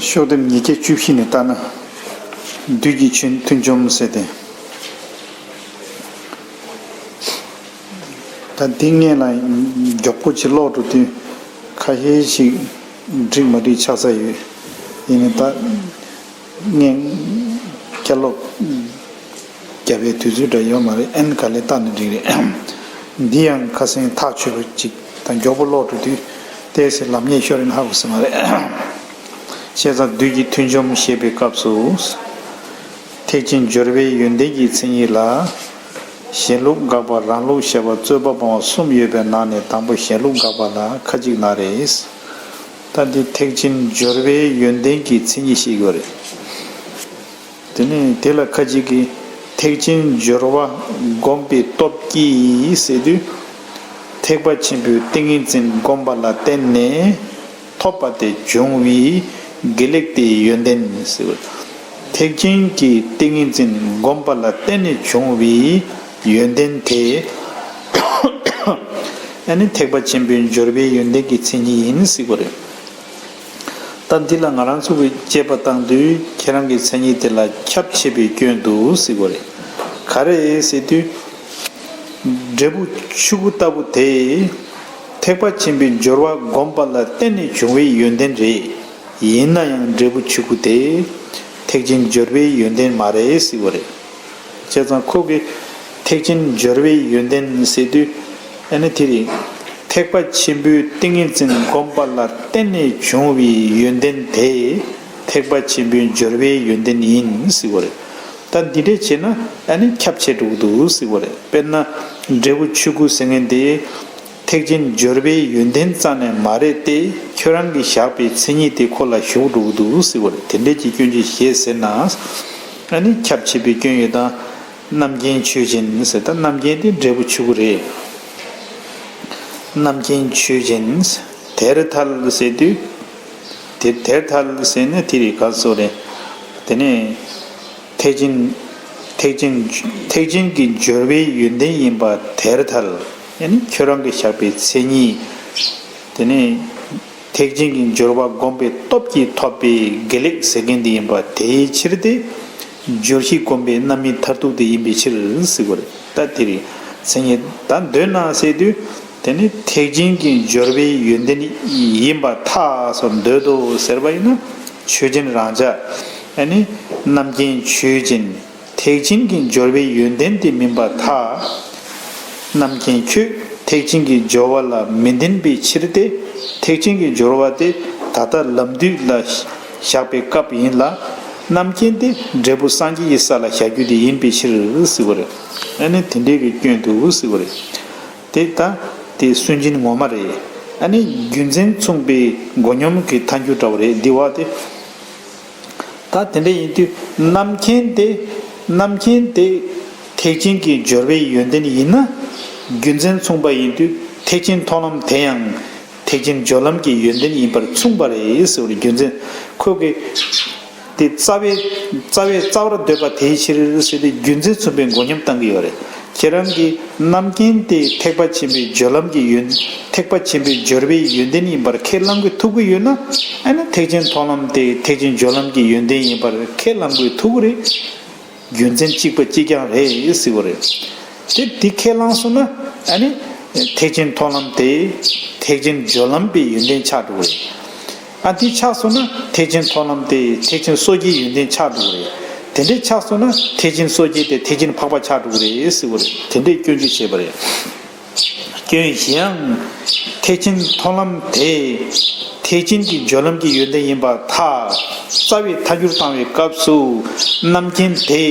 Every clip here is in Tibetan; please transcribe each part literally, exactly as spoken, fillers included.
ཤོག་ལྡེབ་ཉིས་བརྒྱ་བཅུ་བཞི་ནས་བལྟས་ན། བདུད་ཀྱི་ཆུ་མཐུན་འཇོམས་ཟེར་ཏེ། ད་འདི་སྔོན་ལ་མགྱོགས་པོ་ཅིག་ཀློག་འགྲོ་དུས་ཁ་ཤས་ཤིག་འགྲིག་མ་འགྲིག་ཆགས་ས་ཡོད། ཡིན་ནའི་ད་སྔོན་བསྐྱར་ཀློག་རྒྱབ་པའི་དུས་ཚོད་འདྲ་ཡོད་མ་རེད། ཨན་ག་ལེ་བལྟས་ན་འགྲིག་རེད། འདི་ཡང་ཁ་སང་ཐག་ཆོད་པ་ཅིག་དང་མགྱོགས་པོ་ཀློག་འགྲོ་དུས་ཏོག་ཙམ་ལམ་ཉེས་ཤོར་ཡིན་ཧ་གོ་ས་མ་རེད། བྱས་ཙང་བདུད་ཀྱི་མཐུན་འཇོམས་ཞེས་པའི་སྐབས་སུ། ཐེག་ཆེན་སྦྱོར་བའི་ཡོན་ཏན་གྱི་མཚན་ཉིད་ལ། གཞན་ལུགས་དགག་པ་རང་ལུགས་བཤད་པ་རྩོད་པ་སྤོང་བ་གསུམ་ཡོད་པའི་ནང་ནས་དང་པོ་གཞན་ལུགས་དགག་པ་ལ་ཁ་ཅིག་ན་རེ། ད་འདི་ཐེག་ཆེན་སྦྱོར་བའི་ཡོན་ཏན་གྱི་མཚན་ཉིད་ཤེས་དགོས་རེད། དེ་ནས་དེ་ལ་ཁ་ཅིག་གིས་ཐེག་ཆེན་སྦྱོར་བ་བསྒོམ་པའི་སྟོབས་ཀྱིས་ཟེར་དུས། ཐེག་པ་ཆེན་པོའི་ཏིང་ངེ་འཛིན་བསྒོམ་པ་ལ་བརྟེན་ནས་ཐོབ་པ་དེ་འབྱུང་བའི་དགེ་ལེགས་དེའི་ཡོན་ཏན་ཟེར་བ། ཐེག་ཆེན་གྱི་ཏིང་ངེ་འཛིན་བསྒོམ་པ་ལ་བརྟེན་ནས་བྱུང་བའི་ཡོན་ཏན་དེ། ཨ་ནི་ཐེག་པ་ཆེན་པོའི་སྦྱོར་བའི་ཡོན་ཏན་གྱི་མཚན་ཉིད་ཡིན་ཟེར་བ་རེད། ད་འདི་ལ་ང་རང་ཚོ་གིས་དཔྱད་པ་བཏང་དུས་ཁྱེད་རང་གི་མཚན་ཉིད་དེ་ལ་ཁྱབ་ཆེ་བའི་སྐྱོན་འདུག་ཟེར་བ་རེད། ག་རེ་ཟེར་དུས། འབྲས་བུ་ཆོས་སྐུ་ལྟ་བུ་དེ། ཐེག་པ་ཆེན་པོའི་སྦྱོར་བ་བསྒོམ་པ་ལ་བརྟེན་ནས་བྱུང་བའི་ཡོན་ཏན་རེད། ཡིན་ན་ཡང་འབྲས་བུ་ཆོས་སྐུ་དེ། ཐེག་ཆེན་སྦྱོར་བའི་ཡོན་ཏན་མ་རེད་ཟེར་བ་རེད། བྱས་ཙང་ཁོ་གིས་ཐེག་ཆེན་སྦྱོར་བའི་ཡོན་ཏན་ཟེར་དུས། ཨ་ནི་དེ་རེད། ཐེག་པ་ཆེན་པོའི་ཏིང་ངེ་འཛིན་བསྒོམ་པ་ལ་བརྟེན་ནས་བྱུང་བའི་ཡོན་ཏན་དེ། ཐེག་པ་ཆེན་པོའི་སྦྱོར་བའི་ཡོན་ཏན་ཡིན་ཟེར་བ་རེད། ད་འདི་འདྲས་བྱས་ན་ཨ་ནི་ཁྱབ་ཆེ་འགྲོ་གི་འདུག་ཟེར་བ་རེད། དཔེར་ན། འབྲས་བུ་ཆོས་སྐུ་ཟེར་མཁན་དེ། ཐེག་ཆེན་སྦྱོར་བའི་ཡོན་ཏན་རྩ་ནས་མ་རེད་དེ། ཁྱོད་རང་གིས་བཞག་པའི་མཚན་ཉིད་དེ་ཁོ་ལ་ཞུགས་འགྲོ་གི་འདུག་ཟེར་བ་རེད། དེ་འདྲས་ཀྱི་སྐྱོན་ཅིག་བཞེས་ཟེར་ན། ཨ་ནི་ཁྱབ་ཆེ་བའི་སྐྱོན་ཡོད་དང་། རྣམ་མཁྱེན་ཆོས་ཅན་ཟེར། ད་རྣམ་མཁྱེན་དེ་འབྲས་བུ་ཆོས་སྐུ་རེད། རྣམ་མཁྱེན་ཆོས་ཅན། དེར་ཐལ་ཟེར་དུས། དེ་དེར་ཐལ་ཟེར་ན་དེ་རེད། ག་ཚོད་རེད། དེ་ནས་ཐེག་ཆེན། ཐེག་ཆེན། ཐེག་ཆེན་གྱི་སྦྱོར་བའི་ཡོན་ཏན་ཡིན་པ་དེར་ཐལ། ཡང་ན་ཁྱོད་རང་གིས་བཞག་པའི་མཚན་ཉིད། དེ་ནས། ཐེག་ཆེན་གྱི་སྦྱོར་བ་བསྒོམ་པའི་སྟོབས་ཀྱིས་ཐོབ་པའི་དགེ་ལེགས་ཟེར་མཁན་དེ་ཡིན་པ་དེའི་ཕྱིར་ཏེ། སྦྱོར་བཞི་བསྒོམ་པའི་རྣམ་སྨིན་མཐར་ཐུག་དེ་ཡིན་པའི་ཕྱིར་ཟེར་བ་རེད། ད་དེ་རེད། མཚན་ཉིད་ད་འདོད་ན་ཟེར་དུས། དེ་ནི་ཐེག་ཆེན་གྱི་སྦྱོར་བའི་ཡོན་ཏན་ཡིན་པར་ཐལ་སོགས་འདོད་དོ་ཟེར་བ་ཡིན་ན། ཆོས་ཅན་རང་འཇགས། ཨ་ནི། རྣམ་མཁྱེན་ཆོས་ཅན། ཐེག་ཆེན་གྱི་སྦྱོར་བའི་ཡོན་ཏན་དེ་མིན་པར་ཐལ། རྣམ་མཁྱེན་ཁྱོད་ཐེག་ཆེན་གྱི་སྦྱོར་བ་ལ་མི་ལྡན་པའི་ཕྱིར་ཏེ། ཐེག་ཆེན་གྱི་སྦྱོར་བ་དེ་ད་ལྟ་ལམ་དུས་ལ་བཞག་པའི་སྐབས་ཡིན་ལ། རྣམ་མཁྱེན་དེ་འབྲས་བུ་སངས་རྒྱས་ཀྱི་ས་ལ་བཞག་རྒྱུ་དེ་ཡིན་པའི་ཕྱིར་ཟེར་བ་རེད། ཨ་ནི་དེ་འདྲའི་གི་སྐྱོན་འདུག་ཟེར་བ་རེད། དེ་ལྟ་སྟེ་སུན་འབྱིན་ངོ་མ་རེད། ཨ་ནི་རྒྱུ་མཚན་མཚུངས་པའི་མགོ་སྙོམས་ཀྱི་ཐལ་འགྱུར་འདྲ་བ་རེད། འདི་བ་སྟེ། ད་དེ་འདྲ་ཡིན་དུས་རྣམ་མཁྱེན་དེ། རྣམ་མཁྱེན་དེ་ཐེག་ཆེན་གྱི་སྦྱོར་བའི་ཡོན་ཏན་ཡིན་ན། རྒྱུ་མཚན་མཚུངས་པ་ཡིན་དུས་ཐེག་ཆེན་མཐོང་ལམ་དེ་ཡང་ཐེག་ཆེན་སྦྱོར་ལམ་གྱི་ཡོན་ཏན་ཡིན་པར་མཚུངས་པ་རེད་ཟེར་བའི་རྒྱུ་མཚན། ཁོ་གིས་དེ་རྩ་བའི། རྩ་བའི་རྩ་བར་འདོད་པ་དེའི་ཕྱིར་ཟེར་ཏེ་རྒྱུ་མཚན་མཚུངས་པའི་མགོ་སྙོམས་བཏང་གི་ཡོད་རེད། ཁྱེད་རང་གིས་རྣམ་མཁྱེན་དེ་ཐེག་པ་ཆེན་པོའི་སྦྱོར་ལམ་གྱི་ཡོན། ཐེག་པ་ཆེན་པོའི་སྦྱོར་བའི་ཡོན་ཏན་ཡིན་པར་ཁས་བླང་གི་ཐུབ་ཀྱི་ཡོད་ན། ཨ་ནི་ཐེག་ཆེན་མཐོང་ལམ་དེ་ཐེག་ཆེན་སྦྱོར་ལམ་གྱི་ཡོན་ཏན་ཡིན་པར་ཁས་བླང་གི་ཐུབ་ཀྱི་རེད། རྒྱུ་མཚན་གཅིག་པ་གཅིག་རྐྱང་རེད་ཟེར་བ་རེད། དེ་དེ་ཁས་བླངས་སོང་ན། ཨ་ནི་ཐེག་ཆེན་མཐོང་ལམ་དེ་ཐེག་ཆེན་སྦྱོར་ལམ་པའི་ཡོན་ཏན་ཆགས་འགྲོ་གི་རེད། ཨ་དེ་ཆགས་སོང་ན་ཐེག་ཆེན་མཐོང་ལམ་དེ་ཐེག་ཆེན་སོ་སྐྱེའི་ཡོན་ཏན་ཆགས་འགྲོ་གི་རེད། དེ་འདྲས་ཆགས་སོང་ན་ཐེག་ཆེན་སོ་སྐྱེ་དེ་ཐེག་ཆེན་འཕགས་པ་ཆགས་འགྲོ་གི་རེད་ཟེར་བ་རེད། དེ་འདྲས་སྐྱོན་བརྗོད་བྱས་པ་རེད། སྐྱོན་གཞན་ཡང་། ཐེག་ཆེན་མཐོང་ལམ་དེ་ཐེག་ཆེན་གྱི་སྦྱོར་ལམ་གྱི་ཡོན་ཏན་ཡིན་པར་ཐལ། རྩ་བའི་ཐལ་འགྱུར་བཏང་བའི་སྐབས་སུ་རྣམ་མཁྱེན་དེ་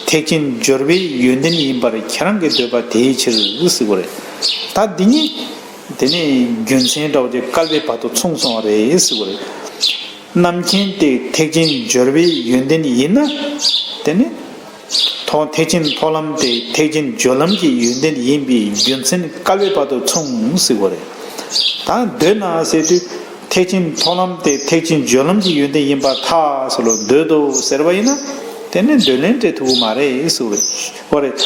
ཐེག་ཆེན་སྦྱོར་བའི་ཡོན་ཏན་ཡིན་པར་ཁྱེད་རང་གི་འདོད་པ་དེའི་ཕྱིར་ཟེར་བ་རེད། ད་འདི་ཉིད། དེ་ནས་རྒྱུ་མཚན་འདྲ་བོ་ཅིག་བཀལ་བའི་བར་དུ་མཚུངས་སོང་བ་རེད་ཟེར་བ་རེད། རྣམ་མཁྱེན་དེ་ཐེག་ཆེན་སྦྱོར་བའི་ཡོན་ཏན་ཡིན་ན། དེ་ནི། མཐོང་ཐེག་ཆེན་མཐོང་ལམ་དེ་ཐེག་ཆེན་སྦྱོར་ལམ་གྱི་ཡོན་ཏན་ཡིན་པའི་རྒྱུ་མཚན་བཀལ་བའི་བར་དུ་མཚུངས་ཟེར་བ་རེད། ད་འདོད་ན་ཟེར་དུས་ཐེག་ཆེན་མཐོང་ལམ་དེ་ཐེག་ཆེན་སྦྱོར་ལམ་གྱི་ཡོན་ཏན་ཡིན་པར་ཐལ་ཟེར་ལོ། འདོད་དོ་ཟེར་བ་ཡིན་ན། དེ་ནི་འདོད་ལན་སྤྲད་ཐུབ་ཀྱི་མ་རེད་ཟེར་བ་རེད། འོ་རེད།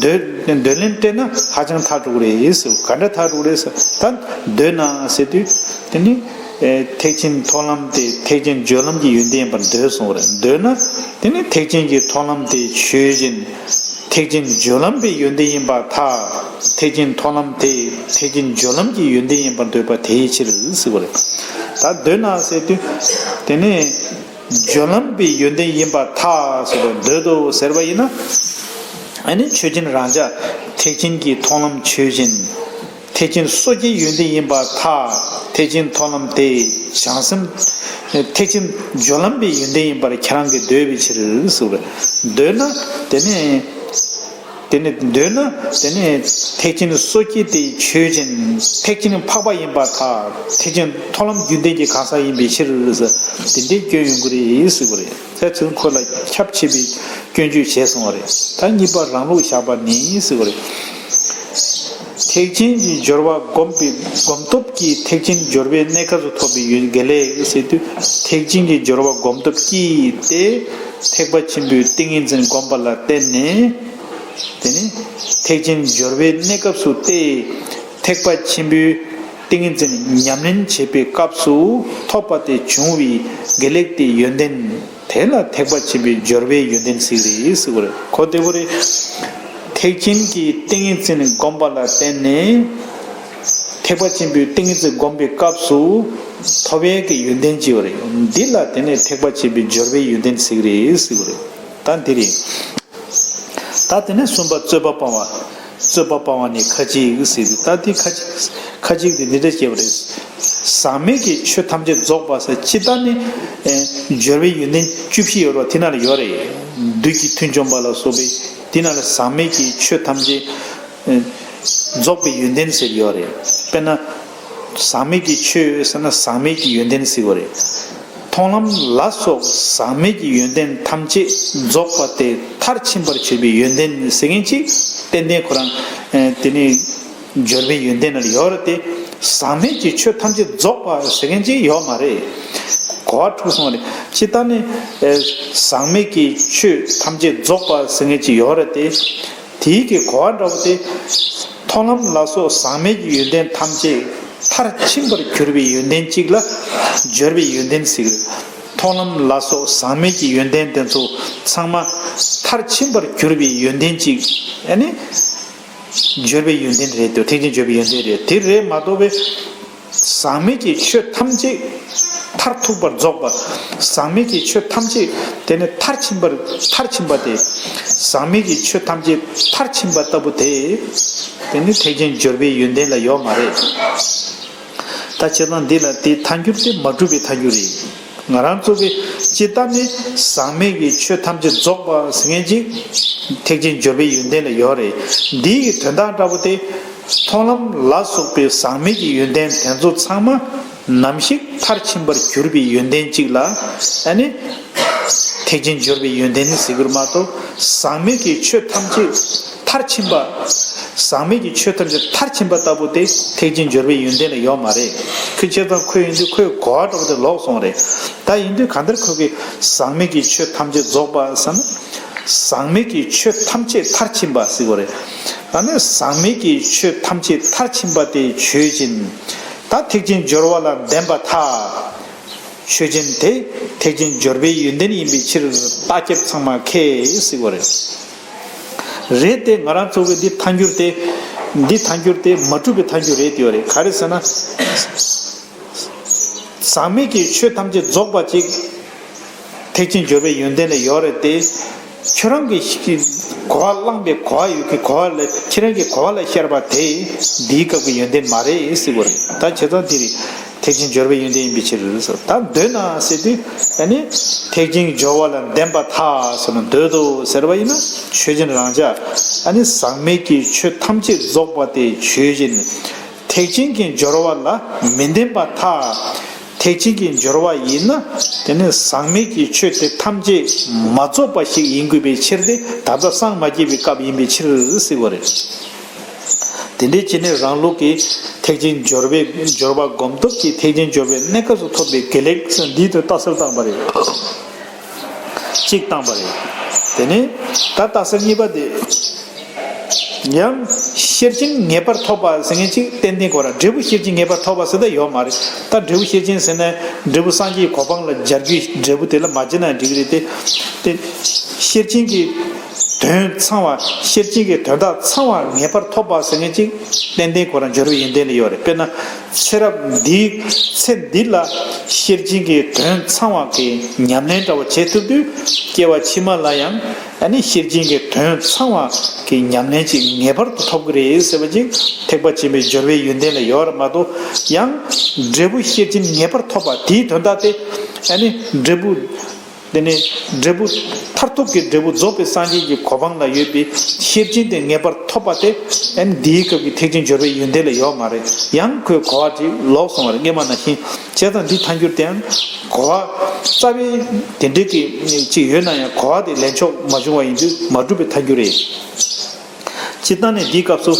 འདོད་འདོད་ལན་སྤྲད་ན་ཧ་ཅང་ཐལ་འགྲོ་གི་རེད་ཟེར། ག་འདྲ་ཐལ་འགྲོ་གི་རེད་ཟེར། ད་འདོད་ན་ཟེར་དུས་དེ་ནི། ཐེག་ཆེན་མཐོང་ལམ་དེ་ཐེག་ཆེན་སྦྱོར་ལམ་གྱི་ཡོན་ཏན་ཡིན་པར་འདོད་གསུངས་པ་རེད། འདོད་ན་དེ་ནི་ཐེག་ཆེན་གྱི་མཐོང་ལམ་དེ་ཆོས་ཅན། ཐེག་ཆེན་སྦྱོར་ལམ་པའི་ཡོན་ཏན་ཡིན་པར་ཐལ། ཐེག་ཆེན་མཐོང་ལམ་དེ་ཐེག་ཆེན་སྦྱོར་ལམ་གྱི་ཡོན་ཏན་ཡིན་པར་འདོད་པ་དེའི་ཕྱིར་ཟེར་བ་རེད། ད་འདོད་ན་ཟེར་དུས་དེ་ནི་སྦྱོར་ལམ་པའི་ཡོན་ཏན་ཡིན་པར་ཐལ་ཟེར་བ་འདོད་དོ་ཟེར་བ་ཡིན་ན། ཨ་ནི་ཆོས་ཅན་རང་ཅག་ཐེག་ཆེན་གྱི་མཐོང་ལམ་ཆོས་ཅན། ཐེག་ཆེན་སོ་སྐྱེའི་ཡོན་ཏན་ཡིན་པར་ཐལ། ཐེག་ཆེན་མཐོང་ལམ་དེ་བྱང་སེམས། ཐེག་ཆེན་སྦྱོར་ལམ་པའི་ཡོན་ཏན་ཡིན་པར་ཁྱེད་རང་གིས་འདོད་པའི་ཕྱིར་ཟེར་བ་རེད། འདོད་ན་དེ་ནི། དེ་ནི་འདོད་ན་དེ་ནི་ཐེག་ཆེན་སོ་སྐྱེ་དེ་ཆོས་ཅན། ཐེག་ཆེན་འཕགས་པ་ཡིན་པར་ཐལ། ཐེག་ཆེན་མཐོང་ལམ་རྒྱུན་ལྡན་གྱི་གང་ཟག་ཡིན་པའི་ཕྱིར། དེ་འདྲའི་སྐྱོན་ཡོང་གི་རེད་ཟེར་བ་རེད། ཚེ་ཚུན་ཁོ་ལ་ཁྱབ་ཆེ་བའི་སྐྱོན་བརྗོད་བྱས་སོང་བ་རེད། ད་གཉིས་པ་རང་ལུགས་བཞག་པ་ནི་ཟེར་བ་རེད། ཐེག་ཆེན་གྱི་སྦྱོར་བ་བསྒོམས་པའི་སྒོམ་སྟོབས་ཀྱིས་ཐེག་ཆེན་སྦྱོར་བའི་གནས་སྐབས་སུ་ཐོབ་པའི་ཡོན་དགེ་ལེགས་ཟེར་དུས། ཐེག་ཆེན་གྱི་སྦྱོར་བ་སྒོམ་སྟོབས་ཀྱིས་ཏེ། ཐེག་པ་ཆེན་པོའི་ཏིང་ངེ་འཛིན་བསྒོམས་པ་ལ་བརྟེན་ནས། དེ་ནི་ཐེག་ཆེན་སྦྱོར་བའི་གནས་སྐབས་སུ་སྟེ། ཐེག་པ་ཆེན་པོའི་ཏིང་ངེ་འཛིན་ཉམས་ལེན་བྱེད་པའི་སྐབས་སུ་ཐོབ་པ་དེ་བྱུང་བའི་དགེ་ལེགས་དེའི་ཡོན་ཏན་དེ་ལ་ཐེག་པ་ཆེན་པོའི་སྦྱོར་བའི་ཡོན་ཏན་ཟེར་གི་རེད་ཟེར་བ་རེད། གོ་བདེ་པོ་རེད། ཐེག་ཆེན་གྱི་ཏིང་ངེ་འཛིན་བསྒོམས་པ་ལ་བརྟེན་ནས། ཐེག་པ་ཆེན་པོའི་ཏིང་ངེ་འཛིན་བསྒོམས་པའི་སྐབས་སུ་ཐོབ་པའི་གི་ཡོན་ཏན་ཅིག་ཡོད་རེད། འདི་ལ་དེ་ནས་ཐེག་པ་ཆེན་པོའི་སྦྱོར་བའི་ཡོན་ཏན་ཟེར་གི་རེད་ཟེར་གི་རེད། ད་འདི་རེད། ད་དེ་ནས་གསུམ་པ་རྩོད་པ་སྤང་བ། རྩོད་པ་སྤང་བ་ནི་ཁ་ཅིག་ཟེར་གི། ད་དེ་ཁ་ཅིག་ཁ་ཅིག་དེ་འདི་འདྲ་བྱས་པ་རེད། ཟག་མེད་ཀྱི་ཆོས་ཐམས་ཅད་རྫོགས་པ་ཟེར། ཅི་ལྟར་ནི་ཨེ་སྦྱོར་བའི་ཡོན་ཏན་བཅུ་བཞི་ཡོད་རེད་པ། དེ་ནང་ལ་ཡོད་རེད། བདུད་ཀྱི་མཐུ་འཇོམས་པ་ལ་སོགས་པའི་དེ་ནང་ལ་ཟག་མེད་ཀྱི་ཆོས་ཐམས་ཅད་ཨེ་རྫོགས་པའི་ཡོན་ཏན་ཟེར་ཡོད་རེད། དཔེར་ན། ཟག་མེད་ཀྱི་ཆོས་ཟེར་ན་ཟག་མེད་ཀྱི་ཡོན་ཏན་ཟེར་བ་རེད། མཐོང་ལམ་ལ་སོགས་ཟག་མེད་ཀྱི་ཡོན་ཏན་ཐམས་ཅད་རྫོགས་པ་སྟེ་མཐར་ཕྱིན་པར་གྱུར་པའི་ཡོན་ཏན་ཟེར་མཁན་ཅིག་ཏན་ཏན་ཁོ་རང་ཨེ་དེ་ནི་སྦྱོར་བའི་ཡོན་ཏན་ལ་ཡོད་རེད་དེ། ཟག་མེད་ཀྱི་ཆོས་ཐམས་ཅད་རྫོགས་པ་ཟེར་མཁན་ཅིག་ཡོད་མ་རེད། གོ་བ་འཁྲུགས་སོང་བ་རེད། ཅི་ལྟར་ནི་ཨེ་ཟག་མེད་ཀྱི་ཆོས་ཐམས་ཅད་རྫོགས་པ་ཟེར་མཁན་ཅིག་ཡོད་རེད་དེ། དེའི་གི་གོ་བ་འདྲ་བོ་དེ། མཐོང་ལམ་ལ་སོགས་ཟག་མེད་ཀྱི་ཡོན་ཏན་ཐམས་ཅད་མཐར་ཕྱིན་པར་གྱུར་པའི་ཡོན་ཏན་གཅིག་ལ་སྦྱོར་བའི་ཡོན་ཏན་ཟེར། མཐོང་ལམ་ལ་སོགས་ཟག་མེད་ཀྱི་ཡོན་ཏན་དེ་ཚོ་ཚང་མ་མཐར་ཕྱིན་པར་གྱུར་པའི་ཡོན་ཏན་གཅིག་ཨ་ནི་སྦྱོར་བའི་ཡོན་ཏན་རེད་དོ། ཐེག་ཆེན་སྦྱོར་བའི་ཡོན་ཏན་རེད། དེ་རེད་མ་གཏོགས་པའི། ཟག་མེད་ཀྱི་ཆོས་ཐམས་ཅད་མཐར་ཐུག་པར་རྫོགས་པ། ཟག་མེད་ཀྱི་ཆོས་ཐམས་ཅད་དེ་ནི་མཐར་ཕྱིན་པར་མཐར་ཕྱིན་པ་དེ། ཟག་མེད་ཀྱི་ཆོས་ཐམས་ཅད་མཐར་ཕྱིན་པ་ལྟ་བུ་དེ། དེ་ནི་ཐེག་ཆེན་སྦྱོར་བའི་ཡོན་ཏན་ལ་ཡོད་མ་རེད། ད་བྱས་ཙང་འདི་ལ་དེའི་ཐལ་འགྱུར་དེ་མ་གྲུབ་པའི་ཐལ་འགྱུར་རེད། ང་རང་ཚོ་གི་ཇི་ལྟར་ནི་ཟག་མེད་ཀྱི་ཆོས་ཐམས་ཅད་རྫོགས་པ་ཟེར་མཁན་ཅིག་ཐེག་ཆེན་སྦྱོར་བའི་ཡོན་ཏན་ལ་ཡོད་རེད། འདི་ཡི་དོན་དག་འདྲ་བོ་དེ། མཐོང་ལམ་ལ་སོགས་པའི་ཟག་མེད་ཀྱི་ཡོན་ཏན་དེ་ཚོ་ཚང་མ་ནམ་ཞིག་མཐར་ཕྱིན་པར་གྱུར་པའི་ཡོན་ཏན་གཅིག་ལ་ཨ་ནི་ཐེག་ཆེན་སྦྱོར་བའི་ཡོན་ཏན་ཟེར་གྱི་རེད་མ་གཏོགས། ཟག་མེད་ཀྱི་ཆོས་ཐམས་ཅད་མཐར་ཕྱིན་པ། ཟག་མེད་ཀྱི་ཆོས་ཐམས་ཅད་མཐར་ཕྱིན་པ་ལྟ་བུ་དེ་ཐེག་ཆེན་སྦྱོར་བའི་ཡོན་ཏན་ལ་ཡོད་མ་རེད། ཁོས་བྱས་ཙང་ཁོས་ཡིན་དུས་ཁོའི་གོ་བ་འདྲ་བོ་དེ་ལོག་སོང་རེད། ད་ཡིན་དུས་གང་ལྟར་ཁོ་གིས་ཟག་མེད་ཀྱི་ཆོས་ཐམས་ཅད་རྫོགས་པ་ཟེར་ན། ཟག་མེད་ཀྱི་ཆོས་ཐམས་ཅད་མཐར་ཕྱིན་པ་ཟེར་དགོས་རེད། ཨ་ནི་ཟག་མེད་ཀྱི་ཆོས་ཐམས་ཅད་མཐར་ཕྱིན་པ་དེ་ཆོས་ཅན། ད་ཐེག་ཆེན་སྦྱོར་བ་ལ་ལྡན་པར་ཐལ། ཆོས་ཅན་དེ་ཐེག་ཆེན་སྦྱོར་བའི་ཡོན་ཏན་ཡིན་པའི་ཕྱིར་རྟགས་ཁྱབ་ཚང་མ་ཁས་ཟེར་དགོས་རེད། རེད་དེ་ང་རང་ཚོ་གི་འདི་ཐལ་འགྱུར་དེ། འདི་ཐལ་འགྱུར་དེ་མ་གྲུབ་པའི་ཐལ་འགྱུར་རེད་དེ་ཡོད་རེད། ག་རེ་ཟེར་ན། ཟག་མེད་ཀྱི་ཆོས་ཐམས་ཅད་རྫོགས་པ་ཅིག་ཐེག་ཆེན་སྦྱོར་བའི་ཡོན་ཏན་ལ་ཡོད་རེད་དེ། ཁྱོད་རང་གི་གོ་བ་བླངས་པའི་གོ་བ་ཡོད་ཀྱི་གོ་བ་ལ་ཁྱེད་རང་གི་གོ་བ་ལ་ཤར་བ་དེ་འདིའི་སྐབས་ཀྱི་ཡོན་ཏན་མ་རེད་ཟེར་དགོས་རེད། ད་བྱས་ཙང་འདི་རེད། ཐེག་ཆེན་སྦྱོར་བའི་ཡོན་ཏན་ཡིན་པའི་ཕྱིར་ཟེར། ད་འདོད་ན་ཟེར་དུས་ཨ་ནི་ཐེག་ཆེན་སྦྱོར་བ་ལ་ལྡན་པར་ཐལ་ཟེར་ན་འདོད་དོ་ཟེར་བ་ཡིན་ན་ཆོས་ཅན་རང་ཅག་ཨ་ནི་ཟག་མེད་ཀྱི་ཆོས་ཐམས་ཅད་རྫོགས་པ་དེ་ཆོས་ཅན། ཐེག་ཆེན་གྱི་སྦྱོར་བ་ལ་མི་ལྡན་པར་ཐལ། ཐེག་ཆེན་གྱི་སྦྱོར་བ་ཡིན་ན་དེ་ནི་ཟག་མེད་ཀྱི་ཆོས་དེ་ཐམས་ཅད་མ་རྫོགས་པ་ཞིག་ཡིན་དགོས་པའི་ཕྱིར་ཏེ། ད་ལྟ་སངས་མ་རྒྱས་པའི་སྐབས་ཡིན་པའི་ཕྱིར་ཟེར་བ་རེད། དེ་འདྲའི་བྱས་ནས་རང་ལུགས་ཀྱི་ཐེག་ཆེན་སྦྱོར་བའི་སྦྱོར་བ་སྒོམ་སྟོབས་ཀྱིས་ཐེག་ཆེན་སྦྱོར་བའི་གནས་སྐབས་སུ་ཐོབ་པའི་དགེ་ལེགས་འདིའི་དོན་རྟགས་གསལ་བཏང་བ་རེད། གཅིག་བཏང་བ་རེད། དེ་ནས་ད་རྟགས་གསལ་གཉིས་པ་དེ། ཡང་ཤེར་ཕྱིན་ངེས་པར་ཐོབ་པ་ཟེར་མཁན་ཅིག་ཏན་ཏན་ཁོ་རང་འབྲས་བུ་ཤེར་ཕྱིན་ངེས་པར་ཐོབ་པ་ཟེར་ད་ཡོད་མ་རེད། ད་འབྲས་བུ་ཤེར་ཕྱིན་ཟེར་ན་འབྲས་བུ་སངས་རྒྱས་ཀྱི་གོ་འཕང་ལ་སྦྱར་རྒྱུའི་འབྲས་བུ་དེ་ལ་མ་བྱེད་ན་འགྲིག་གི་རེད་དེ། དེ་ཤེར་ཕྱིན་གྱི་དོན་ཚང་བ། ཤེར་ཕྱིན་གྱི་དོན་དག་ཚང་བ་ངེས་པར་ཐོབ་པ་ཟེར་མཁན་ཅིག་ཏན་ཏན་ཁོ་རང་སྦྱོར་བའི་ཡོན་ཏན་ལ་ཡོད་རེད། དཔེར་ན། ཚེ་རབས་འདིའི་ཚེ་འདི་ལ་ཤེར་ཕྱིན་གྱི་དོན་ཚང་བ་གི་ཉམས་ལེན་འདྲ་བ་བྱེད་ཐུབ་དུས། སྐྱེ་བ་ཕྱི་མ་ལ་ཡང་ཨ་ནི་ཤེར་ཕྱིན་གྱི་དོན་ཚང་བ་གི་ཉམས་ལེན་ཅིག་ངེས་པར་དུ་ཐོབ་ཀྱི་རེད་ཟེར་བ་ཅིག་ཐེག་པ་ཆེན་པོའི་སྦྱོར་བའི་ཡོན་ཏན་ལ་ཡོད་རེད་མ་གཏོགས། ཡང་འབྲས་བུ་ཤེར་ཕྱིན་ངེས་པར་ཐོབ་པ་དེའི་དོན་དག་དེ་ཨ་ནི་འབྲས་བུ། དེ་ནས་འབྲས་བུ་མཐར་ཐུག་གི་འབྲས་བུ་རྫོགས་པའི་སངས་རྒྱས་ཀྱི་གོ་འཕང་ལ་ཡོད་པའི་ཤེར་ཕྱིན་དེ་ངེས་པར་ཐོབ་པ་དེ་ཨ་ནི་འདིའི་སྐབས་ཀྱི་ཐེག་ཆེན་སྦྱོར་བའི་ཡོན་ཏན་ལ་ཡོད་མ་རེད། ཡང་ཁོས་གོ་བ་ཅིག་ལོག་སོང་བ་རེད། སྔོན་མ་ནང་བཞིན། བྱས་ཙང་འདི་ཐལ་འགྱུར་དེའང་གོ་བ་རྩ་བའི་དེ་འདྲའི་གི་ཅིག་ཡོད་ན་ཡང་གོ་བ་དེ་ལེན་ཆོག་མ་བྱུང་བ་ཡིན་དུས་མ་གྲུབ་པའི་ཐལ་འགྱུར་རེད། སྤྱིར་བཏང་ནས་འདིའི་སྐབས་སུ།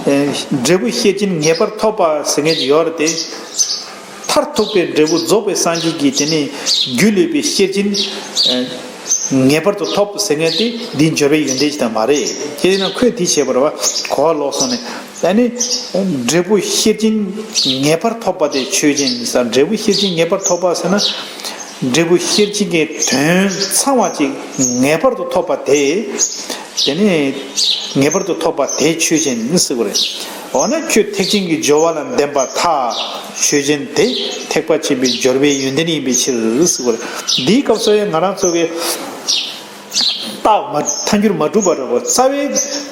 ཨེ། འབྲས་བུ་ཤེར་ཕྱིན་ངེས་པར་ཐོབ་པ་ཟེར་མཁན་ཅིག་ཡོད་རེད་དེ། མཐར་ཐུག་པའི་འབྲས་བུ་རྫོགས་པའི་སངས་རྒྱས་ཀྱི་དེ་ནས་རྒྱུ་ལུས་པའི་ཤེར་ཕྱིན། ཨེ། ངེས་པར་དུ་ཐོབ་ཟེར་མཁན་དེ་འདིའི་སྦྱོར་བའི་ཡོན་ཏན་ཞིག་ད་མ་རེད། དེས་ན་ཁོས་དེ་བྱས་པ་རེད་བ། གོ་བ་ལོག་སོང་ནས། ཨ་ནི། འབྲས་བུ་ཤེར་ཕྱིན་ངེས་པར་ཐོབ་པ་དེ་ཆོས་ཅན་ཟེར། འབྲས་བུ་ཤེར་ཕྱིན་ངེས་པར་ཐོབ་པ་ཟེར་ན། འབྲས་བུ་ཤེར་ཕྱིན་གྱི་དོན་ཚང་བ་ཅིག་ངེས་པར་དུ་ཐོབ་པ་དེ། དེ་ནི་ངེས་པར་དུ་ཐོབ་པ་དེ་ཆོས་ཅན་ཟེར་བ་རེད། འོ་ན་ཁྱོད་ཐེག་ཆེན་གྱི་སྦྱོར་བ་ལ་ལྡན་པར་ཐལ། ཆོས་ཅན་དེ་ཐེག་པ་ཆེན་པོའི་སྦྱོར་བའི་ཡོན་ཏན་ཡིན་པའི་ཕྱིར་ཟེར་བ་རེད། འདིའི་སྐབས་སུ་ཡང་ང་རང་ཚོ་གི་རྟགས་མ་ཐལ་འགྱུར་མ་གྲུབ་པ་རེད་བ། རྩ་བའི་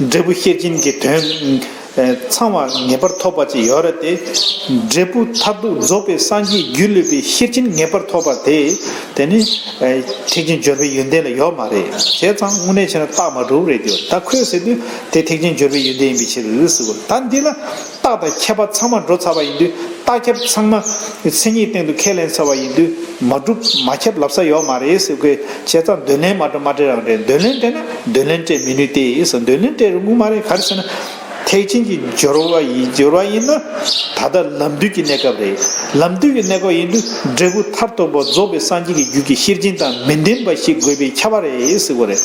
འབྲས་བུ་ཤེར་ཕྱིན་གྱི་དོན། ཚང་བ་ངེས་པར་ཐོབ་པ་ཅིག་ཡོད་རེད་དེ། འབྲས་བུ་མཐར་ཐུག་རྫོགས་པའི་སངས་རྒྱས་རྒྱུ་ལུས་པའི་ཤེར་ཕྱིན་ངེས་པར་ཐོབ་པ་དེ། དེ་ནི་ཐེག་ཆེན་སྦྱོར་བའི་ཡོན་ཏན་ལ་ཡོད་མ་རེད། བྱས་ཙང་དངོས་གནས་བྱས་ན་རྟགས་མ་གྲུབ་རེད་དེ། ད་ཁོས་ཟེར་དུས་དེ་ཐེག་ཆེན་སྦྱོར་བའི་ཡོན་ཏན་ཡིན་པའི་ཕྱིར་ཟེར་བ། ད་འདི་ལ་རྟགས་དང་ཁྱད་པར་ཚང་མ་འགྲོ་ཚར་བ་ཡིན་དུས། རྟགས་ཁྱབ་ཚང་མ་མཚན་ཉིད་སྟེང་དུ་ཁས་ལེན་ཚར་བ་ཡིན་དུས་མ་གྲུབ་མ་ཁྱབ་ལབ་ས་ཡོད་མ་རེད་ཟེར་དགོས། བྱས་ཙང་འདོད་ལན་མ་སྤྲད་མ་སྤྲད་རང་རེད། འདོད་ལན་སྤྲད་ན་འདོད་ལན་སྤྲད་མི་ནུས་ཏེ་ཟེར། འདོད་ལན་སྤྲད་རུང་མ་རེད། ག་རེ་ཟེར་ན། ཐེག་ཆེན་གྱི་སྦྱོར་བ་ཡིན། སྦྱོར་བ་ཡིན་ན་ད་ལྟ་ལམ་དུས་ཀྱི་གནས་སྐབས་རེད། ལམ་དུས་ཀྱི་གནས་སྐབས་ཡིན་དུས་འབྲས་བུ་མཐར་ཐུག་པ་རྫོགས་པའི་སངས་རྒྱས་ཀྱི་རྒྱུད་ཀྱི་ཤེར་ཕྱིན་དང་མི་ལྡན་པ་ཞིག་དགོས་པའི་ཁྱབ་པ་རེད་ཟེར་བ་རེད།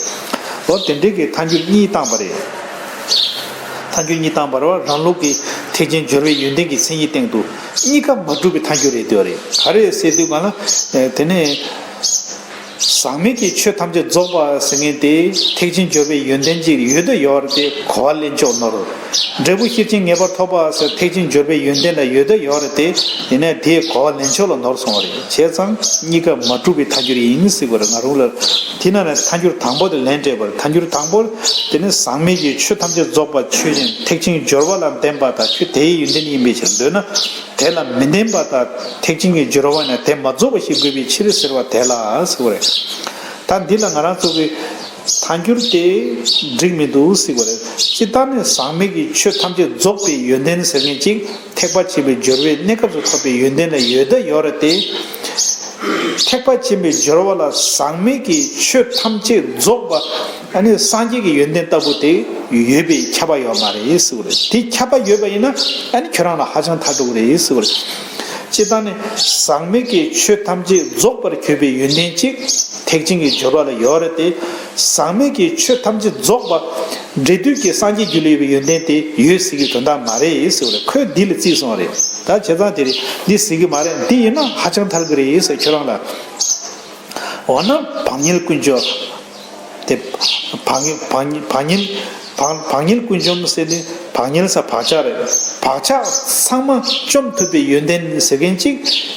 འོ་དེ་འདྲའི་གི་ཐལ་འགྱུར་གཉིས་བཏང་པ་རེད། ཐལ་འགྱུར་གཉིས་བཏང་པ་རེད་བ། རང་ལུགས་ཀྱི་ཐེག་ཆེན་སྦྱོར་བའི་ཡོན་ཏན་གྱི་མཚན་ཉིད་སྟེང་དུ་གཉིས་ཀ་མ་གྲུབ་པའི་ཐལ་འགྱུར་རེད་འདོད་རེད། ག་རེ་ཟེར་དུས་གང་ལ། དེ་ནས། ཟག་མེད་ཀྱི་ཆོས་ཐམས་ཅད་རྫོགས་པ་ཟེར་མཁན་དེ་ཐེག་ཆེན་སྦྱོར་བའི་ཡོན་ཏན་ཅིག་ཡོད་དོ་ཡོད་རེད་དེ་གོ་བ་ལེན་ཆོག་ནོར། འབྲས་བུ་ཤེར་ཕྱིན་ངེས་པར་ཐོབ་པ་ཟེར་ཐེག་ཆེན་སྦྱོར་བའི་ཡོན་ཏན་ལ་ཡོད་དོ་ཡོད་རེད་དེ། ཡིན་ནའི་དེས་གོ་བ་ལེན་ཆོག་ལ་ནོར་སོང་བ་རེད། བྱས་ཙང་གཉིས་ཀ་མ་གྲུབ་པའི་ཐལ་འགྱུར་ཡིན་ཟེར་བ་རེད། ང་རང་ལ། དེ་ན་ནས་ཐལ་འགྱུར་དང་པོ་དེ་ལན་སྤྲད་པ་རེད། ཐལ་འགྱུར་དང་པོ། དེ་ནི་ཟག་མེད་ཀྱི་ཆོས་ཐམས་ཅད་རྫོགས་པ་ཆོས་ཅན། ཐེག་ཆེན་སྦྱོར་བ་ལ་ལྡན་པ་དང་ཁྱོད་དེའི་ཡོན་ཏན་ཡིན་པའི་ཕྱིར་འདོད་ན། དེ་ལ་མི་ལྡན་པ་དང་ཐེག་ཆེན་གྱི་སྦྱོར་བ་ནི་དེ་མ་རྫོགས་པ་ཞིག་དགོས་པའི་ཕྱིར་ཟེར་བ་དེ་ལ་ཟེར་བ་རེད། ད་འདི་ལ་ང་རང་ཚོ་གི་ཐལ་འགྱུར་དེ་འགྲིག་མི་འདུག་ཟེར་བ་རེད། སྤྱིར་བཏང་ནས་ཟག་མེད་ཀྱི་ཆོས་ཐམས་ཅད་རྫོགས་པའི་ཡོན་ཏན་ཟེར་མཁན་ཅིག་ཐེག་པ་ཆེན་པོའི་སྦྱོར་བའི་གནས་སྐབས་སུ་ཐོབ་པའི་ཡོན་ཏན་ལ་ཡོད་ད་ཡོད་རེད་དེ། ཐེག་པ་ཆེན་པོའི་སྦྱོར་བ་ལ་ཟག་མེད་ཀྱི་ཆོས་ཐམས་ཅད་རྫོགས་པ། ཨ་ནི་སངས་རྒྱས་ཀྱི་ཡོན་ཏན་ལྟ་བུ་དེ་ཡོད་པའི་ཁྱབ་པ་ཡོད་མ་རེད་ཟེར་བ་རེད། དེ་ཁྱབ་པ་ཡོད་པ་ཡིན་ན་ཨ་ནི་ཁྱོད་རང་ལ་ཧ་ཅང་ཐལ་འགྲོ་གི་རེད་ཟེར་བ་རེད། སྤྱིར་བཏང་ནས་ཟག་མེད་ཀྱི་ཆོས་ཐམས་ཅད་རྫོགས་པར་གྱུར་པའི་ཡོན་ཏན་གཅིག་ཐེག་ཆེན་གྱི་སྦྱོར་བ་ལ་ཡོད་རེད་དེ། ཟག་མེད་ཀྱི་ཆོས་ཐམས་ཅད་རྫོགས་པ་འབྲས་དུས་ཀྱི་སངས་རྒྱས་རྒྱུད་ལ་ཡོད་པའི་ཡོན་ཏན་དེ་ཡོད་ཟེར་གྱི་དོན་དག་མ་རེད་ཟེར་བ་རེད། ཁོས་འདི་ལ་བརྩིས་སོང་བ་རེད། ད་བྱས་ཙང་དེ་རེད། འདི་ཟེར་གྱི་མ་རེད། འདི་ཡིན་ན་ཧ་ཅང་ཐལ་གི་རེད་ཟེར་ཁྱོད་རང་ལ། འོ་ན་བག་ཉལ་ཀུན་འཇོམས། དེ་བག་ཉལ་བག་ཉལ་བག་ཉལ་བག་བག་ཉལ་ཀུན་འཇོམས་ཟེར་ནི་བག་ཉལ་ཟེར་བག་ཆགས་རེད། བག་ཆགས་ཚང་མ་བཅོམ་ཐུབ་པའི་ཡོན་ཏན་ཟེར་མཁན་ཅིག་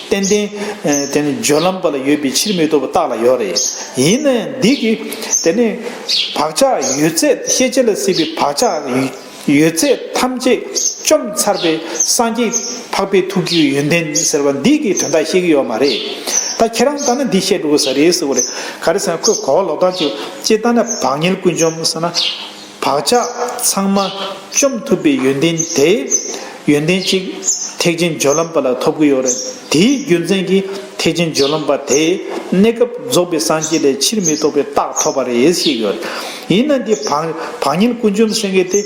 ཏན་ཏན་དེ་ནི་སྦྱོར་ལམ་པ་ལ་ཡོད་པའི་ཕྱིར་མི་ལྡོག་པའི་རྟགས་ལ་ཡོད་རེད། ཡིན་ནའི་འདི་གི་དེ་ནི་བག་ཆགས་ཡོད་ཚད་ཤེས་བྱ་ལ་སྲིད་པའི་བག་ཆགས་ཡོད་ཚད་ཐམས་ཅད་བཅོམ་ཚར་བའི་སངས་རྒྱས་འཕགས་པའི་ཐུགས་ཀྱི་ཡོན་ཏན་ཟེར་བ་འདི་གི་དོན་དག་ཤེས་ཀྱི་ཡོད་མ་རེད། ད་ཁྱེད་རང་ལྟ་ན་འདི་བཤད་འགྲོ་གི་ས་རེད་ཟེར་བ་རེད། ག་རེ་ཟེར་ན་ཁོས་གོ་བ་ལོག་སྟངས་ཅིག་སྤྱིར་བཏང་ན་བག་ཉལ་ཀུན་འཇོམས་ཟེར་ན། བག་ཆགས་ཚང་མ་བཅོམ་ཐུབ་པའི་ཡོན་ཏན་དེ། ཡོན་ཏན་གཅིག་ཐེག་ཆེན་སྦྱོར་ལམ་པ་ལ་ཐོབ་ཀྱི་ཡོད་རེད། དེའི་རྒྱུ་མཚན་གྱིས་ཐེག་ཆེན་སྦྱོར་ལམ་པ་དེ་གནས་སྐབས་རྫོགས་པའི་སངས་རྒྱས་ལས་ཕྱིར་མི་ལྡོག་པའི་རྟགས་ཐོབ་པ་རེད་ཞེས་ཡོད་རེད། ཡིན་ན་འདི་བག་བག་ཉལ་ཀུན་འཇོམས་ཟེར་མཁན་དེ།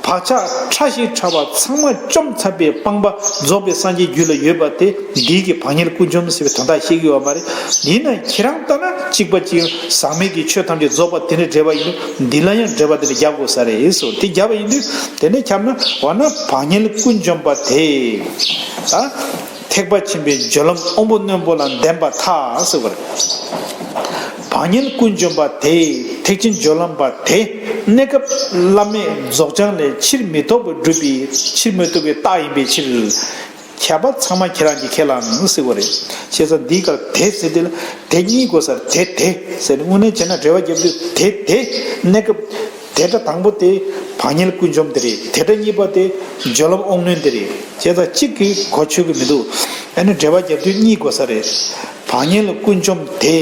བག་ བག་ཆགས་ཕྲ་ཞིང་ཕྲ་བ་ཚང་མ་བཅོམ་ཚར་བའི་སྤངས་པ་རྫོགས་པའི་སངས་རྒྱས་རྒྱུད་ལ་ཡོད་པ་དེ་འདིའི་གི་བག་ཉལ་ཀུན་འཇོམས་ཟེར་བའི་དོན་དག་བཤད་ཀྱི་ཡོད་མ་རེད། ཡིན་ན་ཁྱེད་རང་ལྟ་ན་གཅིག་པ་གཅིག་ཟག་མེད་ཀྱི་ཆོས་ཐམས་ཅད་རྫོགས་པ་དེ་འདྲ་འགྲེལ་པ་ཡིན་དུས། འདི་ལ་ཡང་འགྲེལ་པ་དེ་འདྲ་རྒྱག་དགོས་ས་རེད་ཟེར། དེ་རྒྱབ་པ་ཡིན་དུས་དེ་ནས་ཁྱབ་ན་འོ་ན་བག་ཉལ་ཀུན་འཇོམས་པ་དེ། ད་ཐེག་པ་ཆེན་པོའི་སྦྱོར་ལམ་དབང་པོ་རྣོན་པོ་ལ་ལྡན་པར་ཐལ་ཟེར་བ་རེད། བག་ཉལ་ཀུན་འཇོམས་པ་དེ། ཐེག་ཆེན་སྦྱོར་ལམ་པ་དེ། གནས་སྐབས་བླ་མེད་རྫོགས་བྱང་ལས་ཕྱིར་མི་ལྡོག་པར་སྒྲུབ་པའི་ཕྱིར་མི་ལྡོག་པའི་རྟགས་ཡིན་པའི་ཕྱིར། ཁྱད་པར་ཚང་མ་ཁྱེད་རང་གིས་ཁས་བླངས་ཟེར་བ་རེད། བྱས་ཙང་འདིའི་སྐབས་དེ་ཟེར་དེ་ལ་དེ་གཉིས་དགོས་ས་རེད། དེ་དེ་ཟེར་ནས་དངོས་གནས་བྱས་ན་འགྲེལ་པ་རྒྱབ་དུས་དེ་དེ་གནས་སྐབས། དེ་འདྲ་དང་པོ་དེ་བག་ཉལ་ཀུན་འཇོམས་དེ་རེད། དེ་འདྲ་གཉིས་པ་དེ་སྦྱོར་ལམ་དབང་རྣོན་དེ་རེད། བྱས་ཙང་གཅིག་གིས་གོ་ཆོད་ཀྱི་མི་འདུག་ཨ་ནི་འགྲེལ་པ་རྒྱབ་དུས་གཉིས་དགོས་ས་རེད། བག་ཉལ་ཀུན་འཇོམས་དེ།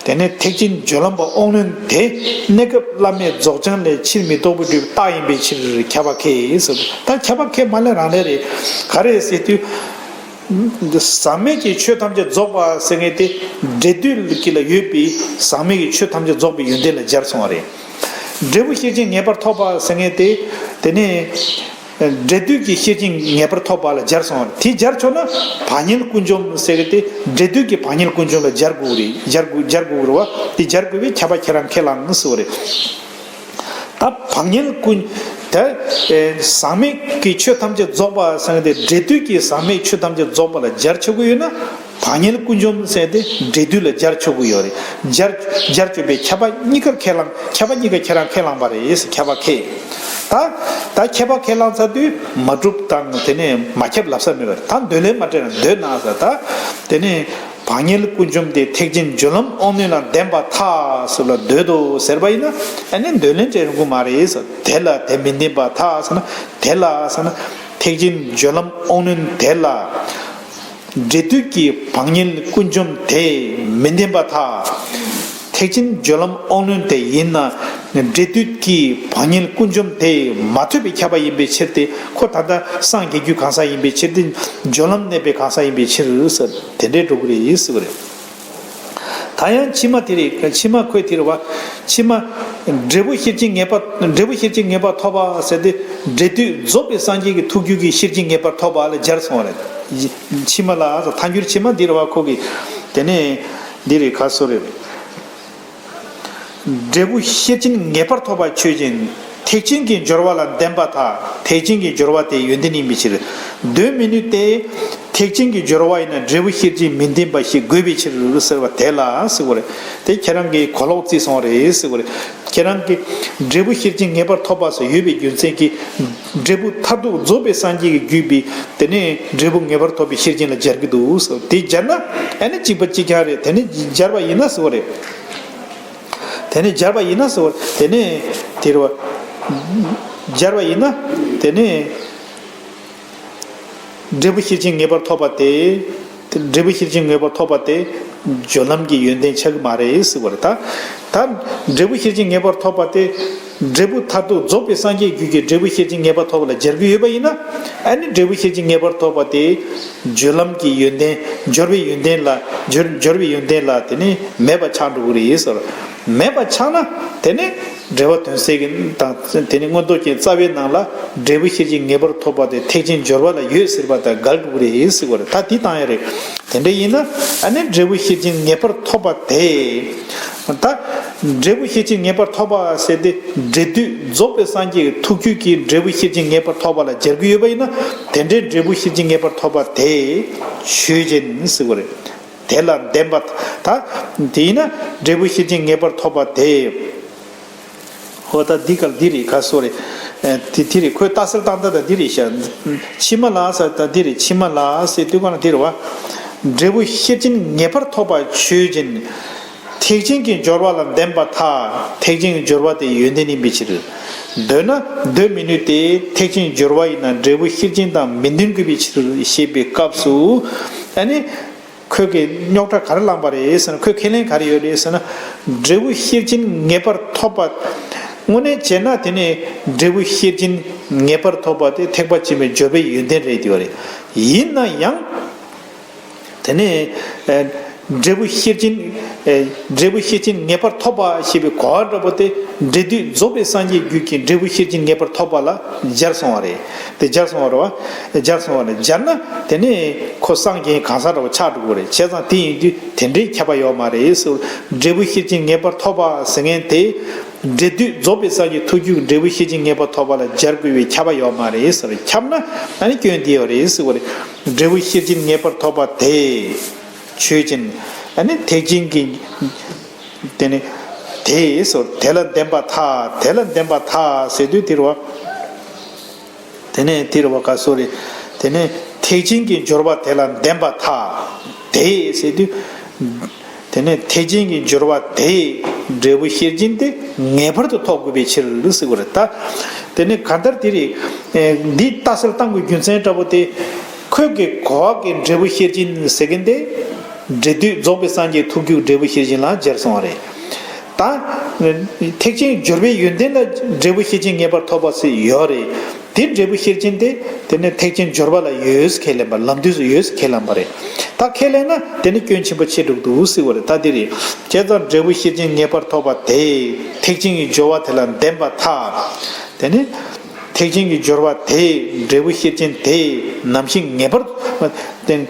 དེ་ནས་ཐེག་ཆེན་སྦྱོར་ལམ་པ་དབང་རྣོན་དེ། གནས་སྐབས་བླ་མེད་རྫོགས་བྱང་ལས་ཕྱིར་མི་ལྡོག་པར་སྒྲུབ་པའི་རྟགས་ཡིན་པའི་ཕྱིར་ཁྱབ་པ་ཁས་ཟེར། ད་ཁྱབ་པ་ཁས་མ་ལས་རང་ལས་རེད། ག་རེ་ཟེར་དུས། ཟག་མེད་ཀྱི་ཆོས་ཐམས་ཅད་རྫོགས་པ་ཟེར་མཁན་དེ། འབྲས་དུས་ཀྱི་ལ་ཡོད་པའི་ཟག་མེད་ཀྱི་ཆོས་ཐམས་ཅད་རྫོགས་པའི་ཡོན་ཏན་ལ་སྦྱར་སོང་བ་རེད། འབྲས་བུ་ཤེར་ཕྱིན་ངེས་པར་ཐོབ་པ་ཟེར་མཁན་དེ། དེ་ནས་འབྲས་དུས་ཀྱི་ཤེར་ཕྱིན་ངེས་པར་ཐོབ་པ་ལ་སྦྱར་སོང་བ་རེད། དེ་སྦྱར་ཆོག་ན་བག་ཉལ་ཀུན་འཇོམས་ཟེར་མཁན་དེ། འབྲས་དུས་ཀྱི་བག་ཉལ་ཀུན་འཇོམས་ལ་སྦྱར་དགོས་རེད། སྦྱར་དགོས་སྦྱར་དགོས་རེད་བ། དེ་སྦྱར་དགོས་པའི་ཁྱབ་པ་ཁྱེད་རང་ཁས་བླངས་ཟེར་བ་རེད། ད་བག་ཉལ་ཀུན། ད་ཨེ་ཟག་མེད་ཀྱི་ཆོས་ཐམས་ཅད་རྫོགས་པ་ཟེར་ཏེ། འབྲས་དུས་ཀྱི་ཟག་མེད་ཆོས་ཐམས་ཅད་རྫོགས་པ་ལ་སྦྱར་ཆོག་གི་ཡོད་ན། བག་ཉལ་ཀུན་འཇོམས་ཟེར་ཏེ་འབྲས་དུས་ལ་སྦྱར་ཆོག་གི་ཡོད་རེད། སྦྱར་སྦྱར་ཆོག་པའི་ཁྱབ་པ་གཉིས་ཀར་ཁས་བླངས། ཁྱབ་པ་གཉིས་ཀ་ཁྱེད་རང་ཁས་བླངས་པ་རེད། ཁྱབ་པ་ཁས། ད་ད་ཁྱབ་པ་ཁས་བླངས་ཚར་དུས་མ་གྲུབ་དང་དེ་ནས་མ་ཁྱབ་ལབ་ས་མེད་པ་རེད། ད་འདོད་ལན་མ་སྤྲད་ན་འདོད་ན་ཟེར། ད་དེ་ནས། བག་ཉལ་ཀུན་འཇོམས་དེ། ཐེག་ཆེན་སྦྱོར་ལམ་དབང་རྣོན་ལ་ལྡན་པར་ཐལ་ཟེར་ལ་འདོད་དོ་ཟེར་བ་ཡིན་ན། ཨ་ནི་འདོད་ལན་སྤྲད་ཡོང་གི་མ་རེད་ཟེར། དེ་ལ་དེ་མི་ལྡན་པར་ཐལ་ཟེར་ན། དེ་ལ་ཟེར་ན། ཐེག་ཆེན་སྦྱོར་ལམ་དབང་རྣོན་དེ་ལ། འབྲས་དུས་ཀྱི་བག་ཉལ་ཀུན་འཇོམས་དེ་མི་ལྡན་པར་ཐལ། ཐེག་ཆེན་སྦྱོར་ལམ་དབང་རྣོན་དེ་ཡིན་ན། འབྲས་དུས་ཀྱི་བག་ཉལ་ཀུན་འཇོམས་དེ་མ་ཐོབ་པའི་ཁྱབ་པ་ཡིན་པའི་ཕྱིར་ཏེ། ཁོ་ད་ལྟ་སངས་རྒྱས་རྒྱུ་གང་ཟག་ཡིན་པའི་ཕྱིར་ཏེ། སྦྱོར་ལམ་གནས་པའི་གང་ཟག་ཡིན་པའི་ཕྱིར་ཟེར། དེ་འདྲའི་འགྲོ་གི་རེད་ཟེར་བ་རེད། ད་ཡང་ཕྱི་མ་དེ་རེད། ཕྱི་མ་ཁོས་དེ་རེད་བ། ཕྱི་མ། འབྲས་བུ་ཤེར་ཕྱིན་ངེས་པ། འབྲས་བུ་ཤེར་ཕྱིན་ངེས་པར་ཐོབ་པ་ཟེར་ཏེ། འབྲས་དུས་རྫོགས་པའི་སངས་རྒྱས་ཀྱི་ཐུགས་རྒྱུད་ཀྱི་ཤེར་ཕྱིན་ངེས་པར་ཐོབ་པ་ལ་སྦྱར་སོང་བ་རེད། ཕྱི་མ་ལ་ཐལ་འགྱུར་ཕྱི་མ་འདི་རེད་བ། ཁོ་གི། དེ་ནས་འདི་རེད། ག་སོ་རེད། འབྲས་བུ་ཤེར་ཕྱིན་ངེས་པར་ཐོབ་པ་ཆོས་ཅན། ཐེག་ཆེན་གྱི་སྦྱོར་བ་ལ་ལྡན་པར་ཐལ། ཐེག་ཆེན་གྱི་སྦྱོར་བ་དེ་ཡོན་ཏན་ཡིན་པའི་ཕྱིར། འདོད་མི་ནུས་ཏེ། ཐེག་ཆེན་གྱི་སྦྱོར་བ་ཡིན་ན་འབྲས་བུ་ཤེར་ཕྱིན་མི་ལྡན་པ་ཞིག་དགོས་པའི་ཕྱིར་ཟེར་བ་དེ་ལ་ཟེར་བ་རེད། དེ་ཁྱེད་རང་གིས་གོ་ལོག་བརྩིས་སོང་བ་རེད་ཟེར་བ་རེད། ཁྱེད་རང་གིས་འབྲས་བུ་ཤེར་ཕྱིན་ངེས་པར་ཐོབ་པ་ཟེར་ཡོད་པའི་རྒྱུ་མཚན་གྱིས། འབྲས་བུ་མཐར་ཐུག་རྫོགས་པའི་སངས་རྒྱས་ཀྱི་རྒྱུད་པའི། དེ་ནས་འབྲས་བུ་ངེས་པར་ཐོབ་པའི་ཤེར་ཕྱིན་ལ་སྦྱར་གྱི་འདུག་ཟེར། དེ་སྦྱར་ན་ཨ་ནི་གཅིག་པ་གཅིག་རྐྱང་རེད། དེ་ནི་སྦྱར་བ་ཡིན་ན་ཟེར་བ་རེད། དེ་ནས་སྦྱར་བ་ཡིན་ན་ཟེར་བ། དེ་ནས་དེ་རེད་བ། སྦྱར་བ་ཡིན་ན་དེ་ནས་འབྲས་བུ་ཤེར་ཕྱིན་ངེས་པར་ཐོབ་པ་དེ། འབྲས་བུ་ཤེར་ཕྱིན་ངེས་པར་ཐོབ་པ་དེ་སྦྱོར་ལམ་གྱི་ཡོན་ཏན་ཆགས་ཀྱི་མ་རེད་ཟེར་བ་རེད། ད་ད་འབྲས་བུ་ཤེར་ཕྱིན་ངེས་པར་ཐོབ་པ་དེ། འབྲས་བུ་མཐར་ཐུག་རྫོགས་པའི་སངས་རྒྱས་རྒྱུད་ཀྱི་འབྲས་བུ་ཤེར་ཕྱིན་ངེས་པར་ཐོབ་པ་ལ་སྦྱར་གྱི་ཡོད་པ་ཡིན་ན། ཨ་ནི་འབྲས་བུ་ཤེར་ཕྱིན་ངེས་པར་ཐོབ་པ་དེ། སྦྱོར་ལམ་གྱི་ཡོན་ཏན། སྦྱོར་བའི་ཡོན་ཏན་ལ། སྦྱོར་སྦྱོར་བའི་ཡོན་ཏན་ལ་དེ་ནི་མེད་པ་ཆགས་འགྲོ་གི་རེད་ཟེར། མེད་པ་ཆགས་ན་དེ་ནི་འགྲེལ་པ་དོན་གསལ་གྱི་དང་། དེ་ནི་མངོན་རྟོགས་རྒྱན་རྩ་བའི་ནང་ལ་འབྲས་བུ་ཤེར་ཕྱིན་ངེས་པར་ཐོབ་པ་དེ་ཐེག་ཆེན་སྦྱོར་བ་ལ་ཡོད་ཟེར་བ་དང་འགལ་འགྲོ་གི་རེད་ཟེར་བ་རེད། ད་འདི་བཏང་ཡ་རེད། དེ་འདྲ་ཡིན་ན་ཨ་ནི་འབྲས་བུ་ཤེར་ཕྱིན་ངེས་པར་ཐོབ་པ་དེ། ད་འབྲས་བུ་ཤེར་ཕྱིན་ངེས་པར་ཐོབ་པ་ཟེར་ཏེ། འབྲས་དུས་རྫོགས་པའི་སངས་རྒྱས་ཀྱི་ཐུགས་རྒྱུད་ཀྱི་འབྲས་བུ་ཤེར་ཕྱིན་ངེས་པར་ཐོབ་པ་ལ་སྦྱར་གྱི་ཡོད་པ་ཡིན་ན། དེ་འདྲའི་འབྲས་བུ་ཤེར་ཕྱིན་ངེས་པར་ཐོབ་པ་དེ་ཆོས་ཅན་ཟེར་བ་རེད། དེ་ལ་ལྡན་པ། ད་དེ་ཡིན་ན་འབྲས་བུ་ཤེར་ཕྱིན་ངེས་པར་ཐོབ་པ་དེ། ཧོ། ད་འདི་ག་འདི་རེད། ག་སོ་རེད། ཨ་དེ་དེ་རེད། ཁོས་རྟགས་གསལ་བཏང་ད་ད་འདི་རེད་ཤག་ཕྱི་མ་ལ་ཟེར། ད་འདི་རེད། ཕྱི་མ་ལ་ཟེར་དུས་ག་ན་འདི་རེད་བ། འབྲས་བུ་ཤེར་ཕྱིན་ངེས་པར་ཐོབ་པ་ཆོས་ཅན། ཐེག་ཆེན་གྱི་སྦྱོར་བ་ལ་ལྡན་པར་ཐལ། ཐེག་ཆེན་གྱི་སྦྱོར་བ་དེ་ཡོན་ཏན་ཡིན་པའི་ཕྱིར། འདོད་ན་འདོད་མི་ནུས་ཏེ། ཐེག་ཆེན་སྦྱོར་བ་ཡིན་ན་འབྲས་བུ་ཤེར་ཕྱིན་དང་མི་ལྡན་དགོས་པའི་ཕྱིར་ཞེས་པའི་སྐབས་སུ། ཨ་ནི་ཁོས་ཀྱི་རྙོག་དྲ་ག་རེ་བསླངས་པ་རེད་ཟེར་ན། ཁོས་ཁས་ལེན་ག་རེ་ཡོད་རེད་ཟེར་ན། འབྲས་བུ་ཤེར་ཕྱིན་ངེས་པར་ཐོབ་པ། དངོས་གནས་བྱས་ན་དེ་ནི་འབྲས་བུ་ཤེར་ཕྱིན་ངེས་པར་ཐོབ་པ་དེ་ཐེག་པ་ཆེན་པོའི་སྦྱོར་བའི་ཡོན་ཏན་རེད་དེ་བ་རེད། ཡིན་ན་ཡང་། དེ་ནས་ཨ་ འབྲས་བུ་ཤེར་ཕྱིན། ཨེ། འབྲས་བུ་ཤེར་ཕྱིན་ངེས་པར་ཐོབ་པ་ཞེས་པའི་གོ་བ་འདྲ་པོ་དེ་འབྲས་དུས་རྫོགས་པའི་སངས་རྒྱས་རྒྱུད་ཀྱི་འབྲས་བུ་ཤེར་ཕྱིན་ངེས་པར་ཐོབ་པ་ལ་སྦྱར་སོང་བ་རེད། དེ་སྦྱར་སོང་བ་རེད་བ། སྦྱར་སོང་བ་རེད། སྦྱར་ན་དེ་ནས་ཁོ་སངས་རྒྱས་གང་ཟག་འདྲ་པོ་ཆགས་འགྲོ་གི་རེད། བྱས་ཙང་དེ་ཡིན་དུས་དེ་འདྲའི་ཁྱབ་པ་ཡོད་མ་རེད་ཟེར། འབྲས་བུ་ཤེར་ཕྱིན་ངེས་པར་ཐོབ་པ་ཟེར་མཁན་དེ། འབྲས་དུས་རྫོགས་པའི་སངས་རྒྱས་ཐུགས་རྒྱུད་ཀྱི་འབྲས་བུ་ཤེར་ཕྱིན་ངེས་པར་ཐོབ་པ་ལ་སྦྱར་དགོས་པའི་ཁྱབ་པ་ཡོད་མ་རེད་ཟེར། ཁྱབ་ན་ཨ་ནི་སྐྱོན་འདི་ཡོད་རེད་ཟེར་བ་རེད། འབྲས་བུ་ཤེར་ཕྱིན་ངེས་པར་ཐོབ་པ་དེ་ཆོས་ཅན། ཨ་ནི་ཐེག་ཆེན་གྱི། དེ་ནི་དེ་ཟེར། དེ་ལ་ལྡན་པར་ཐལ། དེ་ལ་ལྡན་པར་ཐལ་ཟེར་དུས་དེ་རེད་བ། དེ་ནས་དེ་རེད་བ། ག་སོ་རེད། དེ་ནས་ཐེག་ཆེན་གྱི་སྦྱོར་བ་དེ་ལ་ལྡན་པར་ཐལ། དེ་ཟེར་དུས། དེ་ནས་ཐེག་ཆེན་གྱི་སྦྱོར་བ་དེས་འབྲས་བུ་ཤེར་ཕྱིན་དེ་ངེས་པར་དུ་ཐོབ་དགོས་པའི་ཕྱིར་ཟེར་བ་རེད་ད། དེ་ནས་གང་ལྟར་དེ་རེད། ཨེ། འདི་ལྟ་ཚུལ་བཏང་དགོས་རྒྱུ་མཚན་འདྲ་པོ་དེ། ཁོས་ཀྱི་གོ་བ་གི་འབྲས་བུ་ཤེར་ཕྱིན་ཟེར་མཁན་དེ། འབྲས་དུས་རྫོགས་པའི་སངས་རྒྱས་ཐུགས་རྒྱུད་འབྲས་བུ་ཤེར་ཕྱིན་ལ་སྦྱར་སོང་བ་རེད། ད། ཐེག་ཆེན་སྦྱོར་བའི་ཡོན་ཏན་ལ་འབྲས་བུ་ཤེར་ཕྱིན་ངེས་པར་ཐོབ་པ་ཟེར་ཡོད་རེད། དེ་འབྲས་བུ་ཤེར་ཕྱིན་དེ། དེ་ནས་ཐེག་ཆེན་སྦྱོར་བ་ལ་ཡོད་ཁས་ལེན་པ། ལམ་དུས་སུ་ཡོད་ཁས་ལེན་པ་རེད། ད་ཁས་ལེན་ན་དེ་ནི་སྐྱོན་ཆེན་པོ་ཆེ་འགྲོ་གི་འདུག་ཟེར་བ་རེད། ད་དེ་རེད། བྱས་ཙང་འབྲས་བུ་ཤེར་ཕྱིན་ངེས་པར་ཐོབ་པ་དེ་ཐེག་ཆེན་གྱི་སྦྱོར་བ་དེ་ལ་ལྡན་པར་ཐལ། དེ་ནི་ཐེག་ཆེན་གྱི་སྦྱོར་བ་དེས་འབྲས་བུ་ཤེར་ཕྱིན་དེ་ནམ་ཞིག་ངེས་པར། དེ།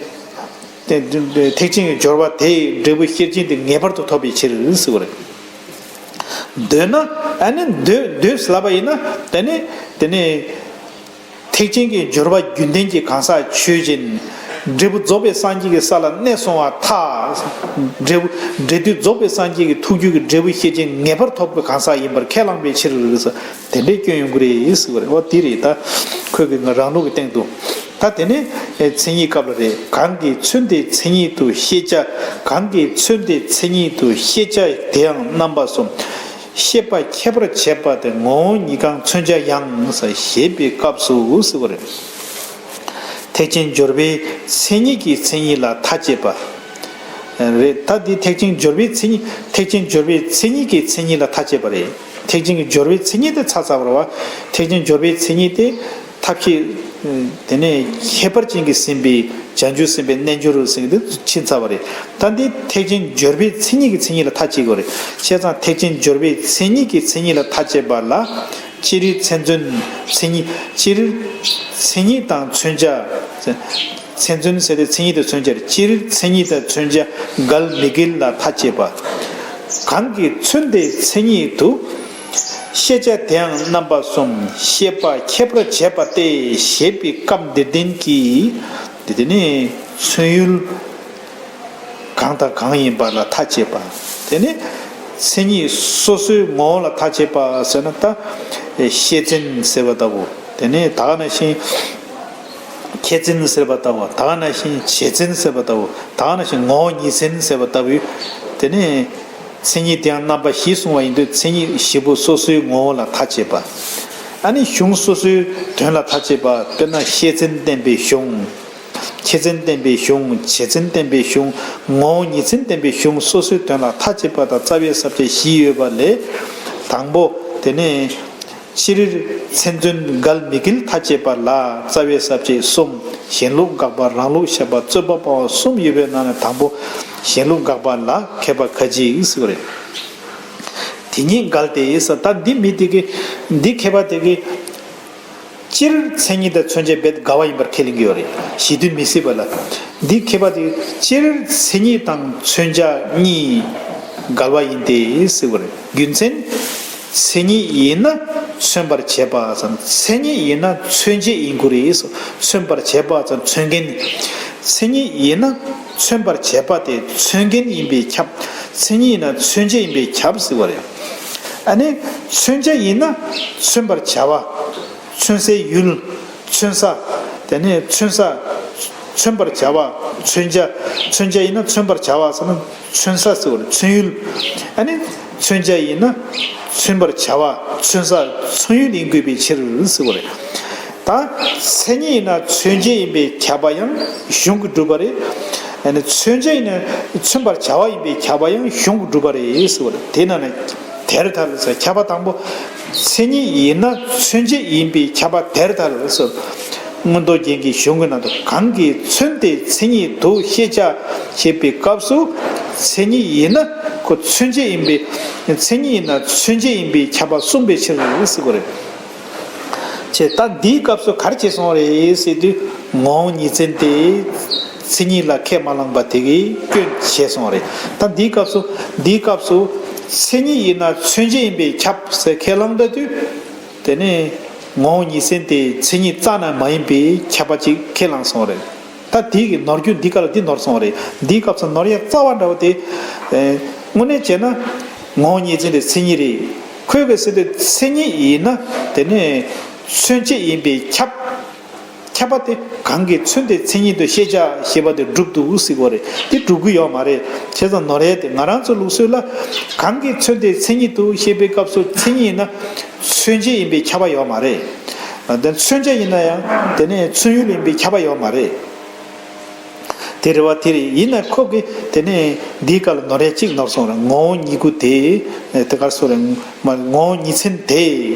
དེ། ཐེག་ཆེན་གྱི་སྦྱོར་བ་དེས་འབྲས་བུ་ཤེར་ཕྱིན་དེ་ངེས་པར་དུ་ཐོབ་པའི་ཕྱིར་ཟེར་བ་རེད། འདོད་ན། ཨ་ནི་འདོད། འདོད་ཟེར་ལབ་པ་ཡིན་ན། དེ་ནི། དེ་ནི། ཐེག་ཆེན་གྱི་སྦྱོར་བ་རྒྱུན་ལྡན་གྱི་གང་ཟག་ཆོས་ཅན། འབྲས་བུ་རྫོགས་པའི་སངས་རྒྱས་ཀྱི་ས་ལ་གནས་སོང་བར་ཐལ། འབྲས་བུ། འབྲས་དུས་རྫོགས་པའི་སངས་རྒྱས་ཀྱི་ཐུགས་རྒྱུད་ཀྱི་འབྲས་བུ་ཤེར་ཕྱིན་ངེས་པར་ཐོབ་པའི་གང་ཟག་ཡིན་པར་ཁས་བླངས་པའི་ཕྱིར། དེ་འདྲའི་སྐྱོན་ཡོང་གི་རེད་ཟེར་བ་རེད། འོ་དེ་རེད། ད་ཁོས་ཀྱི་ང་རང་ལུགས་ཀྱི་སྟེང་དུ། ད་དེ་ནས་མཚན་ཉིད་སྐབས་ལ་རེད། གང་གི་ཚུལ་དེ་མཚན་ཉིད་དུ་ཤེས་བྱ། གང་གི་ཚུལ་དེ་མཚན་ཉིད་དུ་ཤེས་བྱ་དེའང་རྣམ་པ་གསུམ། ཤེས་པ་ཁྱད་པར་བྱེད་པ་སྟེ་ངོ་བོ་ཉིད་གང་མཚོན་བྱ་ཡང་ཞེས་པའི་སྐབས་སུ་ཟེར་བ་རེད། ཐེག་ཆེན་སྦྱོར་བའི་མཚན་ཉིད་ཀྱི་མཚན་ཉིད་ལ་ཐག་བཅད་པ། རེད། ད་འདི་ཐེག་ཆེན་སྦྱོར་བའི་མཚན་ཉིད། ཐེག་ཆེན་སྦྱོར་བའི་མཚན་ཉིད་ཀྱི་མཚན་ཉིད་ལ་ཐག་བཅད་པ་རེད། ཐེག་ཆེན་གྱི་སྦྱོར་བའི་མཚན་ཉིད་དེ་ཚར་ཚར་བ་རེད་བ། ཐེག་ཆེན་སྦྱོར་བའི་མཚན་ཉིད་དེ་ཐབས་ཤེས། དེ་ནས་ཁྱད་པར་ཅན་གྱིས་ཟིན་པའི་བྱང་ཆུབ་སེམས་དཔའི་རྣལ་འབྱོར་ཟེར་གྱི་འདི་ཕྱིན་ཚར་བ་རེད། ད་འདི་ཐེག་ཆེན་སྦྱོར་བའི་མཚན་ཉིད་ཀྱི་མཚན་ཉིད་ལ་ཐག་བཅད་དགོས་རེད། བྱས་ཙང་ཐེག་ཆེན་སྦྱོར་བའི་མཚན་ཉིད་ཀྱི་མཚན་ཉིད་ལ་ཐག་བཅད་པ་ལ། སྤྱིར་མཚན་མཚོན་མཚན་ཉིད། སྤྱིར་མཚན་ཉིད་དང་མཚོན་བྱ། མཚན་མཚོན་ཟེར་ཏེ་མཚན་ཉིད་དང་མཚོན་བྱ་རེད། སྤྱིར་མཚན་ཉིད་དང་མཚོན་བྱ་འགལ་མི་འགལ་ལ་ཐག་བཅད་པ། གང་གི་ཚུལ་དེ་མཚན་ཉིད་དུ་ཤེས་བྱ་དེའང་རྣམ་པ་གསུམ། ཤེས་པ་ཁྱད་པར་བྱེད་པ་སྟེ་ཞེས་པའི་སྐབས་འདིར་བསྟན་གྱི། དེ་ནི་མཚོན་ཡུལ། གང་དང་གང་ཡིན་པ་ལ་ཐག་བཅད་པ། དེ་ནི་མཚན་ཉིད་སོ་སོའི་ངོ་བོ་ལ་ཐག་བཅད་པ་ཟེར་ན། ད་ཤེས་མཚན་ཟེར་བ་ལྟ་བུ། དེ་ནི་ད་ག་ནང་བཞིན་ཁྱད་མཚན་ཟེར་བ་ལྟ་བུ། ད་ག་ནང་བཞིན་བྱེད་མཚན་ཟེར་བ་ལྟ་བུ། ད་ག་ནང་བཞིན་ངོ་བོ་ཉིད་མཚན་ཟེར་བ་ལྟ་བུའི། དེ་ནི་མཚན་ཉིད་དེའང་རྣམ་པ་བཞི་གསུངས་པ་ཡིན་དུས། མཚན་ཉིད་བཞི་པོ་སོ་སོའི་ངོ་བོ་ལ་ཐག་བཅད་པ། ཨ་ནི་གཞུང་སོ་སོའི་དོན་ལ་ཐག་བཅད་པ། དཔེར་ན་ཤེས་མཚན་བསྟན་པའི་གཞུང་། ཁྱད་མཚན་བསྟན་པའི་གཞུང་། བྱེད་མཚན་བསྟན་པའི་གཞུང་། ངོ་བོ་ཉིད་མཚན་བསྟན་པའི་གཞུང་སོ་སོའི་དོན་ལ་ཐག་བཅད་པ་དང་རྩ་བའི་ས་བཅད་བཞི་ཡོད་པ་ལས། དང་པོ། དེ་ནས་སྤྱིར་མཚན་མཚོན་འགལ་མི་འགལ་ཐག་བཅད་པ་ལ་རྩ་བའི་ས་བཅད་གསུམ། གཞན་ལུགས་དགག་པ། རང་ལུགས་བཞག་པ། རྩོད་པ་སྤང་བ་གསུམ་ཡོད་པའི་ནང་ནས་དང་པོ་གཞན་ལུགས་དགག་པ་ལ་མཁས་པ་ཁ་ཅིག་ཟེར་བ་རེད། དེ་ཉིད་འགལ་ཏེ་ཟེར། ད་འདི་མི་དེ་གི། འདི་མཁས་པ་དེ་གི། སྤྱིར་མཚན་ཉིད་དང་མཚོན་བྱ་རྦད་འགལ་བ་ཡིན་པར་ཁས་ལེན་གྱི་ཡོད་རེད། གཞི་མཐུན་མི་སྲིད་པ་ལ། འདི་མཁས་པ་དེ་སྤྱིར་མཚན་ཉིད་དང་མཚོན་བྱ་གཉིས་འགལ་བ་ཡིན་ཏེ་ཟེར་བ་རེད། རྒྱུ་མཚན། མཚན་ཉིད་ཡིན་ན་མཚོན་པར་བྱེད་པ་སམ། མཚན་ཉིད་ཡིན་ན་མཚོན་བྱེད་ཡིན་དགོས་རེད་སོ། མཚོན་པར་བྱེད་པ་སམ། མཚོན་མཁན། མཚན་ཉིད་ཡིན་ན་མཚོན་པར་བྱེད་པ་དེ་མཚོན་མཁན་ཡིན་པས་ཁྱབ། མཚན་ཉིད་ཡིན་ན་མཚོན་བྱེད་ཡིན་པས་ཁྱབ་ཟེར་བ་རེད། ཨ་ནི་མཚོན་བྱ་ཡིན་ན་མཚོན་པར་བྱ་བ། མཚོན་སའི་ཡུལ། མཚོན་ས། དེ་ནས་མཚོན་ས། མཚོན་པར་བྱ་བ། མཚོན་བྱ། མཚོན་བྱ་ཡིན་ན་མཚོན་པར་བྱ་བ་ཟེར་ན་མཚོན་ས་ཟེར་བ་རེད། མཚོན་ཡུལ། ཨ་ནི་མཚོན་བྱ་ཡིན་ན་མཚོན་པར་བྱ་བ། མཚོན་ས། མཚོན་ཡུལ་ཡིན་དགོས་པའི་ཕྱིར་ཟེར་བ་རེད། ད་མཚན་ཉིད་ཡིན་ན་མཚོན་བྱེད་ཡིན་པས་ཁྱབ་པ་ཡང་གཞུང་གིས་སྒྲུབ་པ་རེད། ཨ་ནི་མཚོན་བྱ་ཡིན་ན་མཚོན་པར་བྱ་བ་ཡིན་པས་ཁྱབ་པ་ཡང་གཞུང་གིས་སྒྲུབ་པ་རེད་ཟེར་བ་རེད། དེ་ན་ནི། དེར་ཐལ་ཟེར། ཁྱབ་པ་དང་པོ། མཚན་ཉིད་ཡིན་ན་མཚོན་བྱེད་ཡིན་པས་ཁྱབ་པ་དེར་ཐལ་ཟེར། མངོན་རྟོགས་རྒྱན་གྱི་གཞུང་གི་ནང་དུ་གང་གིས་མཚོན་ཏེ་མཚན་ཉིད་དུ་ཤེས་བྱ་ཞེས་པའི་སྐབས་སུ། མཚན་ཉིད་ཡིན་ན་ཁོ་མཚོན་བྱེད་ཡིན་པས། མཚན་ཉིད་ཡིན་ན་མཚོན་བྱེད་ཡིན་པས་ཁྱབ་པ་གསུངས་པའི་ཕྱིར་ཟེར་གྱི་རེད། ཅེས་ད་འདིའི་སྐབས་སུ་ག་རེ་བྱས་སོང་རེད་ཟེར་དུས། ངོ་བོ་ཉིད་མཚན་དེ་མཚན་ཉིད་ལ་ཁས་མ་བླངས་པ་དེ་གིས་སྐྱོན་བྱས་སོང་རེད། ད་འདིའི་སྐབས་སུ། འདིའི་སྐབས་སུ་མཚན་ཉིད་ཡིན་ན་མཚོན་བྱེད་ཡིན་པས་ཁྱབ་ཟེར་ཁས་བླངས་ད་དུས། དེ་ནས་ངོ་བོ་ཉིད་མཚན་དེ་མཚན་ཉིད་རྩ་ནས་མ་ཡིན་པའི་ཁྱབ་པ་ཅིག་ཁས་བླངས་སོང་རེད། ད་དེ་གི་ནོར་རྒྱུ་འདི་ག་ལ་འདི་ནོར་སོང་རེད། འདིའི་སྐབས་སུ་ནོར་ཡ་རྩ་བ་འདྲ་བོ་དེ། ཨེ། དངོས་གནས་བྱས་ན། ངོ་བོ་ཉིད་མཚན་དེ་མཚན་ཉིད་རེད། ཁོས་ག་ཟེར་དུས་མཚན་ཉིད་ཡིན་ན་དེ་ནས་མཚོན་བྱེད་ཡིན་པས་ཁྱབ། ཁྱབ་པ་དེ་གང་གིས་མཚོན་ཏེ་མཚན་ཉིད་དུ་ཤེས་བྱ་ཞེས་པ་དེ་གྲུབ་འདུག་ཟེར་གྱི་རེད། དེ་གྲུབ་ཀྱི་ཡོད་མ་རེད། བྱས་ཙང་ནོར་ཡ་དེ་ང་རང་ཚོ་ལུགས་སྲོལ་ལ། གང་གིས་མཚོན་ཏེ་མཚན་ཉིད་དུ་ཤེས་པའི་སྐབས་སུ་མཚན་ཉིད་ཡིན་ན་མཚོན་བྱེད་ཡིན་པས་ཁྱབ་པ་ཡོད་མ་རེད། དེ་མཚོན་བྱ་ཡིན་ན་ཡང་དེ་ནས་མཚོན་ཡུལ་ཡིན་པས་ཁྱབ་པ་ཡོད་མ་རེད། དེ་རེད་བ། དེ་རེད། ཡིན་ན་ཁོ་གིས་དེ་ནས་འདིའི་སྐབས་ལ་ནོར་ཡ་གཅིག་ནོར་སོང་རེད། ངོ་བོ་ཉིད་སྐུ་དེ། དེ་གར་སོ་རེད། མ་ངོ་བོ་ཉིད་མཚན་དེ་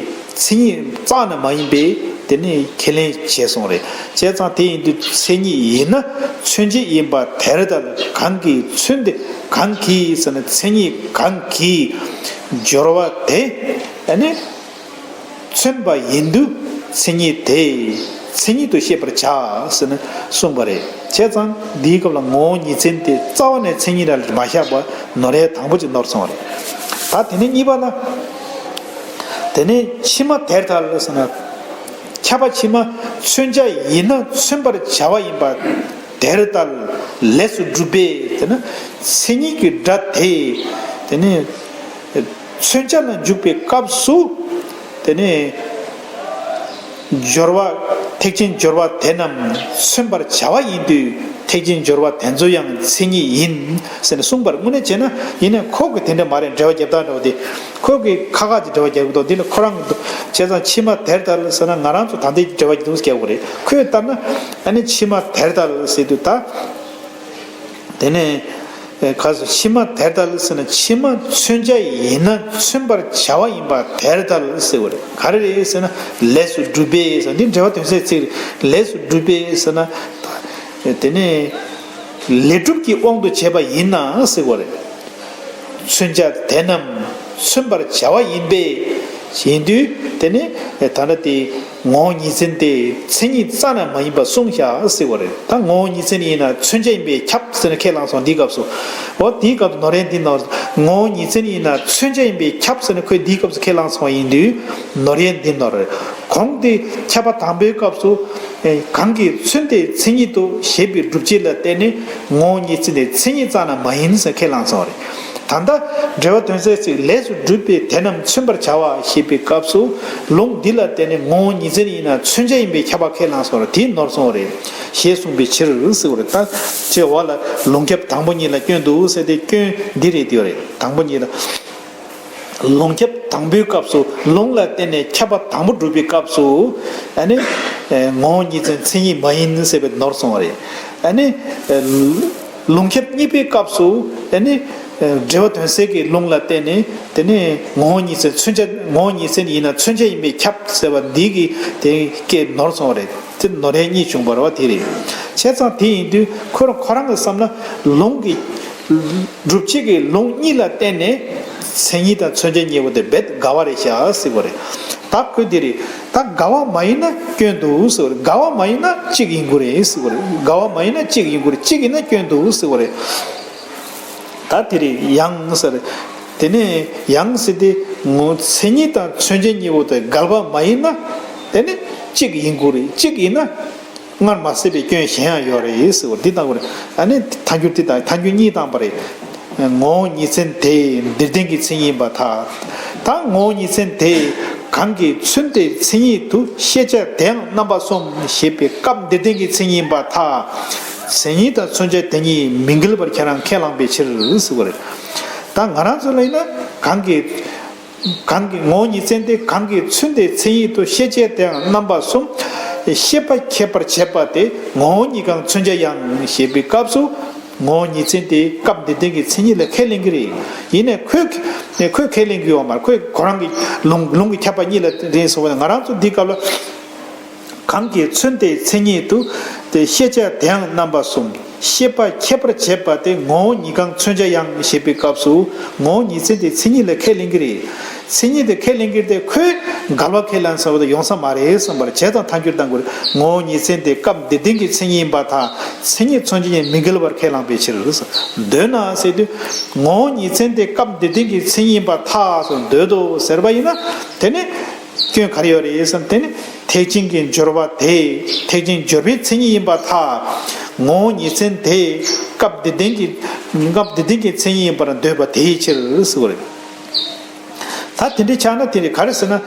མཚན་ཉིད་རྩ་ནས་མ་ཡིན་པས་དེ་ནས་ཁས་ལེན་བྱས་སོང་རེད། བྱས་ཙང་དེ་ཡིན་དུས་མཚན་ཉིད་ཡིན་ན་མཚོན་བྱེད་ཡིན་པ་དེར་ཐལ། གང་གིས་མཚོན་ཏེ། གང་གིས་ཟེར་ན་མཚན་ཉིད་གང་གིས་སྦྱོར་བ་དེ་ཨ་ནི། མཚོན་པ་ཡིན་དུས་མཚན་ཉིད་དེ་མཚན་ཉིད་དུ་ཤེས་པར་བྱ་ཟེར་ནས་གསུངས་པ་རེད། བྱས་ཙང་འདིའི་སྐབས་ལ་ངོ་བོ་ཉིད་མཚན་དེ་རྩ་བ་ནས་མཚན་ཉིད་ལ་མ་བཞག་པ་ནོར་ཡ་དང་པོ་ཅིག་ནོར་སོང་བ་རེད། ད་དེ་ནས་གཉིས་པ་ལ། དེ་ནས་ཕྱི་མ་དེར་ཐལ་ཟེར་ན། ཁྱབ་པ་ཕྱི་མ་མཚོན་བྱ་ཡིན་ན་མཚོན་པར་བྱ་བ་ཡིན་པ་དེར་ཐལ། ལས་སུ་གྲུབ་པས་དེ་ན་མཚན་ཉིད་ཀྱི་སྒྲ་དེ་དེ་ནས་མཚོན་བྱ་ལ་འཇུག་པའི་སྐབས་སུ། དེ་ནས་སྦྱོར་བ། ཐེག་ཆེན་སྦྱོར་བ་དེ་རྣམས་མཚོན་པར་བྱ་བ་ཡིན་དུས་ཐེག་ཆེན་སྦྱོར་བ་དེ་ཚོ་ཡང་མཚན་ཉིད་ཡིན་ཟེར་ནས་གསུངས་པར་དངོས་གནས་བྱས་ན། ཡིན་ནའི་ཁོ་གི་དེ་འདྲ་མ་རེད། འགྲེལ་བ་རྒྱབ་སྟངས་འདྲ་བོ་དེ། ཁོ་གི་ཁ་ཁ་ཅིག་འགྲེལ་བ་རྒྱག་གི་འདུག་འདི་ནི་ཁོ་རང་གི་འདུག་བྱས་ཙང་ཕྱི་མ་དེར་ཐལ་ཟེར་ན་ང་རང་ཚོ་ད་ལྟའི་འགྲེལ་བ་ཅིག་འདུག་རྒྱག་དགོས་རེད། ཁོས་ལྟར་ན་ཨ་ནི་ཕྱི་མ་དེར་ཐལ་ཟེར་དུས་ད། དེ་ནས་ཨེ། ག་ཟེར། ཕྱི་མ་དེར་ཐལ་ཟེར་ན་ཕྱི་མ་མཚོན་བྱ་ཡིན་ན་མཚོན་པར་བྱ་བ་ཡིན་པ་དེར་ཐལ་ཟེར་བ་རེད། ག་རེ་རེད་ཟེར་ན་ལས་སུ་གྲུབ་པས་ཟེར། འདི་འགྲེལ་བ་དོན་གསལ་ཚིག་རེད། ལས་སུ་གྲུབ་པས་ཟེར་ན་དེ་ནས་ལས་གྲུབ་ཀྱི་དབང་དུ་བྱས་པ་ཡིན་ན་ཟེར་བ་རེད། མཚོན་བྱ་དེ་རྣམས་མཚོན་པར་བྱ་བ་ཡིན་པས། ཡིན་དུས་དེ་ནས་ད་ལྟ་དེ་ངོ་བོ་ཉིད་མཚན་དེ་མཚན་ཉིད་རྩ་ནས་མ་ཡིན་པ་གསུངས་བཞག་ཟེར་བ་རེད། ད་ངོ་བོ་ཉིད་མཚན་ཡིན་ན་མཚོན་བྱ་ཡིན་པས་ཁྱབ་ཟེར་ནས་ཁས་བླངས་སོང་། འདིའི་སྐབས་སུ། འོ་འདིའི་སྐབས་སུ་ནོར་ཡན་འདི་ནོར། ངོ་བོ་ཉིད་མཚན་ཡིན་ན་མཚོན་བྱ་ཡིན་པས་ཁྱབ་ཟེར་ནས་ཁོས་འདིའི་སྐབས་སུ་ཁས་བླངས་སོང་བ་ཡིན་དུས་ནོར་ཡན་འདི་ནོར། གོང་དེ་ཁྱབ་པ་དང་པོའི་སྐབས་སུ། ཨེ། གང་གིས་མཚོན་ཏེ་མཚན་ཉིད་དུ་ཞེས་པའི་སྒྲུབ་བྱེད་ལ་བརྟེན་ནས་ངོ་བོ་ཉིད་མཚན་དེ་མཚན་ཉིད་རྩ་ནས་མ་ཡིན་ཟེར་ཁས་བླངས་སོང་བ་རེད། ད་ལྟ་འགྲེལ་བ་དོན་གསལ་ཚིག་ལས་སུ་གྲུབ་པས་དེ་རྣམས་མཚོན་པར་བྱ་བ་ཞེས་པའི་སྐབས་སུ་ལུང་འདི་ལ་བརྟེན་ནས་ངོ་བོ་ཉིད་མཚན་ཡིན་ན་མཚོན་བྱ་ཡིན་པས་ཁྱབ་པ་ཁས་བླངས་སོང་བ་རེད། དེ་ནོར་སོང་བ་རེད། ཞེས་གསུངས་པའི་ཕྱིར་ཟེར་བ་རེད། ད་ཅེས་འོག་ལ་ལུང་ཁྱབ་དང་པོ་གཉིས་ལ་སྐྱོན་འདུག་ཟེར་ཏེ་སྐྱོན་འདི་རེད་དེ་བ་རེད། དང་པོ་གཉིས་ལ། ལུང་ཁྱབ་དང་པོའི་སྐབས་སུ་ལུང་ལ་བརྟེན་ནས་ཁྱབ་པ་དང་པོ་སྒྲུབ་པའི་སྐབས་སུ། ཨ་ནི་ངོ་བོ་ཉིད་མཚན་མཚན་ཉིད་མ་ཡིན་ཟེར་བའི་ནོར་སོང་བ་རེད། ཨ་ནི་ལུང་ཁྱབ་གཉིས་པའི་སྐབས་སུ་ཨ་ནི་འགྲེལ་བ་དོན་གསལ་གྱི་ལུང་ལ་བརྟེན་ནས་དེ་ནས་ངོ་བོ་ཉིད་མཚན་མཚོན་བྱ། ངོ་བོ་ཉིད་མཚན་ཡིན་ན་མཚོན་བྱ་ཡིན་པས་ཁྱབ་ཟེར་བ་འདི་གི་དེ་སྐད་ནོར་སོང་བ་རེད། དེ་ནོར་ཡ་གཉིས་བྱུང་བ་རེད་བ། དེ་རེད། བྱས་ཙང་དེ་ཡིན་དུས་ཁོ་རང་ཁོ་རང་གི་བསམ་ན་ལུང་གི་སྒྲུབ་བྱེད་ཀྱི་ལུང་གཉིས་ལ་བརྟེན་ནས་མཚན་ཉིད་དང་མཚོན་བྱ་གཉིས་པོ་དེ་རྦད་འགལ་བ་རེད་ཤག་ཟེར་བ་རེད། ད་ཁོས་དེ་རེད། ད་འགལ་བ་མ་ཡིན་ན་སྐྱོན་འདུག་ཟེར་བ་རེད། འགལ་བ་མ་ཡིན་ན་གཅིག་ཡིན་དགོས་རེད་ཟེར་བ་རེད། འགལ་བ་མ་ཡིན་ན་གཅིག་ཡིན་དགོས་རེད། གཅིག་ཡིན་ན་སྐྱོན་འདུག་ཟེར་བ་རེད། ད་དེ་རེད། ཡང་ཟེར། དེ་ནས་ཡང་ཟེར་ཏེ་ངོ་མཚན་ཉིད་དང་མཚོན་བྱ་གཉིས་པོ་དེ་འགལ་བ་མ་ཡིན་ན་དེ་ནི་གཅིག་ཡིན་དགོས་རེད། གཅིག་ཡིན་ན། སྔར་མ་ཟད་པའི་སྐྱོན་གཞན་ཡང་ཡོད་རེད་ཟེར་བ་འདི་བཏང་དགོས་རེད། ཨ་ནི་ཐལ་འགྱུར་འདི་དང་ཐལ་འགྱུར་གཉིས་བཏང་པ་རེད། ངོ་བོ་ཉིད་མཚན་དེ་འདིར་བསྟན་གྱི་མཚན་ཉིད་ཡིན་པར་ཐལ། ད་ངོ་བོ་ཉིད་མཚན་དེ་གང་གིས་མཚོན་ཏེ་མཚན་ཉིད་དུ་ཤེས་བྱ་དེའང་རྣམ་པ་གསུམ་ཞེས་པའི་སྐབས་འདིར་བསྟན་གྱི་མཚན་ཉིད་ཡིན་པར་ཐལ། མཚན་ཉིད་དང་མཚོན་བྱ་དེ་གཉིས་མི་འགལ་བར་ཁྱེད་རང་ཁས་བླངས་པའི་ཕྱིར་ཟེར་བ་རེད། ད་ང་རང་ཚོ་ལ་ཡིན་ན་གང་གིས། གང་གི་ངོ་བོ་ཉིད་མཚན་དེ་གང་གིས་མཚོན་ཏེ་མཚན་ཉིད་དུ་ཤེས་བྱ་དེའང་རྣམ་པ་གསུམ། ཤེས་པ་ཁྱད་པར་བྱེད་པ་དེ་ངོ་བོ་ཉིད་གང་མཚོན་བྱ་ཡང་ཞེས་པའི་སྐབས་སུ། ངོ་བོ་ཉིད་མཚན་དེ་སྐབས་འདིར་བསྟན་གྱི་མཚན་ཉིད་ལ་ཁས་ལེན་གྱི་རེད། ཡིན་ནའི་ཁོས་ཁོས་ཁས་ལེན་གྱི་ཡོད་མ་རེད། ཁོས་ཁོ་རང་གི་ལུང་ལུང་གི་ཁྱབ་པ་གཉིས་ལ་རེད་ཟེར་བ་ན་ང་རང་ཚོ་འདི་སྐབས་ལ། གང་གིས་མཚོན་ཏེ་མཚན་ཉིད་དུ། དེ་ཤེས་བྱ་དེའང་རྣམ་པ་གསུམ། ཤེས་པ་ཁྱད་པར་བྱེད་པ་སྟེ་ངོ་བོ་ཉིད་གང་མཚོན་བྱ་ཡང་ཞེས་པའི་སྐབས་སུ་ངོ་བོ་ཉིད་མཚན་དེ་མཚན་ཉིད་ལ་ཁས་ལེན་གྱི་རེད། མཚན་ཉིད་དེ་ཁས་ལེན་གྱི་རེད་དེ་ཁོས་འགལ་བ་ཁས་ལེན་ས་བ་དེ་ཡོང་ས་མ་རེད་བསམ་པར་བྱས་ཙང་ཐལ་འགྱུར་གཏང་དགོས་རེད། ངོ་བོ་ཉིད་མཚན་དེ་སྐབས་འདིར་བསྟན་གྱི་མཚན་ཉིད་ཡིན་པར་ཐལ། མཚན་ཉིད་མཚོན་བྱ་ཉིད་མི་འགལ་བར་ཁས་བླངས་པའི་ཕྱིར། འདོད་ན་ཟེར་དུས་ངོ་བོ་ཉིད་མཚན་དེ་སྐབས་འདིར་བསྟན་གྱི་མཚན་ཉིད་ཡིན་པར་ཐལ་སོགས་འདོད་དོ་ཟེར་བ་ཡིན་ན། དེ་ནི་སྐྱོན་ག་རེ་ཡོད་རེད་བསམ་དེ་ནི་ཐེག་ཆེན་གྱི་སྦྱོར་བ་དེ་ཐེག་ཆེན་སྦྱོར་བའི་མཚན་ཉིད་ཡིན་པར་ཐལ། ངོ་བོ་ཉིད་མཚན་དེ་སྐབས་འདིར་བསྟན་གྱི་སྐབས་འདིར་བསྟན་གྱི་མཚན་ཉིད་ཡིན་པར་འདོད་པ་དེའི་ཕྱིར་ཟེར་བ་རེད། ད་དེ་འདྲའི་ཆགས་ན་དེ་རེད། ག་རེ་ཟེར་ན།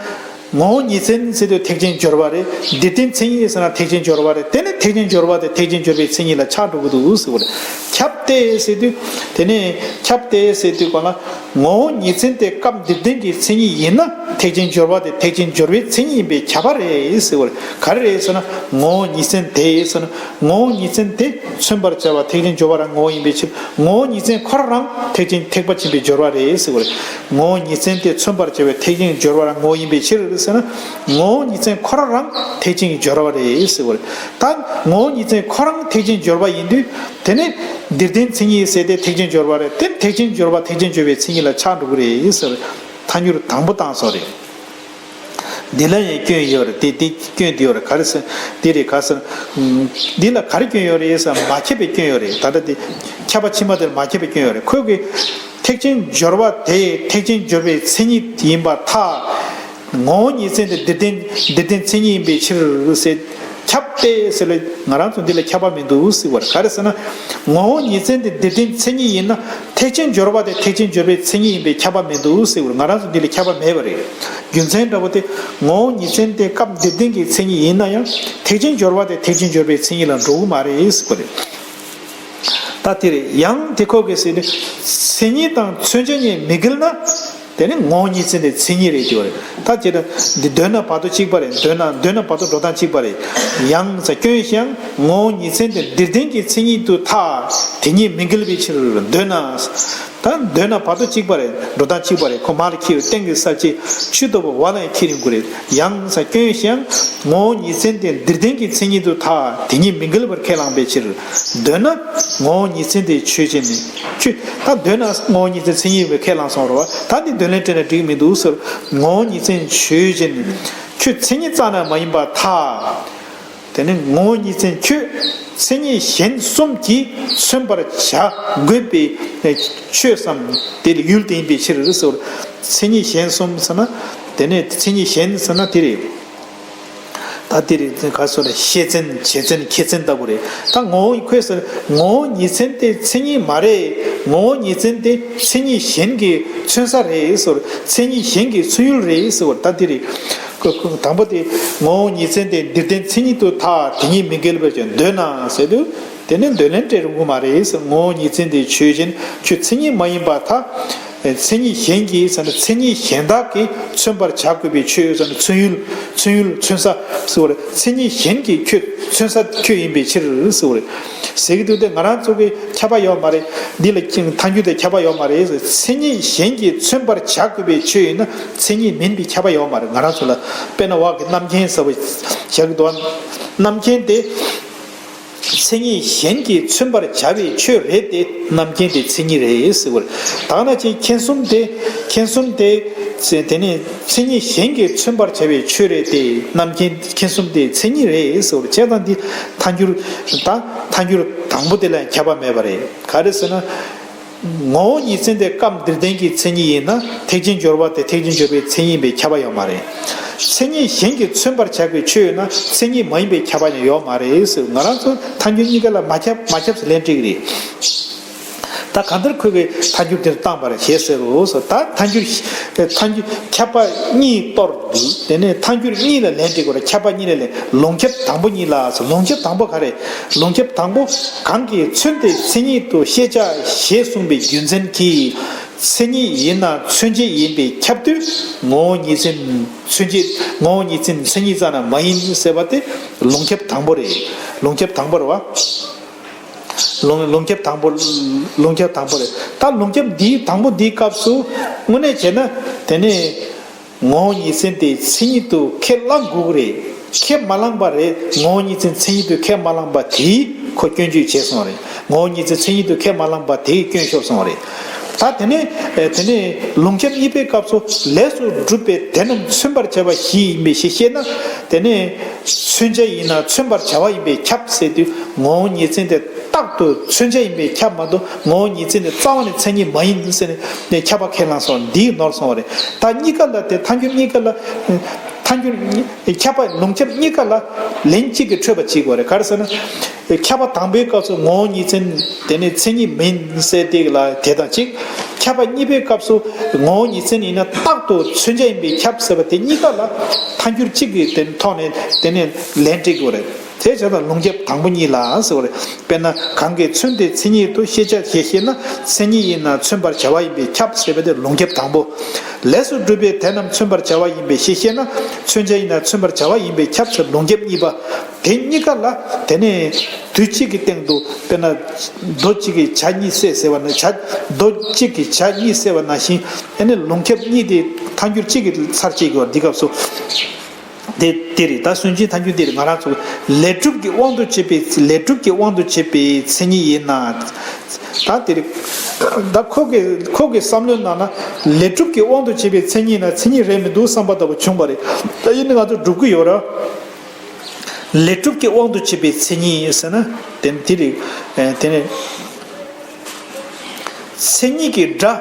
ངོ་བོ་ཉིད་མཚན་ཟེར་དུས་ཐེག་ཆེན་སྦྱོར་བ་རེད། འདིར་བསྟན་མཚན་ཉིད་ཟེར་ན་ཐེག་ཆེན་སྦྱོར་བ་རེད། དེ་ནི་ཐེག་ཆེན་སྦྱོར་བ་དེ་ཐེག་ཆེན་སྦྱོར་བའི་མཚན་ཉིད་ལ་ཆགས་འགྲོ་གི་འདུག་ཟེར་བ་རེད། ཁྱབ་སྟེ་ཟེར་དུས། དེ་ནི་ཁྱབ་སྟེ་ཟེར་དུས་གོ་ལ། ངོ་བོ་ཉིད་མཚན་དེ་སྐབས་འདིར་བསྟན་གྱི་མཚན་ཉིད་ཡིན་ན་ཐེག་ཆེན་སྦྱོར་བ་དེ་ཐེག་ཆེན་སྦྱོར་བའི་མཚན་ཉིད་ཡིན་པས་ཁྱབ་པ་རེད་ཟེར་བ་རེད། ག་རེ་རེད་ཟེར་ན། ངོ་བོ་ཉིད་མཚན་དེ་ཟེར་ན། ངོ་བོ་ཉིད་མཚན་དེ་མཚོན་པར་བྱ་བ་ཐེག་ཆེན་སྦྱོར་བ་རང་ངོ་བོ་ཡིན་པའི་ཕྱིར། ངོ་བོ་ཉིད་མཚན་ཁོ་རང་ཐེག་ཆེན་ཐེག་པ་ཆེན་པོའི་སྦྱོར་བ་རེད་ཟེར་བ་རེད། ངོ་བོ་ཉིད་མཚན་དེ་མཚོན་པར་བྱ་བའི་ཐེག་ཆེན་སྦྱོར་བ་རང་ངོ་བོ་ཡིན་པའི་ཕྱིར་ཟེར་ན། ངོ་བོ་ཉིད་མཚན་ཁོ་རང་རང་ཐེག་ཆེན་གྱི་སྦྱོར་བ་རེད་ཟེར་བ་རེད། ད་ངོ་བོ་ཉིད་མཚན་ཁོ་རང་ཐེག་ཆེན་སྦྱོར་བ་ཡིན་དུས། དེ་ནི་འདིར་བསྟན་མཚན་ཉིད་ཟེར་ཏེ་ཐེག་ཆེན་སྦྱོར་བ་རེད། དེ་ཐེག་ཆེན་སྦྱོར་བ་ཐེག་ཆེན་སྦྱོར་བའི་མཚན་ཉིད་ལ་ཆགས་འགྲོ་གི་རེད་ཟེར་བ་རེད། ཐལ་འགྱུར་དང་པོ་བཏང་སོང་རེད། འདི་ལ་ཡང་སྐྱོན་ཡོད་རེད། དེ་དེ་སྐྱོན་དེ་ཡོད་རེད། ག་རེ་ཟེར། དེ་རེད། ག་ཟེར། འདི་ལ་ག་རེ་སྐྱོན་ཡོད་རེད་ཟེར་ན་མ་ཁྱབ་པའི་སྐྱོན་ཡོད་རེད། ད་ལྟ་དེ་ཁྱབ་པ་ཕྱི་མ་དེར་མ་ཁྱབ་པའི་སྐྱོན་ཡོད་རེད། ཁོས་གི་ཐེག་ཆེན་སྦྱོར་བ་དེ་ཐེག་ཆེན་སྦྱོར་བའི་མཚན་ཉིད་ཡིན་པར་ཐལ། ངོ་བོ་ཉིད་མཚན་དེ་འདིར་བསྟན་འདིར་བསྟན་མཚན་ཉིད་ཡིན་པའི་ཕྱིར་ཟེར། ཁྱབ་སྟེ་ཟེར་ལ་ང་རང་ཚོ་འདི་ལ་ཁྱབ་པ་མི་འདུག་ཟེར་བར། ག་རེ་ཟེར་ན། ངོ་བོ་ཉིད་མཚན་དེ་འདིར་བསྟན་མཚན་ཉིད་ཡིན་ན་ཐེག་ཆེན་སྦྱོར་བ་དེ་ཐེག་ཆེན་སྦྱོར་བའི་མཚན་ཉིད་ཡིན་པས་ཁྱབ་པ་མི་འདུག་ཟེར་བར། ང་རང་ཚོ་འདི་ལ་ཁྱབ་པ་མེད་པ་རེད། རྒྱུ་མཚན་འདྲ་པོ་དེ་ངོ་བོ་ཉིད་མཚན་དེ་སྐབས་འདིར་བསྟན་གྱི་མཚན་ཉིད་ཡིན་ན་ཡང་ཐེག་ཆེན་སྦྱོར་བ་དེ་ཐེག་ཆེན་སྦྱོར་བའི་མཚན་ཉིད་ལ་འགྲོ་གི་མ་རེད་ཟེར་བ་རེད། ད་དེ་རེད། ཡང་དེ་ཁོ་གིས་ཟེར་ནས་མཚན་ཉིད་དང་མཚོན་བྱ་གཉིས་མི་འགལ་ན། དེ་ནི་ངོ་བོ་ཉིད་མཚན་དེ་མཚན་ཉིད་རེད་ཅེས་པ་རེད། ད་དེ་ལ་འདི་འདོད་ན་བར་དོ་གཅིག་པ་རེད། འདོད་ན་འདོད་ན་བར་དོ་འགྲོ་སྟངས་གཅིག་པ་རེད། ཡང་ཟེར་སྐྱོན་ཞིང་ངོ་བོ་ཉིད་མཚན་དེ་འདིར་བསྟན་གྱི་མཚན་ཉིད་དུ་ཐལ། དེ་གཉིས་མི་འགལ་བའི་ཕྱིར་འདོད་ན། ད་འདོད་ན་བར་དོ་གཅིག་པ་རེད། འགྲོ་སྟངས་གཅིག་པ་རེད། ཁོ་མར་ལ་འཁྱེར་སྟེང་གི་གསལ་བྱེད་ཆུ་ལྟ་བུ་འོག་ལ་ཡང་འཁྱེར་ཡོང་གི་རེད། ཡང་ཟེར་སྐྱོན་ཞིང་ངོ་བོ་ཉིད་མཚན་དེ་འདིར་བསྟན་གྱི་མཚན་ཉིད་དུ་ཐལ། དེ་གཉིས་མི་འགལ་བར་ཁས་བླངས་པའི་ཕྱིར། འདོད་ན་ངོ་བོ་ཉིད་མཚན་དེ་ཆོས་ཅན། ཁྱོད་ད་འདོད་ན་ངོ་བོ་ཉིད་མཚན་མཚན་ཉིད་པའི་ཁས་བླངས་སོང་རོ། ད་འདི་འདོད་ལན་སྤྲད་ན་འགྲིག་མི་འདུག་ཟེར། ངོ་བོ་ཉིད་མཚན་ཆོས་ཅན། ཁྱོད་མཚན་ཉིད་རྩ་ནས་མ་ཡིན་པར་ཐལ། དེ་ནི་ངོ་བོ་ཉིད་མཚན་ཁྱོད་མཚན་ཉིད་གཞན་གསུམ་གྱིས་མཚོན་པར་བྱ་དགོས་པའི་ཆོས་སམ་དེ་ལ་ཡུལ་དེ་ཡིན་པའི་ཕྱིར་ཟེར། མཚན་ཉིད་གཞན་གསུམ་ཟེར་ན། དེ་ནི་མཚན་ཉིད་གཞན་ཟེར་ན་དེ་རེད། ད་དེ་རེད། ག་སོ་ན་ཤེས་མཚན་བྱེད་མཚན་ཁྱད་མཚན་ལྟ་བུ་རེད། ད་ངོ་བོ་ཁོས་ཟེར་ངོ་བོ་ཉིད་མཚན་དེ་མཚན་ཉིད་མ་རེད། ངོ་བོ་ཉིད་མཚན་དེ་མཚན་ཉིད་གཞན་གྱིས་མཚོན་ས་རེད་ཟེར། མཚན་ཉིད་གཞན་གྱི་མཚོན་ཡུལ་རེད་ཟེར་བར། ད་དེ་རེད། ཁོ་ཁོ་དང་པོ་དེ་ངོ་བོ་ཉིད་མཚན་དེ་འདིར་བསྟན་མཚན་ཉིད་དུ་ཐལ། དེ་གཉིས་མི་འགལ་བར་ཀྱང་འདོད་ན་ཟེར་དུས། དེ་ནི་འདོད་ལན་སྤྲད་རུང་གི་མ་རེད་ཟེར། ངོ་བོ་ཉིད་མཚན་དེ་ཆོས་ཅན། ཁྱོད་མཚན་ཉིད་མ་ཡིན་པར་ཐལ། མཚན་ཉིད་གཞན་གྱིས་ཟེར་ན་མཚན་ཉིད་གཞན་དག་གིས་མཚོན་པར་བྱ་དགོས་པའི་ཆོས་ཟེར་ན་མཚོན་ཡུལ། མཚོན་ཡུལ་མཚོན་ས་ཟེར་བ་རེད། མཚན་ཉིད་གཞན་གྱིས་ཁྱོད་མཚོན་ས་ཁྱོད་ཡིན་པའི་ཕྱིར་ཟེར་བ་རེད། ཟེར་གྱི་འདུག་སྟེ་ང་རང་ཚོ་གི་ཁྱབ་པ་ཡོད་མ་རེད། འདི་ལ་ཐལ་འགྱུར་དེ་ཁྱབ་པ་ཡོད་མ་རེད་ཟེར། མཚན་ཉིད་གཞན་གྱིས་མཚོན་པར་བྱ་དགོས་པའི་ཆོས་ཡིན་ན་མཚན་ཉིད་མིན་པའི་ཁྱབ་པ་ཡོད་མ་རེད། ང་རང་ཚོ་ལ་དཔེར་ན་འོག་གི་རྣམ་མཁྱེན་ཟེར་བ་བཞག་གི་འདུག་རྣམ་མཁྱེན་དེ། མཚན་ཉིད་གཞན་གྱིས་མཚོན་པར་བྱ་བའི་ཆོས་རེད་དེ་རྣམ་མཁྱེན་དེ་མཚན་ཉིད་རེད་ཟེར་བར། ད་ན་ཅིག་མཁྱེན་གསུམ་དེ་མཁྱེན་གསུམ་དེ་དེ་ནི་མཚན་ཉིད་གཞན་གྱིས་མཚོན་པར་བྱ་བའི་ཆོས་རེད་དེ་རྣམ་མཁྱེན་མཁྱེན་གསུམ་དེ་མཚན་ཉིད་རེད་ཟེར་བར། བྱས་ཙང་འདི་ཐལ་འགྱུར་ད་ཐལ་འགྱུར་དང་པོ་དེ་ལ་ཁྱབ་པ་མེད་པ་རེད། ག་རེ་ཟེར་ན། ངོ་བོ་ཉིད་མཚན་དེ་སྐབས་འདིར་བསྟན་གྱི་མཚན་ཉིད་ཡིན་ན་ཐེག་ཆེན་སྦྱོར་བ་དེ་ཐེག་ཆེན་སྦྱོར་བའི་མཚན་ཉིད་ཡིན་པས་ཁྱབ་པ་ཡོད་མ་རེད། མཚན་ཉིད་གཞན་གྱིས་མཚོན་པར་བྱ་དགོས་ཆོས་ཡོད་ན་མཚན་ཉིད་མ་ཡིན་པས་ཁྱབ་པ་ཡང་ཡོད་མ་རེད་ཟེར། ང་རང་ཚོ་ཐལ་འགྱུར་གཉིས་ཀ་ལ་མ་ཁྱབ་མ་ཁྱབ་ཟེར་ལན་སྤྲད་ཀྱི་རེད། ད་གང་ལྟར་ཁོས་གི་ཐལ་འགྱུར་དེར་བཏང་བ་རེད་ཞེས་ཟེར་རོ་ཟེར། ད་ཐལ་འགྱུར་ཐལ་འགྱུར་ཁྱབ་པ་གཉིས་གཏོར་འདུག་དེ་ནས་ཐལ་འགྱུར་གཉིས་ལ་ལན་སྤྲད་དགོས་རེད། ཁྱབ་པ་གཉིས་ལ་ལན། ལུང་ཁྱབ་དང་པོ་གཉིས་ལ་ཟེར། ལུང་ཁྱབ་དང་པོ་ག་རེ། ལུང་ཁྱབ་དང་པོ་གང་གིས་མཚོན་ཏེ་མཚན་ཉིད་དུ་ཤེས་བྱ་ཞེས་གསུངས་པའི་རྒྱུ་མཚན་གྱིས། མཚན་ཉིད་ཡིན་ན་མཚོན་བྱེད་ཡིན་པས་ཁྱབ་དུས་ངོ་བོ་ཉིད་མཚན་མཚོན་བྱེད། ངོ་བོ་ཉིད་མཚན་མཚན་ཉིད་རྩ་ནས་མ་ཡིན་ཟེར་བ་དེ་ལུང་ཁྱབ་དང་པོ་རེད། ལུང་ཁྱབ་དང་པོ་རེད་བ། ལུང་ལུང་ཁྱབ་དང་པོ། ལུང་ཁྱབ་དང་པོ་རེད། ད་ལུང་ཁྱབ་འདིའི་དང་པོ་འདིའི་སྐབས་སུ་དངོས་གནས་བྱས་ན་དེ་ནས་ངོ་བོ་ཉིད་མཚན་དེ་མཚན་ཉིད་དུ་ཁས་བླང་དགོས་ཀྱི་རེད། ཁས་མ་བླངས་པ་རེད། ངོ་བོ་ཉིད་མཚན་མཚན་ཉིད་དུ་ཁས་མ་བླངས་པ་དེས་ཁོ་སྐྱོན་བརྗོད་བྱས་སོང་བ་རེད། ངོ་བོ་ཉིད་མཚན་མཚན་ཉིད་དུ་ཁས་མ་བླངས་པ་དེས་སྐྱོན་ཤོར་སོང་བ་རེད། ད་དེ་ནས་དེ་ནས་ལུང་ཁྱབ་གཉིས་པའི་སྐབས་སུ་ལས་སུ་གྲུབ་པའི་དེ་རྣམས་མཚོན་པར་བྱ་བ་བཞི་ཡིན་པའི་ཕྱིར་ཞེ་ན། དེ་ནས་མཚོན་བྱ་ཡིན་ན་མཚོན་པར་བྱ་བ་ཡིན་པས་ཁྱབ་ཟེར་དུས་ངོ་བོ་ཉིད་མཚན་དེ། རྟག་ཏུ་མཚོན་བྱ་ཡིན་པས་ཁྱབ་མ་གཏོགས་ངོ་བོ་ཉིད་མཚན་ནི་རྩ་བ་ནས་མཚན་ཉིད་མ་ཡིན་ཟེར་ནས་ནས་ཁྱབ་པ་ཁས་བླངས་སོང་། འདིས་ནོར་སོང་བ་རེད། ད་གཉིས་ཀ་ལ་དེ་ཐལ་འགྱུར་གཉིས་ཀ་ལ། ཐལ་འགྱུར་ཁྱབ་པ་ལུང་ཁྱབ་གཉིས་ཀ་ལ་ལན་གཅིག་གིས་འཕྲོད་པ་བྱེད་དགོས་རེད། ག་རེ་ཟེར་ན། ཁྱབ་པ་དང་པོའི་སྐབས་སུ་ངོ་བོ་ཉིད་མཚན་དེ་ནི་མཚན་ཉིད་མིན་ཟེར་དེ་ལ་དེ་དང་གཅིག་ཁྱབ་པ་གཉིས་པའི་སྐབས་སུ་ངོ་བོ་ཉིད་མཚན་ཡིན་ན་རྟག་ཏུ་མཚོན་བྱ་ཡིན་པས་ཁྱབ་ཟེར་བ་དེ་གཉིས་ཀ་ལ་ཐལ་འགྱུར་གཅིག་གི་དེ་ཐོག་ནས་དེ་ནས་ལན་སྤྲད་དགོས་རེད། དེ་བྱས་ཙང་ལུང་ཁྱབ་དང་པོ་གཉིས་ལ་ཟེར་བ་རེད། དཔེར་ན་གང་གིས་མཚོན་ཏེ་མཚན་ཉིད་དུ་ཤེས་བྱ་ཞེས་བཤད་ན་མཚན་ཉིད་ཡིན་ན་མཚོན་པར་བྱ་བ་ཡིན་པས་ཁྱབ་ཟེར་བ་དེ་ལུང་ཁྱབ་དང་པོ། ལས་སུ་གྲུབ་པའི་དེ་རྣམས་མཚོན་པར་བྱ་བ་ཡིན་པས་ཞེས་བཤད་ན་མཚོན་བྱ་ཡིན་ན་མཚོན་པར་བྱ་བ་ཡིན་པས་ཁྱབ་ཟེར་ལུང་ཁྱབ་གཉིས་པ། དེ་གཉིས་ཀ་ལ་དེ་ནས་དུས་གཅིག་གི་སྟེང་དུ་དཔེར་ན་རྡོ་གཅིག་གིས་བྱ་གཉིས་བསད་ཟེར་བ་ན་བྱ་རྡོ་གཅིག་གིས་བྱ་གཉིས་བསད་པ་ནང་བཞིན་དེ་ནས་ལུང་ཁྱབ་གཉིས་དེ་ཐལ་འགྱུར་གཅིག་གི་ཚར་གཅིག་གི་འདི་སྐབས་སུ། དེ་དེ་རེད། ད་སུན་འབྱིན་ཐལ་འགྱུར་དེ་རེད། ང་རང་ཚོ་ལས་གྲུབ་ཀྱི་དབང་དུ་བྱས་པའི་ལས་གྲུབ་ཀྱི་དབང་དུ་བྱས་པའི་མཚན་ཉིད་ཡིན་ན། ད་དེ་རེད། ད་ཁོ་གི་ཁོ་གི་བསམ་བློའི་ནང་ན་ལས་གྲུབ་ཀྱི་དབང་དུ་བྱས་པའི་མཚན་ཉིད་ན་མཚན་ཉིད་རེད་མི་འདུག་བསམ་པ་ལྟ་བུ་བྱུང་བ་རེད། ད་ཡིན་ནའི་ང་ཚོ་སྒྲུབ་ཀྱི་ཡོད་ར། ལས་གྲུབ་ཀྱི་དབང་དུ་བྱས་པའི་མཚན་ཉིད་ཟེར་ན་དེ་དེ་རེད། དེ་ནས། མཚན་ཉིད་ཀྱི་སྒྲ་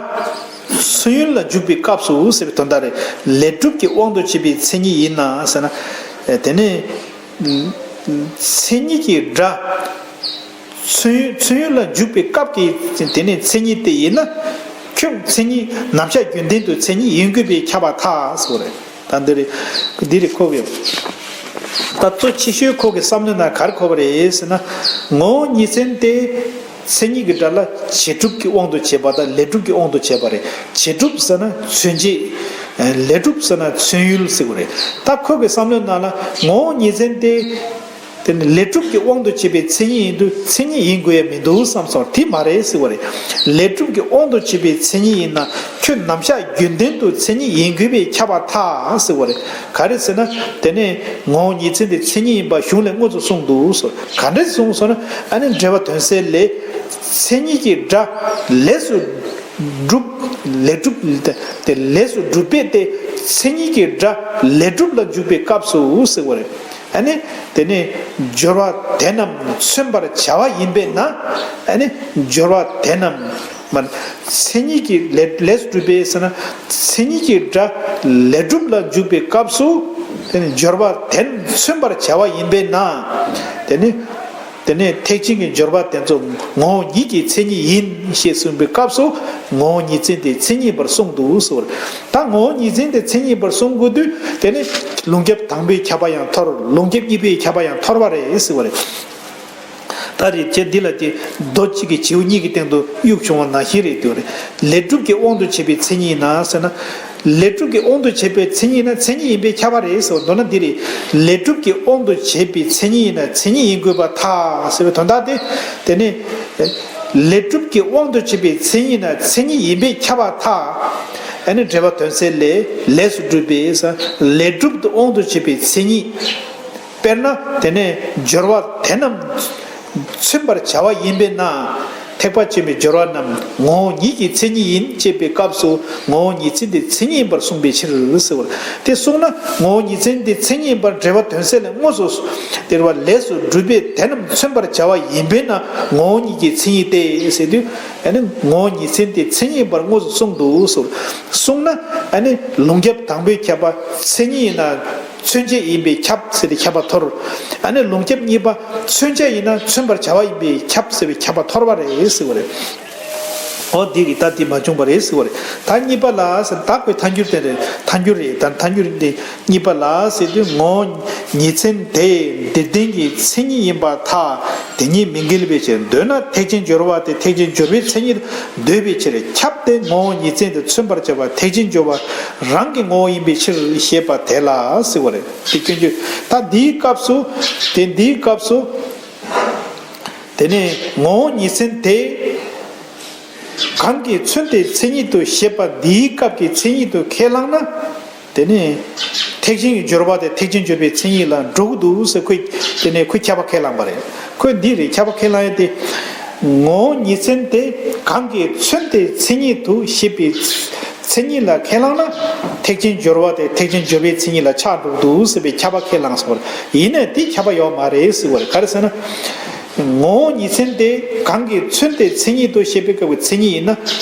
མཚོན་ཡུལ་ལ་འཇུག་པའི་སྐབས་སུ་ཟེར་བའི་དོན་དག་རེད། ལས་གྲུབ་ཀྱི་དབང་དུ་བྱས་པའི་མཚན་ཉིད་ཡིན་ན་ཟེར་ན། དེ་ནས་མཚན་ཉིད་ཀྱི་སྒྲ་མཚོན་མཚོན་ཡུལ་ལ་འཇུག་པའི་སྐབས་ཀྱི་དེ་ནས་མཚན་ཉིད་དེ་ཡིན་ན་ཁྱོད་མཚན་ཉིད་རྣམ་གཞག་རྒྱུན་ལྡན་དུ་མཚན་ཉིད་ཡིན་དགོས་པས་ཁྱབ་པར་ཐལ་ཟེར་བ་རེད། ད་འདི་རེད། འདི་རེད་ཁོ་གི། ད་གཙོ་ཆེ་ཤོས་ཁོ་གི་བསམ་བློའི་ནང་ག་རེ་འཁོར་བ་རེད་ཟེར་ན། ངོ་བོ་ཉིད་མཚན་དེ་མཚན་ཉིད་ཀྱི་སྒྲ་ལ་བྱེད་གྲུབ་ཀྱི་དབང་དུ་བྱས་པ་དང་ལས་གྲུབ་ཀྱི་དབང་དུ་བྱས་པ་རེད། བྱེད་གྲུབ་ཟེར་ན་མཚོན་བྱེད། ལས་གྲུབ་ཟེར་ན་མཚོན་ཡུལ་ཟེར་བ་རེད། ད་ཁོ་གི་བསམ་བློའི་ནང་ལ་ངོ་བོ་ཉིད་མཚན་དེ། དེ་ནི་ལས་གྲུབ་ཀྱི་དབང་དུ་བྱས་པའི་མཚན་ཉིད་ཡིན་དུས་མཚན་ཉིད་ཡིན་དགོས་ཡ་མི་འདུག་བསམ་སོང་། དེ་མ་རེད་ཟེར་བ་རེད། ལས་གྲུབ་ཀྱི་དབང་དུ་བྱས་པའི་མཚན་ཉིད་ཡིན་ན་ཁྱོད་རྣམ་གཞག་རྒྱུན་ལྡན་དུ་མཚན་ཉིད་ཡིན་དགོས་པས་ཁྱབ་པར་ཐལ་ཟེར་བ་རེད། ག་རེ་ཟེར་ན་དེ་ནས་ངོ་བོ་ཉིད་མཚན་དེ་མཚན་ཉིད་ཡིན་པ་གཞུང་ལས་དངོས་སུ་གསུངས་འདུག་ཟེར། ག་འདྲས་གསུངས་སོང་ན་ཨ་ནི་འགྲེལ་པ་དོན་གསལ་ལས། མཚན་ཉིད་ཀྱི་སྒྲ་ལས་སུ་གྲུབ། ལས་གྲུབ། དེ་ལས་སུ་གྲུབ་པས་ཏེ་མཚན་ཉིད་ཀྱི་སྒྲ་ལས་གྲུབ་ལ་འཇུག་པའི་སྐབས་སུ་ཟེར་བ་རེད། ཨ་ནི། དེ་ནས་སྦྱོར་བ་དེ་རྣམས་མཚོན་པར་བྱ་བ་ཡིན་པས་ན། ཨ་ནི། སྦྱོར་བ་དེ་རྣམས་མ། མཚན་ཉིད་ཀྱི་ལས་ལས་སུ་གྲུབ་པས་ཟེར་ན། མཚན་ཉིད་ཀྱི་སྒྲ་ལས་གྲུབ་ལ་འཇུག་པའི་སྐབས་སུ། དེ་ནི་སྦྱོར་བ་དེ་རྣམས་མཚོན་པར་བྱ་བ་ཡིན་པས་ན། དེ་ནི། དེ་ནས་ཐེག་ཆེན་གྱི་སྦྱོར་བ་དེ་ཚོ་ངོ་བོ་ཉིད་ཀྱི་མཚན་ཉིད་ཡིན་ཞེས་གསུངས་པའི་སྐབས་སུ་ངོ་བོ་ཉིད་མཚན་དེ་མཚན་ཉིད་པར་གསུངས་འདུག་ཟེར་བ་རེད། ད་ངོ་བོ་ཉིད་མཚན་དེ་མཚན་ཉིད་པར་གསུང་དགོས་དུས་དེ་ནི་ལུང་ཁྱབ་དང་པོའི་ཁྱབ་པ་ཡང་འཐོར། ལུང་ཁྱབ་གཉིས་པའི་ཁྱབ་པ་ཡང་འཐོར་བ་རེད་ཟེར་བ་རེད། ད་རེད་ཅེས་འདི་ལ་དེ་རྡོ་གཅིག་གིས་བྱེའུ་གཉིས་ཀྱི་སྟེང་དུ་དབྱུག་བྱུང་བ་ནང་བཞིན་རེད་འདུག་རེད། ལས་གྲུབ་ཀྱི་དབང་དུ་བྱས་པའི་མཚན་ཉིད་ཡིན་ན་ཟེར་ན། ལས་གྲུབ་ཀྱི་དབང་དུ་བྱས་པའི་མཚན་ཉིད་ན་མཚན་ཉིད་ཡིན་པས་ཁྱབ་པ་རེད་ཟེར་བ། མདོར་ན་འདི་རེད། ལས་གྲུབ་ཀྱི་དབང་དུ་བྱས་པའི་མཚན་ཉིད་ཡིན་ན་མཚན་ཉིད་ཡིན་དགོས་པར་ཐལ་ཟེར་བའི་དོན་དག་དེ། དེ་ནི། ལས་གྲུབ་ཀྱི་དབང་དུ་བྱས་པའི་མཚན་ཉིད་ན་མཚན་ཉིད་ཡིན་པས་ཁྱབ་པར་ཐལ། ཨ་ནི་འགྲེལ་པ་དོན་གསལ་ལས་ལས་སུ་གྲུབ་པས་ལས་གྲུབ་ཏུ་དབང་དུ་བྱས་པའི་མཚན་ཉིད། དཔེར་ན་དེ་ནས་སྦྱོར་བ་དེ་རྣམས་མཚོན་པར་བྱ་བ་ཡིན་པས་ན། ཐེག་པ་ཆེན་པོའི་སྦྱོར་བ་རྣམས་ངོ་བོ་ཉིད་ཀྱི་མཚན་ཉིད་ཡིན་ཅེས་པའི་སྐབས་སུ་ངོ་བོ་ཉིད་མཚན་དེ་མཚན་ཉིད་ཡིན་པར་གསུངས་པའི་ཕྱིར་ཟེར་བ་རེད། དེ་གསུངས་ན་ངོ་བོ་ཉིད་མཚན་དེ་མཚན་ཉིད་ཡིན་པར་འགྲེལ་པ་དོན་གསལ་ལས་དངོས་སུ་སྟེར་བ་ལས་སུ་གྲུབ་པས་དེ་རྣམས་མཚོན་པར་བྱ་བ་ཡིན་པས་ན་ངོ་བོ་ཉིད་ཀྱི་མཚན་ཉིད་དེ་ཟེར་དུས་ཨ་ནི་ངོ་བོ་ཉིད་མཚན་དེ་མཚན་ཉིད་ཡིན་པར་དངོས་སུ་གསུངས་འདུག་ཟེར་གསུངས་ན་ཨ་ནི་ལུང་ཁྱབ་དང་པོའི་ཁྱབ་པ་མཚན་ཉིད་ཡིན་ན། མཚོན་བྱེད་ཡིན་པས་ཁྱབ་ཟེར་ཏེ་ཁྱབ་པ་འཐོར། ཨ་ནི་ལུང་ཁྱབ་གཉིས་པ་མཚོན་བྱ་ཡིན་ན་མཚོན་པར་བྱ་བ་ཡིན་པས་ཁྱབ་ཟེར་བའི་ཁྱབ་པ་འཐོར་བ་རེད་ཟེར་བ་རེད། འོ་འདི་གི་ད་འདི་མ་བྱུང་བ་རེད་ཟེར་བ་རེད། ད་གཉིས་པ་ལ་ཟེར་བདག་པའི་ཐལ་འགྱུར་དེ་རེད། ཐལ་འགྱུར་རེད། ད་ཐལ་འགྱུར་འདི་གཉིས་པ་ལ་ཟེར་དུས་ངོ་བོ་ཉིད་མཚན་དེ་འདིར་བསྟན་གྱི་མཚན་ཉིད་ཡིན་པར་ཐལ། དེ་ཉིད་མི་འགལ་བའི་ཕྱིར། འདོད་ན་ཐེག་ཆེན་སྦྱོར་བ་དེ་ཐེག་ཆེན་སྦྱོར་བའི་མཚན་ཉིད་འདོད་པའི་ཕྱིར། ཁྱབ་སྟེ་ངོ་བོ་ཉིད་མཚན་དེ་མཚོན་པར་བྱ་བ་ཐེག་ཆེན་སྦྱོར་བ་རང་གི་ངོ་བོ་ཡིན་པའི་ཕྱིར་ཞེས་པ་དེ་ལ་ཟེར་བ་རེད། དེ་སྐྱོན་བརྗོད། ད་འདིའི་སྐབས་སུ། དེ་འདིའི་སྐབས་སུ། དེ་ནས་ངོ་བོ་ཉིད་མཚན་དེ། གང་གིས་མཚོན་ཏེ་མཚན་ཉིད་དུ་བཤད་པ་འདིའི་སྐབས་ཀྱི་མཚན་ཉིད་དུ་ཁས་བླངས་ན། དེ་ནས་ཐེག་ཆེན་གྱི་སྦྱོར་བ་དེ་ཐེག་ཆེན་སྦྱོར་བའི་མཚན་ཉིད་ལ་འགྲོ་གི་འདུག་ཟེར། ཁོས་དེ་ནས་ཁོས་ཁྱབ་པ་ཁས་བླངས་པ་རེད། ཁོས་འདི་རེད། ཁྱབ་པ་ཁས་བླངས་ཡ་དེ། ངོ་བོ་ཉིད་མཚན་དེ་གང་གིས་མཚོན་ཏེ་མཚན་ཉིད་དུ་བཤད་པའི་མཚན་ཉིད་ལ་ཁས་བླངས་ན། ཐེག་ཆེན་སྦྱོར་བ་དེ་ཐེག་ཆེན་སྦྱོར་བའི་མཚན་ཉིད་ལ་ཆགས་འགྲོ་གི་འདུག་ཟེར་བའི་ཁྱབ་པ་ཁས་བླངས་སོང་བ་རེད། ཡིན་ནའི་དེ་ཁྱབ་པ་ཡོད་མ་རེད་ཟེར་བ་རེད། ག་རེ་ཟེར་ན། ངོ་བོ་ཉིད་མཚན་དེ་གང་གིས་མཚོན་ཏེ་མཚན་ཉིད་དུ་བཤད་པའི་སྐབས་ཀྱི་མཚན་ཉིད་ཡིན་ན།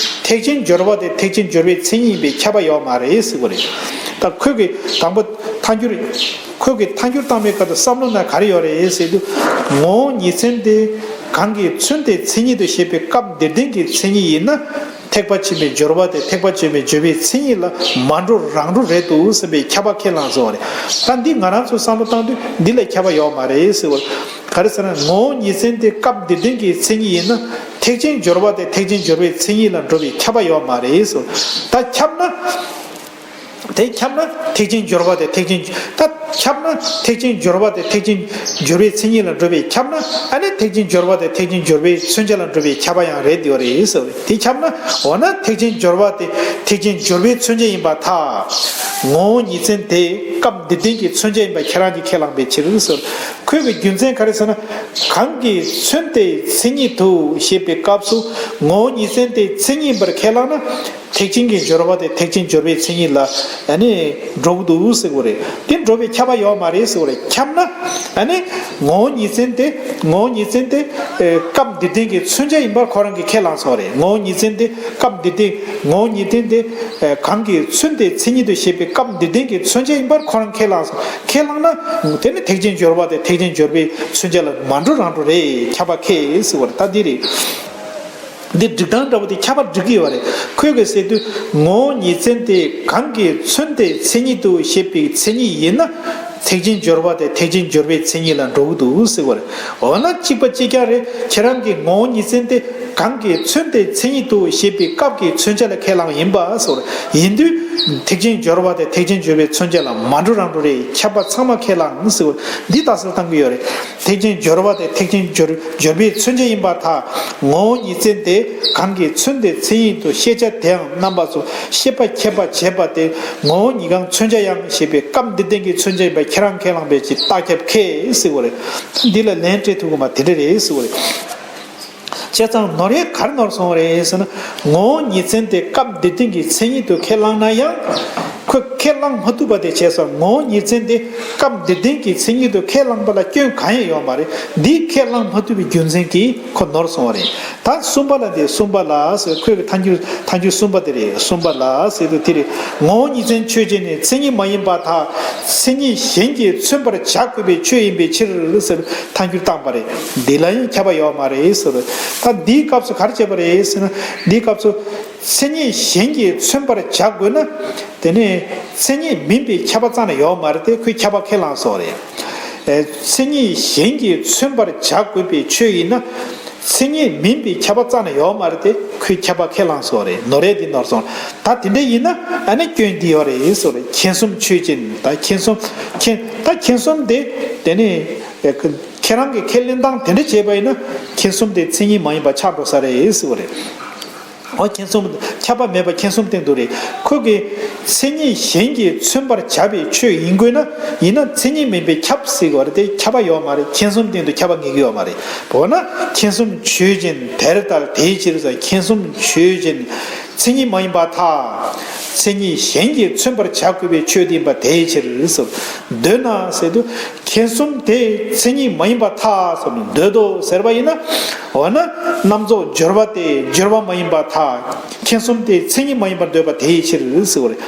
ཐེག་ཆེན་སྦྱོར་བ་དེ་ཐེག་ཆེན་སྦྱོར་བའི་མཚན་ཉིད་ཡིན་པས་ཁྱབ་པ་ཡོད་མ་རེད་ཟེར་བ་རེད། ད་ཁོས་ཀྱི་དང་པོ་ཐལ་འགྱུར། ཁོས་ཀྱི་ཐལ་འགྱུར་བཏང་བའི་སྐབས་དུ་བསམ་བློ་ནང་ག་རེ་ཡོད་རེད་ཟེར་དུས། ངོ་བོ་ཉིད་མཚན་དེ་གང་གིས་མཚོན་ཏེ་མཚན་ཉིད་དུ་བཤད་པའི་སྐབས་འདིར་ལྡན་གྱི་མཚན་ཉིད་ཡིན་ན། ཐེག་པ་ཆེན་པོའི་སྦྱོར་བ་དེ་ཐེག་པ་ཆེན་པོའི་སྦྱོར་བའི་མཚན་ཉིད་ལ་མ་འགྲོ་རང་འགྲོ་རེད་འདུག་ཟེར་བའི་ཁྱབ་པ་ཁས་བླངས་སོང་བ་རེད། ད་འདི་ང་རང་ཚོ་བསམ་བློ་བཏང་དུས་འདི་ལ་ཁྱབ་པ་ཡོད་མ་རེད་ཟེར་བ། ག་རེ་ཟེར་ན། ངོ་བོ་ཉིད་མཚན་དེ་སྐབས་འདིར་ལྡན་གྱི་མཚན་ཉིད་ཡིན་ན། ཐེག་ཆེན་སྦྱོར་བ་དེ་ཐེག་ཆེན་སྦྱོར་བའི་མཚན་ཉིད་ལ་འགྲོ་བའི་ཁྱབ་པ་ཡོད་མ་རེད་ཟེར། ད་ཁྱབ་ན། དེ་ཁྱབ་ན་ཐེག་ཆེན་སྦྱོར་བ་དེ་ཐེག་ཆེན། ད་ཁྱབ་ན་ཐེག་ཆེན་སྦྱོར་བ་དེ་ཐེག་ཆེན་སྦྱོར་བའི་མཚན་ཉིད་ལ་འགྲོ་བའི་ཁྱབ་ན། ཨ་ནི་ཐེག་ཆེན་སྦྱོར་བ་དེ་ཐེག་ཆེན་སྦྱོར་བའི་མཚོན་བྱ་ལ་འགྲོ་བའི་ཁྱབ་པ་ཡང་རེད་དེ་རེད་ཟེར། དེ་ཁྱབ་ན། འོ་ན་ཐེག་ཆེན་སྦྱོར་བ་དེ་ཐེག་ཆེན་སྦྱོར་བའི་མཚོན་བྱ་ཡིན་པར་ཐལ། ངོ་བོ་ཉིད་མཚན་དེ་སྐབས་འདིར་ལྡན་གྱི་མཚོན་བྱ་ཡིན་པ་ཁྱེད་རང་གིས་ཁས་བླངས་པའི་ཕྱིར་ཟེར། ཁོས་ཀྱི་རྒྱུ་མཚན་ག་རེ་ཟེར་ན། གང་གིས་མཚོན་ཏེ་མཚན་ཉིད་དུ་བཤད་པའི་སྐབས་སུ་ངོ་བོ་ཉིད་མཚན་དེ་མཚན་ཉིད་ཡིན་པར་ཁས་བླངས་ན། ཐེག་ཆེན་གྱི་སྦྱོར་བ་དེ་ཐེག་ཆེན་སྦྱོར་བའི་མཚན་ཉིད་ལ་ཨ་ནི་འགྲོ་གི་འདུག་ཟེར་གྱི་རེད། དེ་འགྲོ་བའི་ཁྱབ་པ་ཡོད་མ་རེད་ཟེར་གྱི་རེད། ཁྱབ་ན་ཨ་ནི་ངོ་བོ་ཉིད་མཚན་དེ། ངོ་བོ་ཉིད་མཚན་དེ་ཨེ་སྐབས་འདིར་ལྡན་གྱི་མཚོན་བྱ་ཡིན་པར་ཁོ་རང་གིས་ཁས་བླངས་སོང་རེད། ངོ་བོ་ཉིད་མཚན་དེ་སྐབས་འདིར་ལྡན། ངོ་བོ་ཉིད་མཚན་དེ་ཨེ་གང་གིས་མཚོན་ཏེ་མཚན་ཉིད་དུ་བཤད་པའི་སྐབས་འདིར་ལྡན་གྱི་མཚོན་བྱ་ཡིན་པར་ཁོ་རང་ཁས་བླངས་སོང་། ཁས་བླངས་ན་དེ་ནི་ཐེག་ཆེན་སྦྱོར་བ་དེ་ཐེག་ཆེན་སྦྱོར་བའི་མཚོན་བྱ་ལ་མ་འགྲོ་རང་འགྲོ་རེད། ཁྱབ་པ་ཁས་ཟེར་བ་རེད། ད་འདི་རེད། འདི་སྒྲིག་སྟངས་འདྲ་པོ་དེ་ཁྱབ་པ་སྒྲིག་གི་ཡོད་རེད། ཁོས་གི་ཟེར་དུས་ངོ་བོ་ཉིད་མཚན་དེ་གང་གིས་མཚོན་ཏེ་མཚན་ཉིད་དུ་བཤད་པའི་མཚན་ཉིད་ཡིན་ན། ཐེག་ཆེན་སྦྱོར་བ་དེ་ཐེག་ཆེན་སྦྱོར་བའི་མཚན་ཉིད་ལ་འགྲོ་གི་འདུག་ཟེར་བ་རེད། འོ་ན་གཅིག་པ་གཅིག་རྐྱང་རེད། ཁྱེད་རང་གིས་ངོ་བོ་ཉིད་མཚན་དེ་གང་གིས་མཚོན་ཏེ་མཚན་ཉིད་དུ་བཤད་པའི་སྐབས་ཀྱི་མཚོན་བྱ་ལ་ཁས་བླངས་ཡིན་པ་ཟེར་བ་རེད། ཡིན་དུས་ཐེག་ཆེན་སྦྱོར་བ་དེ་ཐེག་ཆེན་སྦྱོར་བའི་མཚོན་བྱ་ལ་མ་འགྲོ་རང་འགྲོ་རེད། ཁྱབ་པ་ཚང་མ་ཁས་བླངས་ཟེར་བ་འདི་རྟགས་གསལ་བཏང་གི་ཡོད་རེད། ཐེག་ཆེན་སྦྱོར་བ་དེ་ཐེག་ཆེན་སྦྱོར་སྦྱོར་བའི་མཚོན་བྱ་ཡིན་པར་ཐལ། ངོ་བོ་ཉིད་མཚན་དེ་གང་གིས་མཚོན་ཏེ་མཚན་ཉིད་དུ་ཤེས་བྱ་དེའང་རྣམ་པ་ཚོ་ཤེས་པ་ཁྱད་པར་བྱེད་པ་དེ་ངོ་བོ་ཉིད་གང་མཚོན་བྱ་ཡང་ཞེས་པའི་སྐབས་འདིར་ལྡན་གྱི་མཚོན་བྱ་ཡིན་པ་ཁྱེད་རང་ཁས་བླངས་པའི་ཕྱིར་རྟགས་ཁྱབ་ཁས་ཟེར་བ་རེད། འདི་ལ་ལན་སྤྲད་ཐུབ་ཀྱི་མ་དེ་འདྲ་རེད་ཟེར་བ་རེད། བྱས་ཙང་ནོར་ཡས་ག་རེ་ནོར་སོང་བ་རེད་ཟེར་ན། ངོ་བོ་ཉིད་མཚན་དེ་སྐབས་འདིར་ལྡན་གྱི་མཚན་ཉིད་དུ་ཁས་བླངས་ན་ཡང་། ཁོས་ཁས་བླངས་མ་ཐུབ་པ་དེ་བྱས་ཙང་ངོ་བོ་ཉིད་མཚན་དེ་སྐབས་འདིར་ལྡན་གྱི་མཚན་ཉིད་དུ་ཁས་བླངས་པ་ལ་སྐྱོན་གང་ཡང་ཡོད་མ་རེད། འདི་ཁས་བླངས་མ་ཐུབ་པའི་རྒྱུ་མཚན་གྱིས་ཁོ་ནོར་སོང་བ་རེད། ད་གསུམ་པ་ལ་དེ་གསུམ་པ་ལ་ཟེར། ཁོས་གི་ཐལ་འགྱུར་ཐལ་འགྱུར་གསུམ་པ་དེ་རེད། གསུམ་པ་ལ་ཟེར་དུས་དེ་རེད། ངོ་བོ་ཉིད་མཚན་ཆོས་ཅན་ནི་མཚན་ཉིད་མ་ཡིན་པར་ཐལ། མཚན་ཉིད་གཞན་གྱིས་མཚོན་པར་བྱ་དགོས་པའི་ཆོས་ཡིན་པའི་ཕྱིར་ཟེར་ཐལ་འགྱུར་བཏང་པ་རེད། འདི་ལ་ཡང་ཁྱབ་པ་ཡོད་མ་རེད་ཟེར། ད་འདིའི་སྐབས་སུ་ག་རེ་བྱས་པ་རེད་ཟེར་ན། འདིའི་སྐབས་སུ་མཚན་ཉིད་གཞན་གྱིས་མཚོན་པར་བྱ་དགོས་ན། དེ་ནི་མཚན་ཉིད་མིན་པའི་ཁྱབ་པ་རྩ་ནས་ཡོད་མ་རེད་དེ། ཁོས་ཁྱབ་པ་ཁས་བླངས་སོང་རེད། ཨེ་མཚན་ཉིད་གཞན་གྱིས་མཚོན་པར་བྱ་དགོས་པའི་ཆོས་ཡིན་ན། མཚན་ཉིད་མིན་པའི་ཁྱབ་པ་རྩ་ནས་ཡོད་མ་རེད་དེ། ཁོས་ཁྱབ་པ་ཁས་བླངས་སོང་རེད། ནོར་ཡས་འདི་ནོར་སོང་། ད་དེ་འདྲ་ཡིན་ན་ཨ་ནི་སྐྱོན་འདི་ཡོད་རེད་ཟེར་རེད། མཁྱེན་གསུམ་ཆོས་ཅན། ད་མཁྱེན་གསུམ་མཁྱེན། ད་མཁྱེན་གསུམ་དེ་དེ་ནི་ཁྱེད་རང་གིས་ཁས་ལེན་སྟངས་དེ་འདྲ་བྱས་པ་ཡིན་ན་མཁྱེན་གསུམ་དེ་མཚན་ཉིད་མ་ཡིན་པ་ཆགས་འགྲོ་ས་རེད་ཟེར་བ་རེད། འོ་མཁྱེན་གསུམ་ཁྱབ་པ་མེད་པ་མཁྱེན་གསུམ་སྟེང་དུ་རེད། ཁོ་གིས་མཚན་ཉིད་གཞན་གྱིས་མཚོན་པར་བྱ་བའི་ཆོས་ཡིན་དགོས་ན། ཡིན་ན་མཚན་ཉིད་མིན་པའི་ཁྱབ་ཟེར་བ་རེད་དེ། ཁྱབ་པ་ཡོད་མ་རེད། མཁྱེན་གསུམ་སྟེང་དུ་ཁྱབ་པ་ངེས་ཀྱི་ཡོད་མ་རེད། འོ་ན་མཁྱེན་གསུམ་ཆོས་ཅན། དེར་ལྟར་དེའི་ཕྱིར་ཟེར། མཁྱེན་གསུམ་ཆོས་ཅན། མཚན་ཉིད་མ་ཡིན་པར་ཐལ། མཚན་ཉིད་གཞན་གྱིས་མཚོན་པར་བྱ་དགོས་པའི་ཆོས་དེ་ཡིན་པ་དེའི་ཕྱིར་ཟེར། འདོད་ན་ཟེར་དུས། མཁྱེན་གསུམ་དེ་མཚན་ཉིད་མ་ཡིན་པར་ཐལ་ཟེར་ནས་འདོད་དོ་ཟེར་བ་ཡིན་ན། འོ་ན་རྣམ་རྫོགས་སྦྱོར་བ་དེ་སྦྱོར་བ་མ་ཡིན་པར་ཐལ། མཁྱེན་གསུམ་དེ་མཚན་ཉིད་མ་ཡིན་པར་འདོད་པ་དེའི་ཕྱིར་ཟེར་བ་རེད།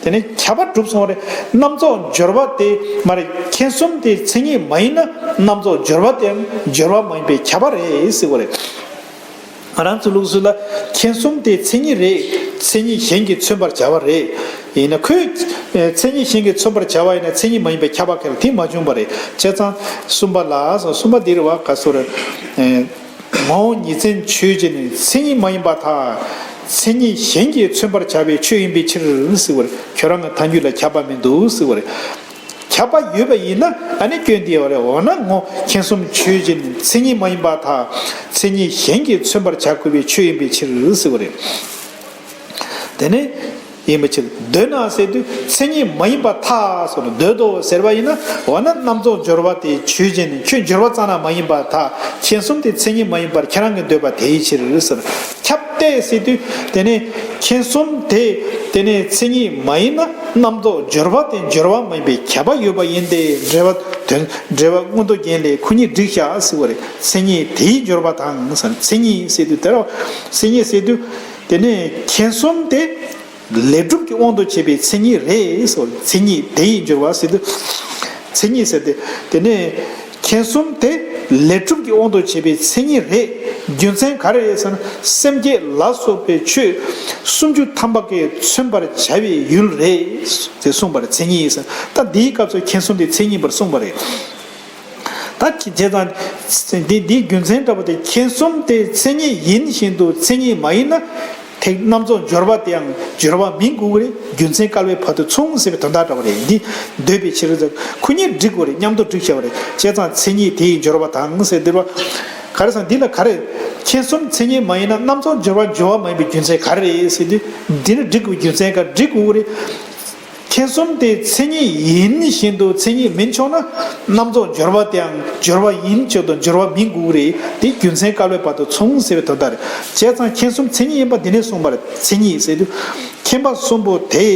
དེ་ནས་ཁྱབ་པ་གྲུབ་སོང་བ་རེད། རྣམ་རྫོགས་སྦྱོར་བ་དེ་མ་རེད། མཁྱེན་གསུམ་དེ་མཚན་ཉིད་མ་ཡིན་ན་རྣམ་རྫོགས་སྦྱོར་བ་དེའང་སྦྱོར་བ་མ་ཡིན་པའི་ཁྱབ་པ་རེད་ཟེར་བ་རེད། ང་རང་ཚོ་ལུགས་སྲོལ་ལ་མཁྱེན་གསུམ་དེ་མཚན་ཉིད་རེད། མཚན་ཉིད་གཞན་གྱིས་མཚོན་པར་བྱ་བ་རེད། ཡིན་ན་ཁོས་མཚན་ཉིད་གཞན་གྱིས་མཚོན་པར་བྱ་བ་ཡིན་ན་མཚན་ཉིད་མ་ཡིན་པའི་ཁྱབ་པ་ཁས་ལེན་དེ་མ་བྱུང་བ་རེད། བྱས་ཙང་གསུམ་པ་ལ་སོ། གསུམ་པ་འདིར་བ་ག་སོ་རེད། ངོ་བོ་ཉིད་མཚན་ཆོས་ཅན་ནི་མཚན་ཉིད་མ་ཡིན་པར་ཐལ། མཚན་ཉིད་གཞན་གྱིས་མཚོན་པར་བྱ་བའི་ཆོས་ཡིན་པའི་ཕྱིར་ཟེར་བ་རེད། ཁྱོད་རང་གི་ཐལ་འགྱུར་ལ་ཁྱབ་པ་མི་འདུག་ཟེར་བ་རེད། ཁྱབ་པ་ཡོད་པ་ཡིན་ན་ཨ་ནི་སྐྱོན་འདི་ཡོད་རེད། འོ་ན་ངོ་མཁྱེན་གསུམ་ཆོས་ཅན། མཚན་ཉིད་མ་ཡིན་པར་ཐལ། མཚན་ཉིད་གཞན་གྱིས་མཚོན་པར་བྱ་དགོས་པའི་ཆོས་ཡིན་པའི་ཕྱིར་ཟེར་བ་རེད། དེ་ནས་ ཡིན་པའི་ཕྱིར། འདོད་ན་ཟེར་དུས་མཚན་ཉིད་མ་ཡིན་པར་ཐལ་ཟེར་ནས་འདོད་དོ་ཟེར་བ་ཡིན་ན། འོ་ན་རྣམ་རྫོགས་སྦྱོར་བ་དེ་ཆོས་ཅན། ཁྱོད་སྦྱོར་བ་ཙམ་ན་མ་ཡིན་པར་ཐལ། མཁྱེན་གསུམ་དེ་མཚན་ཉིད་མ་ཡིན་པར་ཁྱེད་རང་གི་འདོད་པ་དེའི་ཕྱིར་ཟེར། ཁྱབ་སྟེ་ཟེར་དུས་དེ་ནས་མཁྱེན་གསུམ་དེ་དེ་ནས་མཚན་ཉིད་མ་ཡིན་ན། རྣམ་རྫོགས་སྦྱོར་བ་དེ་སྦྱོར་བ་མ་ཡིན་པའི་ཁྱབ་པ་ཡོད་པ་ཡིན་ཏེ། འགྲེལ་པ་དོན། འགྲེལ་པ་མངོན་རྟོགས་རྒྱན་ལས་ཁོ་གཉིས་བསྒྲིགས་བཞག་ཟེར་བ་རེད། མཚན་ཉིད་དེའི་སྦྱོར་བ་དང་ཟེར། མཚན་ཉིད་ཟེར་དུས་དེ་ར། མཚན་ཉིད་ཟེར་དུས་དེ་ནས་མཁྱེན་གསུམ་དེ། ལས་གྲུབ་ཀྱི་དབང་དུ་བྱས་པའི་མཚན་ཉིད་རེད་ཟེར། མཚན་ཉིད་དེ་ཡི་སྦྱོར་བ་ཟེར་དུས། མཚན་ཉིད་ཟེར་ཏེ། དེ་ནས་མཁྱེན་གསུམ་དེ་ལས་གྲུབ་ཀྱི་དབང་དུ་བྱས་པའི་མཚན་ཉིད་རེད། རྒྱུ་མཚན་ག་རེ་རེད་ཟེར་ན། སེམས་བསྐྱེད་ལ་སོགས་པའི་ཆོས་སུམ་ཅུ་ཐམ་པ་གིས་མཚོན་པར་བྱ་བའི་ཡུལ་རེད་ཅེས་གསུངས་པར་མཚན་ཉིད་ཟེར། ད་འདིའི་སྐབས་སུ་མཁྱེན་གསུམ་དེ་མཚན་ཉིད་པར་གསུངས་པ་རེད། ད་བྱས་ཙང་འདི་འདིའི་རྒྱུ་མཚན་འདྲ་པོ་དེ། མཁྱེན་གསུམ་དེ་མཚན་ཉིད་ཡིན་བཞིན་དུ་མཚན་ཉིད་མ་ཡིན་ན། ཐེག་རྣམ་རྫོགས་སྦྱོར་བ་དེའང་སྦྱོར་བ་མིན་དགོས་ཀྱི་རེད། རྒྱུ་མཚན་བཀལ་བའི་བར་དུ་མཚུངས་ཟེར་བའི་དོན་དག་འདྲ་པོ་རེད། འདི་འདོད་པའི་ཕྱིར་ཟེར། ཁོ་གཉིས་འགྲིག་དགོས་རེད། མཉམ་དུ་འགྲིག་བྱ་བ་རེད། བྱས་ཙང་མཚན་ཉིད་དེ་ཡི་སྦྱོར་བ་དང་ཟེར་འདིར་བ། ག་རེ་ཟེར་འདི་ལ་ག་རེ། མཁྱེན་གསུམ་མཚན་ཉིད་མ་ཡིན་ན། རྣམ་རྫོགས་སྦྱོར་བ་སྦྱོར་བ་མ་ཡིན་པའི་རྒྱུ་མཚན་ག་རེ་རེད་ཟེར་དུས། འདི་ནི་འགྲིག་དགོས་རྒྱུ་མཚན་ག་འགྲིག་དགོས་ཀྱི་རེད། མཁྱེན་གསུམ་དེ་མཚན་ཉིད་ཡིན་བཞིན་དུ་མཚན་ཉིད་མིན་ཆོག་ན། རྣམ་རྫོགས་སྦྱོར་བ་དེའང་སྦྱོར་བ་ཡིན་ཆོག་དང་སྦྱོར་བ་མིན་དགོས་རེད། དེ་རྒྱུ་མཚན་བཀལ་བའི་བར་དུ་མཚུངས་ཟེར་བའི་དོན་དག་རེད། བྱས་ཙང་མཁྱེན་གསུམ་མཚན་ཉིད་ཡིན་པ་འདི་ནས་གསུངས་པ་རེད། མཚན་ཉིད་ཟེར་དུས། མཁྱེན་པ་གསུམ་པོ་དེ་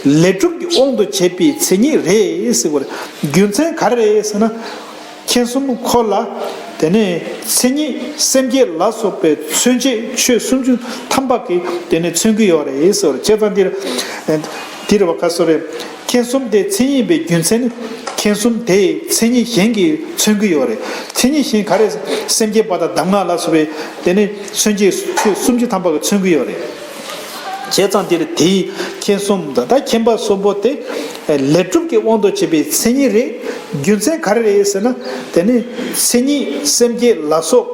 ལས་གྲུབ་ཀྱི་དབང་དུ་བྱས་པའི་མཚན་ཉིད་རེད་ཟེར་བ་རེད། རྒྱུ་མཚན་ག་རེ་རེད་ཟེར་ན། མཁྱེན་གསུམ་ཁོ་ལ། དེ་ནས་མཚན་ཉིད་སེམས་བསྐྱེད་ལ་སོགས་པའི་མཚོན་བྱེད་ཆོས་སུམ་ཅུ་ཐམ་པ་གིས་དེ་ནས་མཚོན་གྱི་ཡོད་རེད་ཟེར། བྱས་ཙང་འདིར། འདིར་བ་ག་སོ་རེད། མཁྱེན་གསུམ་དེ་མཚན་ཉིད་ཡིན་པའི་རྒྱུ་མཚན་ནི། མཁྱེན་གསུམ་དེས་མཚན་ཉིད་གཞན་གྱིས་མཚོན་གྱི་ཡོད་རེད། མཚན་ཉིད་གཞན་ག་རེ། སེམས་བསྐྱེད་པ་དང་གདམས་ངག་ལ་སོགས་པའི་དེ་ནས་མཚོན་བྱེད་ཆོས་སུམ་ཅུ་ཐམ་པ་གིས་མཚོན་གྱི་ཡོད་རེད། བྱས་ཙང་འདིར་དེའི་མཁྱེན་གསུམ་དང་། ད་མཁྱེན་པ་གསུམ་པོ་དེ་ལས་གྲུབ་ཀྱི་དབང་དུ་བྱས་པའི་མཚན་ཉིད་རེད། རྒྱུ་མཚན་ག་རེ་རེད་ཟེར་ན། དེ་ནི་མཚན་ཉིད་སེམས་བསྐྱེད་ལ་སོགས་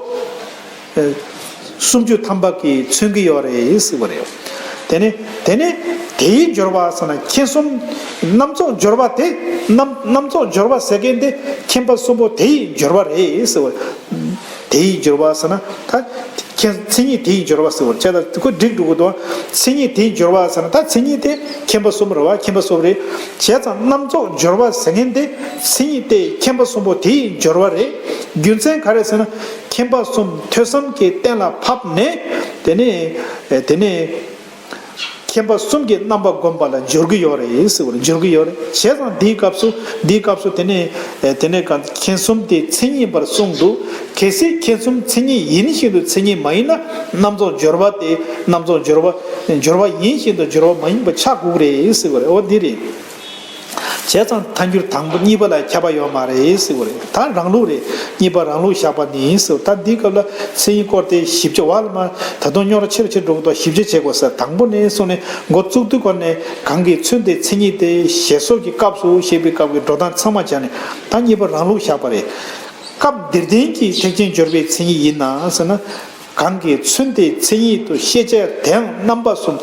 སུམ་ཅུ་ཐམ་པ་གིས་མཚོན་གྱི་ཡོད་རེད་ཟེར་བ་རེད། དེ་ནི་དེ་ནི་དེའི་སྦྱོར་བ་ཟེར་ན། མཁྱེན་གསུམ་རྣམ་རྫོགས་སྦྱོར་བ་དེ། རྣམ་རྣམ་རྫོགས་སྦྱོར་བ་ཟེར་མཁན་དེ་མཁྱེན་པ་གསུམ་པོ་དེའི་སྦྱོར་བ་རེད་ཟེར་བ། དེའི་སྦྱོར་བ་ཟེར་ན། ད་མཁྱེན་མཚན་ཉིད་དེའི་སྦྱོར་བ་ཟེར་བ་བྱས། ད་ཁོ་འགྲིག་འགྲོ་གི་འདུག་མཚན་ཉིད་དེའི་སྦྱོར་བ་ཟེར་ན། ད་མཚན་ཉིད་དེ་མཁྱེན་པ་གསུམ་རེད་བ། མཁྱེན་པ་གསུམ་རེད། བྱས་ཙང་རྣམ་རྫོགས་སྦྱོར་བ་ཟེར་མཁན་དེ་མཚན་ཉིད་དེ་མཁྱེན་པ་གསུམ་པོ་དེའི་སྦྱོར་བ་རེད། རྒྱུ་མཚན་ག་རེ་ཟེར་ན། མཁྱེན་པ་གསུམ་ཐོས་བསམ་གྱིས་གཏན་ལ་ཕབ་ནས། དེ་ནས་དེ་ནས། མཁྱེན་པ་གསུམ་གྱི་རྣམ་པ་བསྒོམ་པ་ལ་སྦྱོར་གྱི་ཡོད་རེད་ཟེར་བ་རེད། སྦྱོར་གྱི་ཡོད་རེད། བྱས་ཙང་འདིའི་སྐབས་སུ། འདིའི་སྐབས་སུ་དེ་ནས་དེ་ནས་གང་མཁྱེན་གསུམ་དེ་མཚན་ཉིད་ཡིན་པར་གསུངས་འདུག་གལ་སྲིད་མཁྱེན་གསུམ་མཚན་ཉིད་ཡིན་བཞིན་དུ་མཚན་ཉིད་མ་ཡིན་ན། རྣམ་རྫོགས་སྦྱོར་བ་དེ་རྣམ་རྫོགས་སྦྱོར་བ། སྦྱོར་བ་ཡིན་བཞིན་དུ་སྦྱོར་བ་མ་ཡིན་པ་ཆགས་དགོས་རེད་ཟེར་བ་རེད། འོ་འདི་རེད། བྱས་ཙང་ཐལ་འགྱུར་དང་པོ་གཉིས་པ་ལ་ཁྱབ་པ་ཡོད་མ་རེད་ཟེར་བ་རེད། ད་རང་ལུགས་རེད། གཉིས་པ་རང་ལུགས་བཞག་པ་ནི་ཟེར། ད་འདིའི་སྐབས་ལ་མཚན་ཉིད་སྐོར་དེ་ཞིབ་ཆ་བ་ལ་མ། ད་དུང་རྙོག་དྲ་ཆེ་རུ་ཆེ་འགྲོ་གི་འདུག་ཞིབ་ཆ་བྱེད་དགོས་ཟེར། དང་པོ་ནས་བཟུང་ནས་འགོ་བཙུགས་དུས་སྐོར་ནས། གང་གི་མཚོན་ཏེ་མཚན་ཉིད་དེ་ཞེས་སོགས་ཀྱི་སྐབས་སུ་ཞེས་པའི་སྐབས་ཀྱི་འགྲོ་སྟངས་ཚང་མ་སྦྱར་ནས། ད་གཉིས་པ་རང་ལུགས་བཞག་པ་རེད། སྐབས་འདིར་ལྡན་གྱི་ཐེག་ཆེན་སྦྱོར་བའི་མཚན་ཉིད་ཡིན་ན་ཟེར་ན། གང་གི་མཚོན་ཏེ་མཚན་ཉིད་དུ་ཤེས་བྱ་དེའང་རྣམ་པ་གསུམ།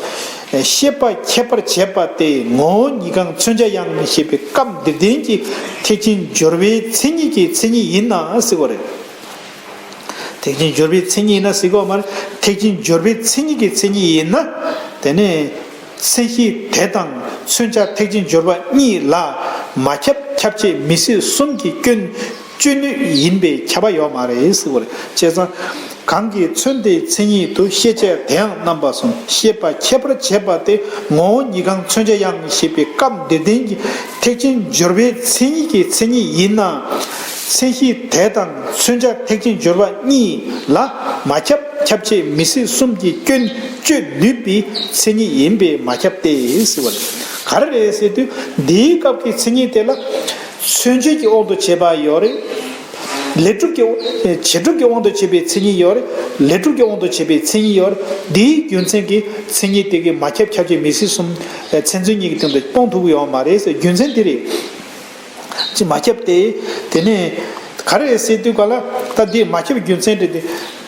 ཤེས་པ་ཁྱད་པར་བྱས་པ་སྟེ། ངོ་བོ་ཉིད་གང་མཚོན་བྱ་ཡང་ཞེས་པའི་སྐབས་འདིར་ལྡན་གྱི་ཐེག་ཆེན་སྦྱོར་བའི་མཚན་ཉིད་ཀྱི་མཚན་ཉིད་ཡིན་ན་ཟེར་བ་རེད། ཐེག་ཆེན་སྦྱོར་བའི་མཚན་ཉིད་ཡིན་ན་ཟེར་གྱི་ཡོད་མ་རེད། ཐེག་ཆེན་སྦྱོར་བའི་མཚན་ཉིད་ཀྱི་མཚན་ཉིད་ཡིན་ན། དེ་ནས་མཚན་གཞི་དེ་དང་མཚོན་བྱ་ཐེག་ཆེན་སྦྱོར་བ་གཉིས་ལ་མ་ཁྱབ་ཁྱབ་བྱེད་མི་སྲིད་གསུམ་གྱི་སྐྱོན་གཅོད་ནུས་ཡིན་པས་ཁྱབ་པ་ཡོད་མ་རེད་ཟེར་བ་རེད། བྱས་ཙང་། གང་གི་མཚོན་ཏེ་མཚན་ཉིད་དུ་ཤེས་བྱ་དེའང་རྣམ་པ་གསུམ། ཤེས་པ་ཁྱད་པར་བྱས་པ་སྟེ། ངོ་བོ་ཉིད་གང་མཚོན་བྱ་ཡང་ཞེས་པའི་སྐབས་འདིར་ལྡན་གྱི་ཐེག་ཆེན་སྦྱོར་བའི་མཚན་ཉིད་ཀྱི་མཚན་ཉིད་ཡིན་ན། མཚན་གཞི་དེ་དང་མཚོན་བྱ་ཐེག་ཆེན་སྦྱོར་བ་གཉིས་ལ་མ་ཁྱབ་ཁྱབ་བྱེད་མི་སྲིད་གསུམ་གྱི་སྐྱོན་གཅོད་ནུས་པའི་མཚན་ཉིད་ཡིན་པས་མ་ཁྱབ་སྟེ་ཟེར་བ་རེད། ག་རེ་རེད་ཟེར་དུས། འདིའི་སྐབས་ཀྱི་མཚན་ཉིད་དེ་ལ། མཚོན་བྱེད་ཀྱི་དབང་དུ་བྱས་པ་ཡོད་རེད། ལས་གྲུབ་ཀྱི། བྱེད་གྲུབ་ཀྱི་དབང་དུ་བྱས་པའི་མཚན་ཉིད་ཡོད་རེད། ལས་གྲུབ་ཀྱི་དབང་དུ་བྱས་པའི་མཚན་ཉིད་ཡོད་རེད། འདིའི་རྒྱུ་མཚན་གྱིས་མཚན་ཉིད་དེ་གའི་མ་ཁྱབ་ཁྱབ་བྱེད་མི་སྲིད་གསུམ་མཚན་མཚོན་གཉིས་ཀྱི་སྟེང་དུ་སྤོང་ཐུབ་ཀྱི་ཡོད་མ་རེད་ཟེར། རྒྱུ་མཚན་འདི་རེད། ཅི་མ་ཁྱབ་སྟེ། དེ་ནས་ག་རེ་རེད་ཟེར་དུས་ག་ལ། ད་འདི་མ་ཁྱབ་རྒྱུ་མཚན་རེད་དེ།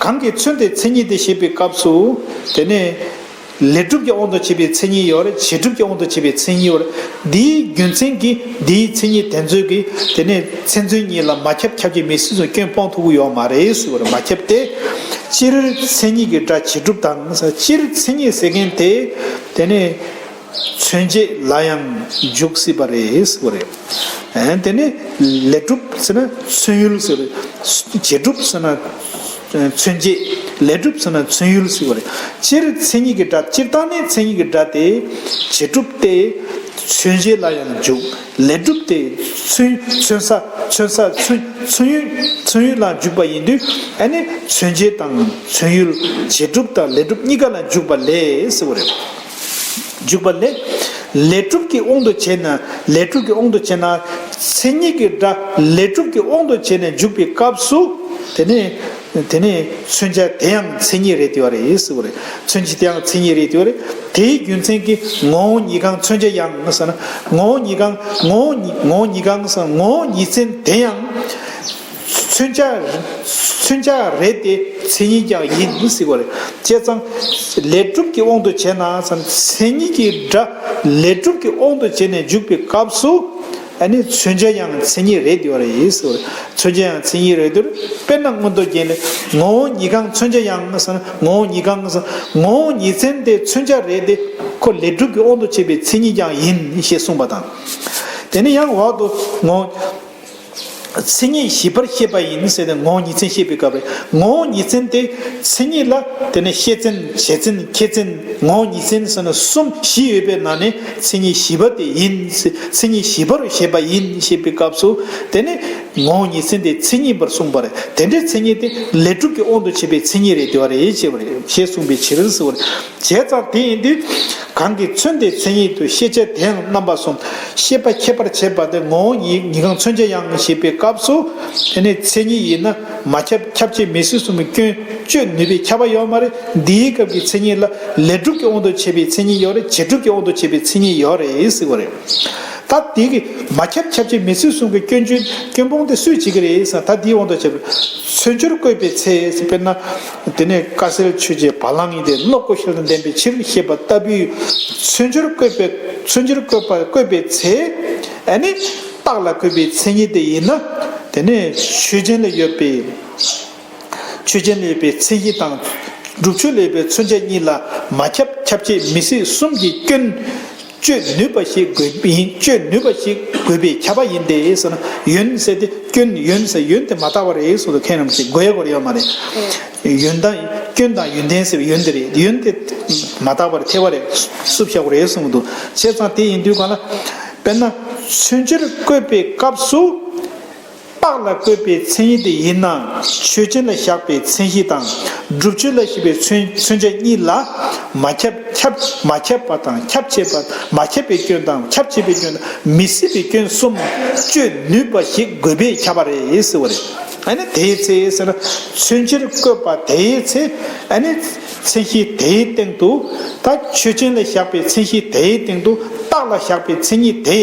གང་གིས་མཚོན་ཏེ་མཚན་ཉིད་དེ་ཞེས་པའི་སྐབས་སུ། དེ་ནས། ལས་གྲུབ་ཀྱི་དབང་དུ་བྱས་པའི་མཚན་ཉིད་ཡོད་རེད། བྱེད་གྲུབ་ཀྱི་དབང་དུ་བྱས་པའི་མཚན་ཉིད་ཡོད་རེད། འདིའི་རྒྱུ་མཚན་གྱིས་འདིའི་མཚན་ཉིད་དེ་ཚོ་གིས་དེ་ནས་མཚན་མཚོན་གཉིས་ལ་མ་ཁྱབ་ཁྱབ་བྱེད་མི་སྲིད་གསུམ་སྐྱོན་སྤོང་ཐུབ་ཀྱི་ཡོད་མ་རེད་ཟེར་བ་རེད། མ་ཁྱབ་སྟེ། སྤྱིར་མཚན་ཉིད་ཀྱི་སྒྲ་བྱེད་གྲུབ་དང་། སྤྱིར་མཚན་ཉིད་ཟེར་མཁན་དེ་དེ་ནས་ མཚོན་བྱེད་ལ་ཡང་འཇུག་སྲིད་པ་རེད་ཟེར་བ་རེད། ཨ་དེ་ནས་ལས་གྲུབ་ཟེར་ན་མཚོན་ཡུལ་ཟེར། བྱེད་གྲུབ་ཟེར་ན་མཚོན་བྱེད། ལས་གྲུབ་ཟེར་ན་མཚོན་ཡུལ་ཟེར་བ་རེད། སྤྱིར་མཚན་ཉིད་ཀྱི་སྒྲ། སྤྱིར་བཏང་ནས་མཚན་ཉིད་ཀྱི་སྒྲ་དེ་བྱེད་གྲུབ་སྟེ་མཚོན་བྱེད་ལ་ཡང་འཇུག་ལས་གྲུབ་སྟེ་མཚོན་མཚོན་ས་མཚོན་ས་མཚོན་མཚོན་ཡུལ་མཚོན་ཡུལ་ལ་འཇུག་པ་ཡིན་དུས། ཨ་ནི་མཚོན་བྱེད་དང་མཚོན་ཡུལ། བྱེད་གྲུབ་དང་ལས་གྲུབ་གཉིས་ཀ་ལ་འཇུག་པ་ལས་ཟེར་བ་རེད། འཇུག་པ་ལས། ལས་གྲུབ་ཀྱི་དབང་དུ་བྱས་ན། ལས་གྲུབ་ཀྱི་དབང་དུ་བྱས་ན། མཚན་ཉིད་ཀྱི་སྒྲ་ལས་གྲུབ་ཀྱི་དབང་དུ་བྱས་ནས་འཇུག་པའི་སྐབས་སུ། དེ་ནས་དེ་ནས་མཚོན་བྱ་དེ་ཡང་མཚན་ཉིད་རེད་དེ་བ་རེད་ཟེར་བ་རེད། མཚོན་བྱ་དེ་ཡང་མཚན་ཉིད་རེད་དེ་བ་རེད། དེའི་རྒྱུ་མཚན་གྱིས་ངོ་བོ་ཉིད་གང་མཚོན་བྱ་ཡང་ཟེར་ན། ངོ་བོ་ཉིད་གང་ངོ་བོ་ཉིད་ངོ་བོ་ཉིད་གང་ཟེར་ན། ངོ་བོ་ཉིད་མཚན་དེ་ཡང་། མཚོན་བྱ། མཚོན་བྱ་རེད་དེ་མཚན་ཉིད་ཀྱང་ཡིན་ཟེར་བ་རེད། བྱས་ཙང་། ལས་གྲུབ་ཀྱི་དབང་དུ་བྱས་ན་ཟེར་ན། མཚན་ཉིད་ཀྱི་སྒྲ་ལས་གྲུབ་ཀྱི་དབང་དུ་བྱས་ནས་འཇུག་པའི་སྐབས་སུ། ཨ་ནི་མཚོན་བྱ་ཡང་མཚན་ཉིད་རེད་དེ་བ་རེད་ཟེར་བ་རེད། མཚོན་བྱ་ཡང་མཚན་ཉིད་རེད་དེ། དཔེར་ན་མངོན་རྟོགས་རྒྱན་ལས། ངོ་བོ་ཉིད་གང་མཚོན་བྱ་ཡང་ཟེར་ན། ངོ་བོ་ཉིད་གང་ཟེར་ན། ངོ་བོ་ཉིད་མཚན་དེ་མཚོན་བྱ་རེད་དེ། ཁོ་ལས་གྲུབ་ཀྱི་དབང་དུ་བྱས་པའི་མཚན་ཉིད་ཀྱང་ཡིན་ཞེས་གསུངས་པ་དང་། དེ་ནི་ཡང་འོག་ཏུ་ངོ་མཚན་ཉིད་བཞི་པར་བཤད་པ་ཡིན་ཟེར་ཏེ། ངོ་བོ་ཉིད་མཚན་བཤད་པའི་སྐབས་རེད། ངོ་བོ་ཉིད་མཚན་དེ་མཚན་ཉིད་ལ་དེ་ནས་ཤེས་མཚན་བྱེད་མཚན་ཁྱད་མཚན། ངོ་བོ་ཉིད་མཚན་ཟེར་ན་གསུམ་བཞི་ཡོད་པའི་ནང་ནས་མཚན་ཉིད་བཞི་པ་དེ་ཡིན། མཚན་ཉིད་བཞི་པར་བཤད་པ་ཡིན་ཞེས་པའི་སྐབས་སུ། དེ་ནས་ངོ་བོ་ཉིད་མཚན་དེ་མཚན་ཉིད་པར་གསུངས་པ་རེད། དེ་འདྲའི་མཚན་ཉིད་དེ་ལས་གྲུབ་ཀྱི་དབང་དུ་བྱས་པའི་མཚན་ཉིད་རེད་དེ་བ་རེད་ཅེས་པ་རེད། ཞེས་གསུངས་པའི་ཕྱིར་ཟེར་བ་རེད། བྱས་ཙང་དེ་ཡིན་དུས། གང་གི་མཚོན་དེ་མཚན་ཉིད་དུ། ཤེས་བྱ་དེའང་རྣམ་པ་གསུམ། ཤེས་པ་ཁྱད་པར་བྱེད་པ་དེ། ངོ་བོ་ཉིད་ཉིད་གང་མཚོན་བྱ་ཡང་ཞེས་པའི་སྐབས་སུ། དེ་ནི་མཚན་ཉིད་ཡིན་ན་མ་ཁྱབ་ཁྱབ་བྱེད་མི་སྲིད་གསུམ་གྱི་སྐྱོན་གཅོད་ནུས་པའི་ཁྱབ་པ་ཡོད་མ་རེད། འདིའི་སྐབས་ཀྱི་མཚན་ཉིད་ལ་ལས་གྲུབ་ཀྱི་དབང་དུ་བྱས་པའི་མཚན་ཉིད་ཡོད་རེད། བྱེད་གྲུབ་ཀྱི་དབང་དུ་བྱས་པའི་མཚན་ཉིད་ཡོད་རེད་ཟེར་བ་རེད། ད་དེ་གི་མ་ཁྱབ་ཁྱབ་བྱེད་མི་སྲིད་གསུམ་གྱི་སྐྱོན་བརྗོད་སྐྱོན་སྤོང་དེ་སུས་བྱེད་ཀྱི་རེད་ཟེར་ན། ད་དེའི་དབང་དུ་བྱས་པའི་མཚོན་བྱར་བཀོད་པའི་ཚེ། དཔེར་ན་དེ་ནས་དཀའ་སེལ་ཆོས་ཀྱི་བ་ལང་ཡིན་ཏེ། རྣོ་ཀུ་ཤལ་དང་ལྡན་པའི་ཕྱིར་ཞེས་པ་ལྟ་བུའི་མཚོན་བྱར་བཀོད་པའི་མཚོན་བྱར་བཀོད་པ་བཀོད་པའི་ཚེ། ཨ་ནི་རྟགས་ལ་བཀོད་པའི་མཚན་ཉིད་དེ་ཡིན་ན། དེ་ནས་ཆོས་ཅན་ལ་ཡོད་པའི་ཆོས་ཅན་ལ་ཡོད་པའི་མཚན་གཞི་དང་། སྒྲུབ་ཆོས་ལ་ཡོད་པའི་མཚོན་བྱ་གཉིས་ལ་མ་ཁྱབ་ཁྱབ་བྱེད་མི་སྲིད་གསུམ་གྱི་སྐྱོན་གཅོད་ནུས་པ་ཞིག་དགོས་ཡིན། གཅོད་ནུས་པ་ཞིག་དགོས་པའི་ཁྱབ་པ་ཡིན་ཏེ་ཟེར་ན། ཡོན་ཟེར་ཏེ་སྐྱོན། ཡོན་ཟེར། ཡོན་དེ་མ་དག་པ་རེད་ཟེར་དུས་མཁན་རྣམས་ཀྱིས་དགོས་ཡ་དགོས་ཡོད་མ་རེད། ཡོན་དང་སྐྱོན་དང་ཡོན་ཏན་ཟེར་བའི་ཡོན་དེ་རེད། ཡོན་དེ་མ་དག་པ་རེད། ཐལ་བ་རེད། བསུབ་བཞག་དགོས་རེད་གསུངས་འདུག་བྱས་ཙང་དེ་ཡིན་དུས་གང་ལ། དཔེར་ན་མཚོན་བྱར་བཀོད་པའི་སྐབས་སུ། རྟགས་ལ་བཀོད་པའི་མཚན་ཉིད་དེ་ཡིན་ན། ཆོས་ཅན་ལ་བཞག་པའི་མཚན་གཞི་དང་། སྒྲུབ་ཆོས་ལ་བཞག་པའི་མཚོན་མཚོན་བྱ་གཉིས་ལ་མ་ཁྱབ་ཁྱབ་མ་ཁྱབ་པ་དང་ཁྱབ་བྱེད་པ། མ་ཁྱབ་པའི་སྐྱོན་དང་ཁྱབ་བྱེད་པའི་སྐྱོན་དང་མི་སྲིད་པའི་སྐྱོན་གསུམ་གཅོད་ནུས་པ་ཞིག་དགོས་པས་ཁྱབ་པ་རེད་ཟེར་བ་རེད། ཨ་ནི་དེའི་ཚེ་ཟེར་ན། མཚོན་བྱར་བཀོད་པ་དེའི་ཚེ། ཨ་ནི་མཚན་གཞི་དེའི་སྟེང་དུ། ད་ཆོས་ཅན་ལ་བཞག་པའི་མཚན་གཞི་དེའི་སྟེང་དུ། རྟགས་ལ་བཞག་པའི་མཚན་ཉིད་དེ་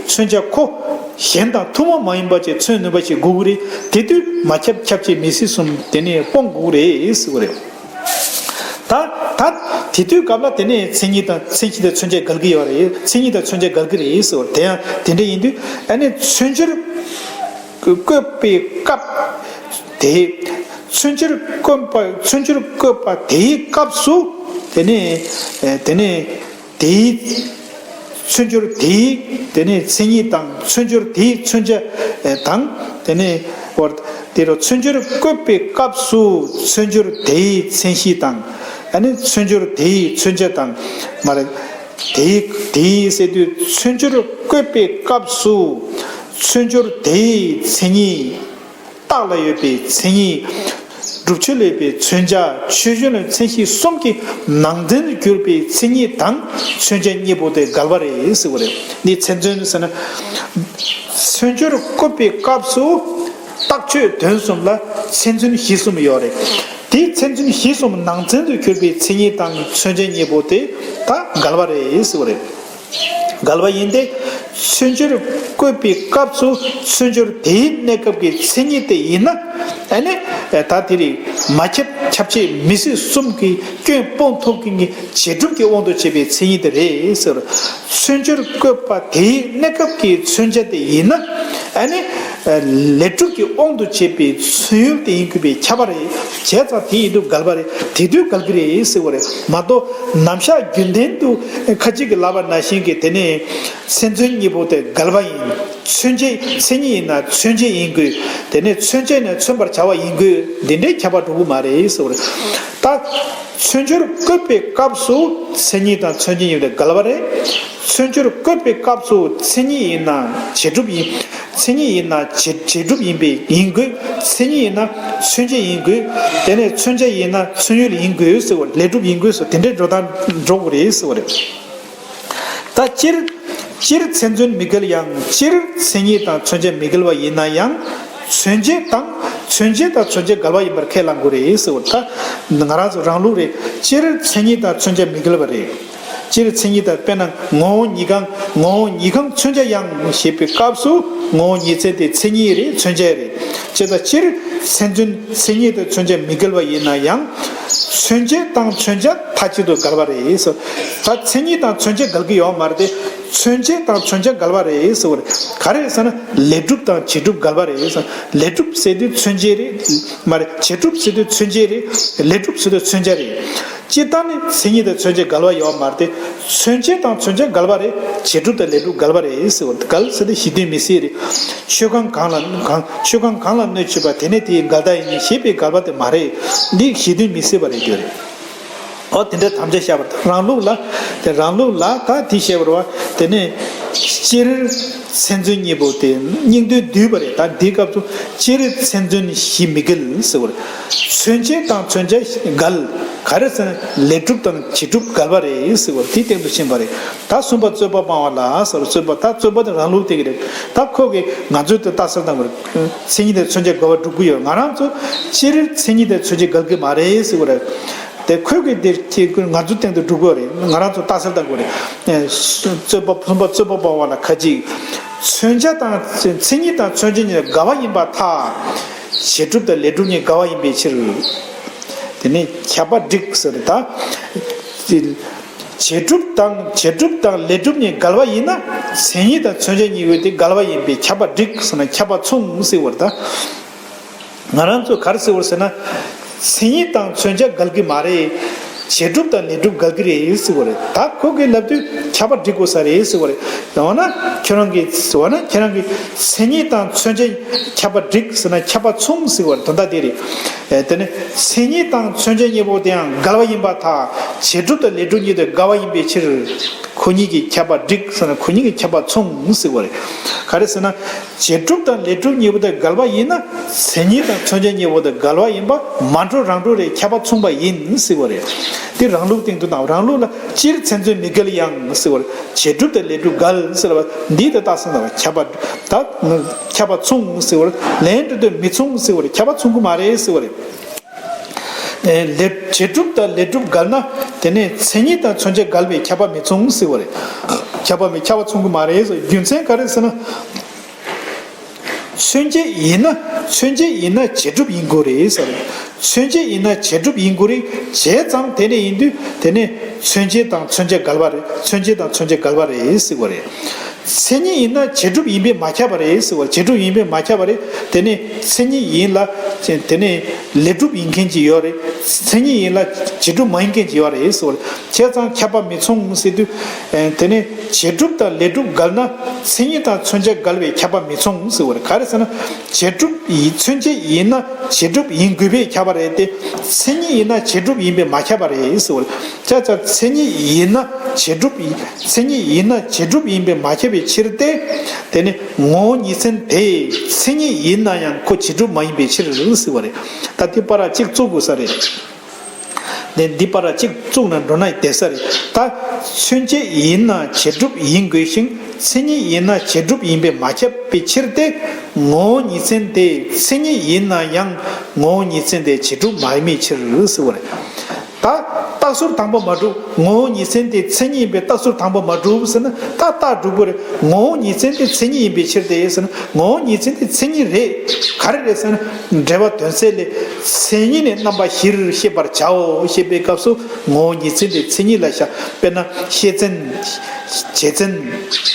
མཚོན་བྱ་ཁོ་གཞན་དང་ཐུན་མོང་མ་ཡིན་པ་ཅིག་མཚོན་ནུས་པ་ཞིག་དགོས་ཀྱི་རེད། དེ་དུས་མ་ཁྱབ་ཁྱབ་བྱེད་མི་སྲིད་གསུམ་དེ་ནས་སྤོང་དགོས་ཀྱི་རེད་ཟེར་བ་རེད། ད་ད་དེ་དུས་སྐབས་ལ་དེ་ནས་མཚན་ཉིད་དང་མཚན་གཞི་དང་མཚོན་བྱ་འགལ་གྱི་ཡོད་རེད། མཚན་ཉིད་དང་མཚོན་བྱ་འགལ་གྱི་རེད་ཟེར་བ་རེད། དེ་ཡང་དེ་འདྲ་ཡིན་དུས། ཨ་ནི་མཚོན་བྱར་བཀོད་པའི་སྐབས་དེ། མཚོན་བྱར་བཀོད་པ། མཚོན་བྱར་བཀོད་པ་དེའི་སྐབས་སུ། དེ་ནས་དེ་ནས་དེའི་མཚོན་བྱར་དེའི་དེ་ནས་མཚན་ཉིད་དང་། མཚོན་བྱར་དེའི་མཚོན་བྱ་དང་། དེ་ནས་བར་དེ་རུ་མཚོན་བྱར་བཀོད་པའི་སྐབས་སུ་མཚོན་བྱར་དེའི་མཚན་གཞི་དང་། ཨ་ནི་མཚོན་བྱར་དེའི་མཚོན་བྱ་དང་། མ་རེད། དེའི་དེའི་ཟེར་དུས། མཚོན་བྱར་བཀོད་པའི་སྐབས་སུ་མཚོན་བྱར་དེའི་མཚན་ཉིད། རྟགས་ལ་ཡོད་པའི་མཚན་ཉིད། སྒྲུབ་ཆོས་ལ་ཡོད་པའི་མཚོན་བྱ། ཆོས་ཅན་ལ་མཚན་གཞི་གསུམ་གྱི་ནང་ཚན་དུ་གྱུར་པའི་མཚན་ཉིད་དང་མཚོན་བྱ་གཉིས་པོ་དེ་འགལ་བ་རེད་ཟེར་བ་རེད། འདི་མཚན་མཚོན་ཟེར་ན། མཚོན་བྱར་བཀོད་པའི་སྐབས་སུ་རྟགས་ཆོས་དོན་གསུམ་ལ་མཚན་མཚོན་གཞི་གསུམ་ཡོད་རེད། དེའི་མཚན་མཚོན་གཞི་གསུམ་ནང་ཚན་དུ་གྱུར་པའི་མཚན་ཉིད་དང་མཚོན་བྱ་གཉིས་པོ་དེ་ད་འགལ་བ་རེད་ཟེར་བ་རེད། འགལ་བ་ཡིན་ཏེ། མཚོན་བྱར་བཀོད་པའི་སྐབས་སུ་མཚོན་བྱར་དེའི་གནས་སྐབས་ཀྱི་མཚན་ཉིད་དེ་ཡིན་ན། ཨ་ནི་ད་དེ་རིང་མ་ཁྱབ་ཁྱབ་བྱེད་མི་སྲིད་གསུམ་གྱི་སྐྱོན་སྤོང་ཐུབ་མཁན་གྱི་བྱེད་སྒྲུབ་ཀྱི་དབང་དུ་བྱས་པའི་མཚན་ཉིད་དེ་རེད་ཟེར། མཚོན་བྱར་བཀོད་པ་དེའི་གནས་སྐབས་ཀྱི་མཚོན་བྱ་དེ་ཡིན་ན། ཨ་ནི་ ལས་གྲུབ་ཀྱི་དབང་དུ་བྱས་པའི་མཚོན་ཡུལ་དེ་ཡིན་དགོས་པས་ཁྱབ་པ་རེད། བྱས་ཙང་དེ་ཡིན་དུས་འགལ་བ་རེད། དེ་དུས་འགལ་གྱི་རེད་ཟེར་བ་རེད་མ་གཏོགས། ནམ་ཞག་རྒྱུན་ལྡན་དུ་ཁ་ཅིག་གིས་ལབ་པ་ནང་བཞིན་གྱི་དེ་ནས་མཚན་མཚོན་གཉིས་པོ་དེ་འགལ་བ་ཡིན། མཚོན་བྱེད་མཚན་ཉིད་ཡིན་ན་མཚོན་བྱེད་ཡིན་དགོས། དེ་ནས་མཚོན་བྱེད་ནས་མཚོན་པར་བྱ་བ་ཡིན་དགོས། འདི་འདྲའི་ཁྱབ་པ་འགྲོ་གི་མ་རེད་ཟེར་བ་རེད། ད་མཚོན་སྦྱོར་བཀོད་པའི་སྐབས་སུ་མཚན་ཉིད་དང་མཚོན་བྱེད་གཉིས་དེ་འགལ་བ་རེད། མཚོན་སྦྱོར་བཀོད་པའི་སྐབས་སུ་མཚན་ཉིད་ཡིན་ན་བྱེད་སྒྲུབ་ཡིན། མཚན་ཉིད་ཡིན་ན་བྱེད་བྱེད་སྒྲུབ་ཡིན་པས་ཡིན་དགོས། མཚན་ཉིད་ཡིན་ན་མཚོན་བྱེད་ཡིན་དགོས། དེ་ནས་མཚོན་བྱ་ཡིན་ན་མཚོན་ཡུལ་ཡིན་དགོས་ཟེར་བ། ལས་གྲུབ་ཡིན་དགོས་ཟེར། དེ་འདྲའི་འགྲོ་སྟངས་འགྲོ་དགོས་རེད་ཟེར་བ་རེད། ད་སྤྱིར་སྤྱིར་མཚན་མཚོན་མི་འགལ་ཡང་། སྤྱིར་མཚན་ཉིད་དང་མཚོན་བྱ་མི་འགལ་བ་ཡིན་ན་ཡང་། མཚོན་བྱེད་དང་མཚོན་བྱེད་དང་མཚོན་བྱེད་འགལ་བ་ཡིན་པར་ཁས་བླང་དགོས་རེད་ཟེར་བ། ད་ང་རང་ཚོ་རང་ལུགས་རེད། སྤྱིར་མཚན་ཉིད་དང་མཚོན་བྱ་མི་འགལ་བ་རེད། སྤྱིར་མཚན་ཉིད་དང་། དཔེར་ན་ངོ་བོ་ཉིད་གང་། ངོ་བོ་ཉིད་གང་མཚོན་བྱ་ཡང་ཞེས་པའི་སྐབས་སུ་ངོ་བོ་ཉིད་མཚན་དེ་མཚན་ཉིད་རེད། མཚོན་བྱ་རེད། བྱས་ཙང་སྤྱིར་མཚན་མཚོན་མཚན་ཉིད་དང་མཚོན་བྱ་མི་འགལ་བ་ཡིན་ན་ཡང་། མཚོན་བྱེད་དང་མཚོན་བྱ་མཐའ་གཅིག་ཏུ་འགལ་བ་རེད་ཟེར། ད་མཚན་ཉིད་དང་མཚོན་བྱ་འགལ་གྱི་ཡོད་མ་རེད་དེ། མཚོན་བྱེད་དང་མཚོན་བྱ་འགལ་བ་རེད་ཟེར་བ་རེད། ག་རེ་ཟེར་ན་ལས་གྲུབ་དང་བྱེད་སྒྲུབ་འགལ་བ་རེད་ཟེར། ལས་གྲུབ་ཟེར་དུས་མཚོན་བྱེད་རེད་མ་རེད། བྱེད་སྒྲུབ་ཟེར་དུས་མཚོན་བྱེད་རེད། ལས་གྲུབ་ཟེར་དུས་མཚོན་བྱ་རེད། སྤྱིར་བཏང་ནི་མཚན་ཉིད་དང་མཚོན་བྱེད་འགལ་བ་ཡོད་མ་རེད་དེ། མཚོན་བྱེད་དང་མཚོན་བྱ་འགལ་བ་རེད། བྱེད་སྒྲུབ་དང་ལས་གྲུབ་འགལ་བ་རེད་ཟེར་བ། འགལ་ཟེར་དུས་གཞི་མཐུན་མི་སྲིད་རེད། ཆོས་གང་གང་ལ་གང་ཆོས་གང་གང་ལ་གནོད་བྱེད་པ་དེ་ནི་དེའི་འགལ་ཟླ་ཡིན་ཞེས་པའི་འགལ་བ་དེ་མ་རེད། འདི་གཞི་མཐུན་མི་སྲིད་པ་རེད་འདོད་རེད། ཨོ་དེ་འདྲ་དམ་བཅའ་བཞག་པ་རང་ལུགས་ལ། དེ་རང་ལུགས་ལ་ད་དེ་བཤད་པ་རེད་བ། དེ་ནས་སྤྱིར་མཚན་མཚོན་གཉིས་པོ་དེ་སྙིང་དོན་བསྡུས་པ་རེད། ད་འདིའི་སྐབས་སུ་སྤྱིར་མཚན་མཚོན་བཞི་མི་འགལ་ཟེར་བ་རེད། མཚོན་བྱེད་དང་མཚོན་བྱ་འགལ། ག་རེ་ཟེར་ན་ལས་གྲུབ་དང་བྱེད་སྒྲུབ་འགལ་བ་རེད་ཟེར་བ་དེའི་སྟེང་དུ་ཕྱིན་པ་རེད། ད་གསུམ་པ་རྩོད་པ་སྤང་བ་ལ་ཟེར། རྩོད་པ་ད་རྩོད་པ་དེ་རང་ལུགས་དེ་གི་རེད། ད་ཁོ་གིས་ང་ཚོའི་དེ་ལྟ་ཚུལ་དང་གི་རེད། མཚན་ཉིད་དང་མཚོན་བྱ་འགལ་བ་སྒྲུབ་ཀྱི་ཡོད། ང་རང་ཚོ་སྤྱིར་མཚན་ཉིད་དང་མཚོན་བྱ་འགལ་གྱི་མ་རེད་ཟེར་བ་རེད། དེ་ཁོས་གི་དེ་ཁྱེད་ང་ཚོ་སྟེང་དུ་སྒྲུབ་དགོས་རེད། ང་རང་ཚོ་ལྟ་ཚུལ་དང་གི་རེད། རྩོད་པ་གསུམ་པ་རྩོད་པ་སྤང་བ་ལ་ཁ་ཅིག་མཚོན་བྱ་དང་མཚན་ཉིད་དང་མཚོན་བྱ་གཉིས་འགལ་བ་ཡིན་པར་ཐལ། བྱེད་སྒྲུབ་དང་ལས་གྲུབ་གཉིས་འགལ་བ་ཡིན་པའི་ཕྱིར། དེ་ནས་ཁྱབ་པ་འགྲིག་ཟེར། ད་བྱེད་སྒྲུབ་དང་བྱེད་སྒྲུབ་དང་ལས་གྲུབ་གཉིས་འགལ་བ་ཡིན་ན། མཚན་ཉིད་དང་མཚོན་བྱ་གཉིས་པོ་དེ་འགལ་བ་ཡིན་པས་ཁྱབ་པ་འགྲིག་ཟེར་ན་ཁྱབ་པ་མཚུངས་ཟེར་བ་རེད། ད་ང་རང་ཚོས་ག་རེ་ཟེར་བ་ཟེར་ན། མཚན་ཉིད་དང་མཚོན་བྱ་འགལ་གྱི་མ་རེད། བྱེད་སྒྲུབ་དང་ལས་གྲུབ་འགལ་གྱི་རེད་ཟེར་བ་རེད། ད་ཁོ་གིས་ལབ་དུས་ཁྱབ་པ་འགྲིག་དགོས་ས་རེད་ཟེར་བ་རེད། འོ་ན་ཁྱེད་རང་གིས་འོ་ན་ཁྱེད་རང་གིས་མཚན་ཉིད་དང་མཚོན་བྱ་ཁྱབ་པ་འགྲིག་ཟེར་ན་ཁྱབ་པ་མཚུངས་ཟེར་བ་རེད། དོན་དག་དེ་རེད། ཨེ་དེ་ནི་མཚན་ཉིད་དང་མཚོན་བྱ་གཉིས་པོ་དེའང་འགལ་བ་ཡིན་པར་ཐལ། བྱེད་སྒྲུབ་དང་ལས་གྲུབ་གཉིས་དེ་འགལ་བ་ཡིན་པའི་ཕྱིར། ཁོ་གཉིས་ཀྱིས་ཁྱབ་པ་འགྲིག་ཟེར་ན་ཁོ་གཉིས་ཀྱིས་ཁྱབ་པ་མཚུངས་ཟེར་བ་རེད། ག་རེ་ཟེར་ན། བྱེད་སྒྲུབ་དང་ལས་གྲུབ་གཉིས་པོ་དེ་འགལ་བ་ཡིན་ན། མཚན་ཉིད་དང་མཚོན་བྱ་གཉིས་པོ་དེ་འགལ་བ་ཡིན་པ་མ་འགྲོ་རང་འགྲོ་རེད། ཁྱབ་པ་མཚུངས་པ་ཡིན་ཟེར་བ་རེད། དེ་རང་ལུགས་སྟེང་དུ་དང་རང་ལུགས་ལ་སྤྱིར་མཚན་མཚོན་མི་འགལ་ཡང་ཟེར་བ་རེད། བྱེད་སྒྲུབ་དང་ལས་གྲུབ་འགལ་ཟེར་བ་འདི་དེ་རྟགས་ཟིན་ལ་ཁྱབ་པ་ད་ཁྱབ་པ་མཚུངས་ཟེར་བ་རེད། ལན་འགྲོ་དུས་མི་མཚུངས་ཟེར་བ་རེད། ཁྱབ་པ་མཚུངས་ཀྱི་མ་རེད་ཟེར་བ་རེད། ལས་བྱེད་སྒྲུབ་དང་ལས་གྲུབ་འགལ་ན། དེ་ནས་མཚན་ཉིད་དང་མཚོན་བྱ་འགལ་བས་ཁྱབ་པ་མི་མཚུངས་ཟེར་བ་རེད། ཁྱབ་པ་མི་ཁྱབ་པ་མཚུངས་ཀྱི་མ་རེད་ཟེར། རྒྱུ་མཚན་ག་རེ་ཟེར་ན། མཚོན་བྱེད་ཡིན་ན་མཚོན་བྱེད་ཡིན་ན་བྱེད་སྒྲུབ་ཡིན་དགོས་རེད་ཟེར། མཚོན་བྱེད་ཡིན་ན་བྱེད་སྒྲུབ་ཡིན་དགོས་རེད། བྱས་ཙང་དེ་འདྲ་ཡིན་དུས་དེ་ནས་མཚོན་བྱེད་དང་མཚོན་བྱ་འགལ་བ་རེད། མཚོན་བྱེད་དང་མཚོན་བྱ་འགལ་བ་རེད་ཟེར་བ་རེད། མཚན་ཉིད་ཡིན་ན་བྱེད་སྒྲུབ་ཡིན་པས་མ་ཁྱབ་པ་རེད་ཟེར་བ། བྱེད་སྒྲུབ་ཡིན་པས་མ་ཁྱབ་པ་རེད། དེ་ནས་མཚན་ཉིད་ཡིན་ལ། དེ་ནས་ལས་སྒྲུབ་ཡིན་མཁན་ཅིག་ཡོད་རེད། མཚན་ཉིད་ཡིན་ལ་བྱེད་སྒྲུབ་མ་ཡིན་མཁན་ཅིག་ཡོད་རེད་ཟེར་བ། བྱས་ཙང་ཁྱབ་པ་མི་མཚུངས་ཟེར་དུས། དེ་ནས་བྱེད་སྒྲུབ་དང་ལས་སྒྲུབ་འགལ་ན་མཚན་ཉིད་དང་མཚོན་བྱ་འགལ་བས་ཁྱབ་པ་མི་མཚུངས་ཟེར་བ་རེད། ག་རེ་ཟེར་ན། བྱེད་སྒྲུབ་ཡིན་མཚོན་བྱེད་ཡིན་ན་བྱེད་སྒྲུབ་ཡིན་དགོས་པས་ཁྱབ་པ་རེད་དེ། མཚན་ཉིད་ཡིན་ན་བྱེད་སྒྲུབ་ཡིན་པས་མ་ཁྱབ་པ་རེད་ཟེར་བ་རེད། བྱས་ཙང་མཚན་ཉིད་ཡིན་ན་བྱེད་སྒྲུབ་ཡིན། མཚན་ཉིད་ཡིན་ན་བྱེད་སྒྲུབ་ཡིན་པས་མ་ཁྱབ་པའི་ཕྱིར་ཏེ། དེ་ནི་ངོ་བོ་ཉིད་མཚན་དེ་མཚན་ཉིད་ཡིན་ན་ཡང་ཁོ་བྱེད་སྒྲུབ་མ་ཡིན་པའི་ཕྱིར་ཟེར་བ་རེད། ད་དེ་བར་གཅིག་བཙུགས་དགོས་ས་རེད། དེ་འདི་བར་གཅིག་བཙུགས་ན་འགྲོ་ན་བསྡད་ས་རེད། ད་མཚོན་བྱེད་ཡིན་ན་བྱེད་སྒྲུབ་ཡིན་དགོས་ཤིང་མཚན་ཉིད་ཡིན་ན་བྱེད་སྒྲུབ་ཡིན་པས་མ་ཁྱབ་པའི་ཕྱིར་ཏེ། ངོ་བོ་ཉིད་མཚན་དེ་མཚན་ཉིད་ཡིན་ན་ཡང་ངོ་བོ་ཉིད་མཚན་དེ་བྱེད་སྒྲུབ་མ་ཡིན་པའི་ཕྱིར་ཟེར་བ་རེད། ད། རྟགས་ཟུར་དང་པོ་མ་གྲུབ། ངོ་བོ་ཉིད་མཚན་དེ་མཚན་ཉིད་ཡིན་པའི་རྟགས་ཟུར་དང་པོ་མ་གྲུབ་ཟེར་ན། ད་རྟགས་གྲུབ་དགོས་རེད། ངོ་བོ་ཉིད་མཚན་དེ་མཚན་ཉིད་ཡིན་པའི་ཕྱིར་ཏེ་ཟེར་ན། ངོ་བོ་ཉིད་མཚན་དེ་མཚན་ཉིད་རེད། ག་རེ་རེད་ཟེར་ན། འགྲེལ་པ་དོན་གསལ་ལས། མཚན་ཉིད་ནི་རྣམ་པ་བཞིར་ཤེས་པར་བྱའོ་ཞེས་པའི་སྐབས་སུ། ངོ་བོ་ཉིད་མཚན་དེ་མཚན་ཉིད་ལ་བཞག་དཔེར་ན་ཤེས་མཚན། བྱེད་མཚན།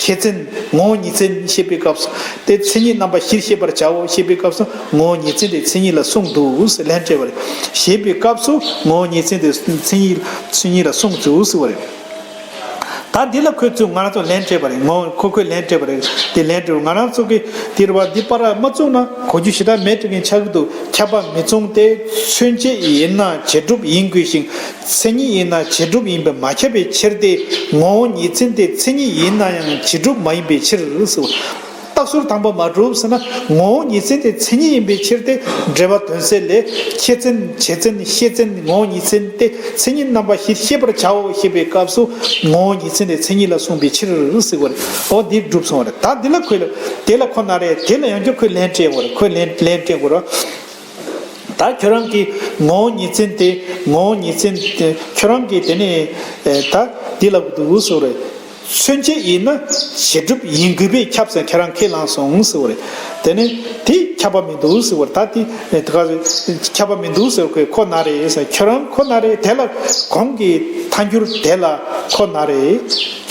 ཁྱད་མཚན། ངོ་བོ་ཉིད་མཚན་ཞེས་པའི་སྐབས་སུ། དེ་མཚན་ཉིད་རྣམ་པ་བཞིར་ཤེས་པར་བྱའོ་ཞེས་པའི་སྐབས་སུ། ངོ་བོ་ཉིད་མཚན་དེ་མཚན་ཉིད་ལ་གསུངས་འདུག་ཟེར་ལན་སྤྲད་པ་རེད། ཞེས་པའི་སྐབས་སུ་ངོ་བོ་ཉིད་མཚན་དེ་མཚན་ཉིད་མཚན་ཉིད་ལ་གསུངས་འདུག་ཟེར་བ་རེད། ད་འདི་ལ་ཁོས་ཚུར་ང་རང་ཚོ་ལན་སྤྲད་པ་རེད། ངོ་ཁོ་ཁོས་ལན་སྤྲད་པ་རེད། དེ་ལན་སྤྲད་པ་ང་རང་ཚོ་གིས་འདིར་བ་འདི་པར་མ་བཙུགས་ན་གོ་རྒྱུ་ཞེ་དྲག་མེད་དྲན་མཁན་ཆགས་ཀྱི་འདུག་ཁྱབ་པ་མི་མཚུངས་ཏེ། མཚོན་བྱེད་ཡིན་ན་བྱེད་སྒྲུབ་ཡིན་དགོས་ཤིང་། མཚན་ཉིད་ཡིན་ན་བྱེད་སྒྲུབ་ཡིན་པས་མ་ཁྱབ་པའི་ཕྱིར་ཏེ། ངོ་བོ་ཉིད་མཚན་དེ་མཚན་ཉིད་ཡིན་ན་ཡང་བྱེད་སྒྲུབ་མ་ཡིན་པའི་ཕྱིར་ཟེར། རྟགས་ཟུར་དང་པོ་མ་གྲུབ་ཟེར་ན། ངོ་བོ་ཉིད་མཚན་དེ་མཚན་ཉིད་ཡིན་པའི་ཕྱིར་ཏེ། འགྲེལ་པ་དོན་གསལ་ལས། ཁྱད་མཚན་བྱེད་མཚན་ཤེས་མཚན་ངོ་བོ་ཉིད་མཚན་དེ་མཚན་ཉིད་རྣམ་པ་བཞིར་ཤེས་པར་བྱའོ་ཞེས་པའི་སྐབས་སུ། ངོ་བོ་ཉིད་མཚན་དེ་མཚན་ཉིད་ལ་གསུངས་པའི་ཕྱིར་ཟེར་བ་རེད། འོ་འདིར་གྲུབ་སོང་བ་རེད། ད་འདི་ལ་ཁོས་ལ་དེ་ལ་ཁོ་ན་རེ་དེ་ལ་ཡང་བསྐྱར་ཁོས་ལན་སྤྲད་དགོས་རེད། ཁོས་ལན་ལན་སྤྲད་དགོས་རེད། ད་ཁྱོད་རང་གིས་ངོ་བོ་ཉིད་མཚན་དེ་ངོ་བོ་ཉིད་མཚན་དེ་ཁྱོད་རང་གིས་དེ་ནས་ད་འདི་ལབ་ཀྱི་འདུག་ཟེར་བ་རེད། མཚོན་བྱེད་ཡིན་ན་བྱེད་སྒྲུབ་ཡིན་དགོས་པས་ཁྱབ་ཟེར་ཁྱེད་རང་ཁས་བླངས་སོང་ཟེར་བ་རེད། དེ་ནས་དེ་ཁྱབ་པ་མི་འདུག་ཟེར་བ་རེད། ད་དེ་དེ་ག་ཁྱབ་པ་མི་འདུག་ཟེར་བ་ཁོས་ཁོ་ན་རེད་ཟེར། ཁྱོད་རང་ཁོ་ན་རེད། དེ་ལ་གོང་གི་ཐལ་འགྱུར་དེ་ལ་ཁོ་ན་རེད།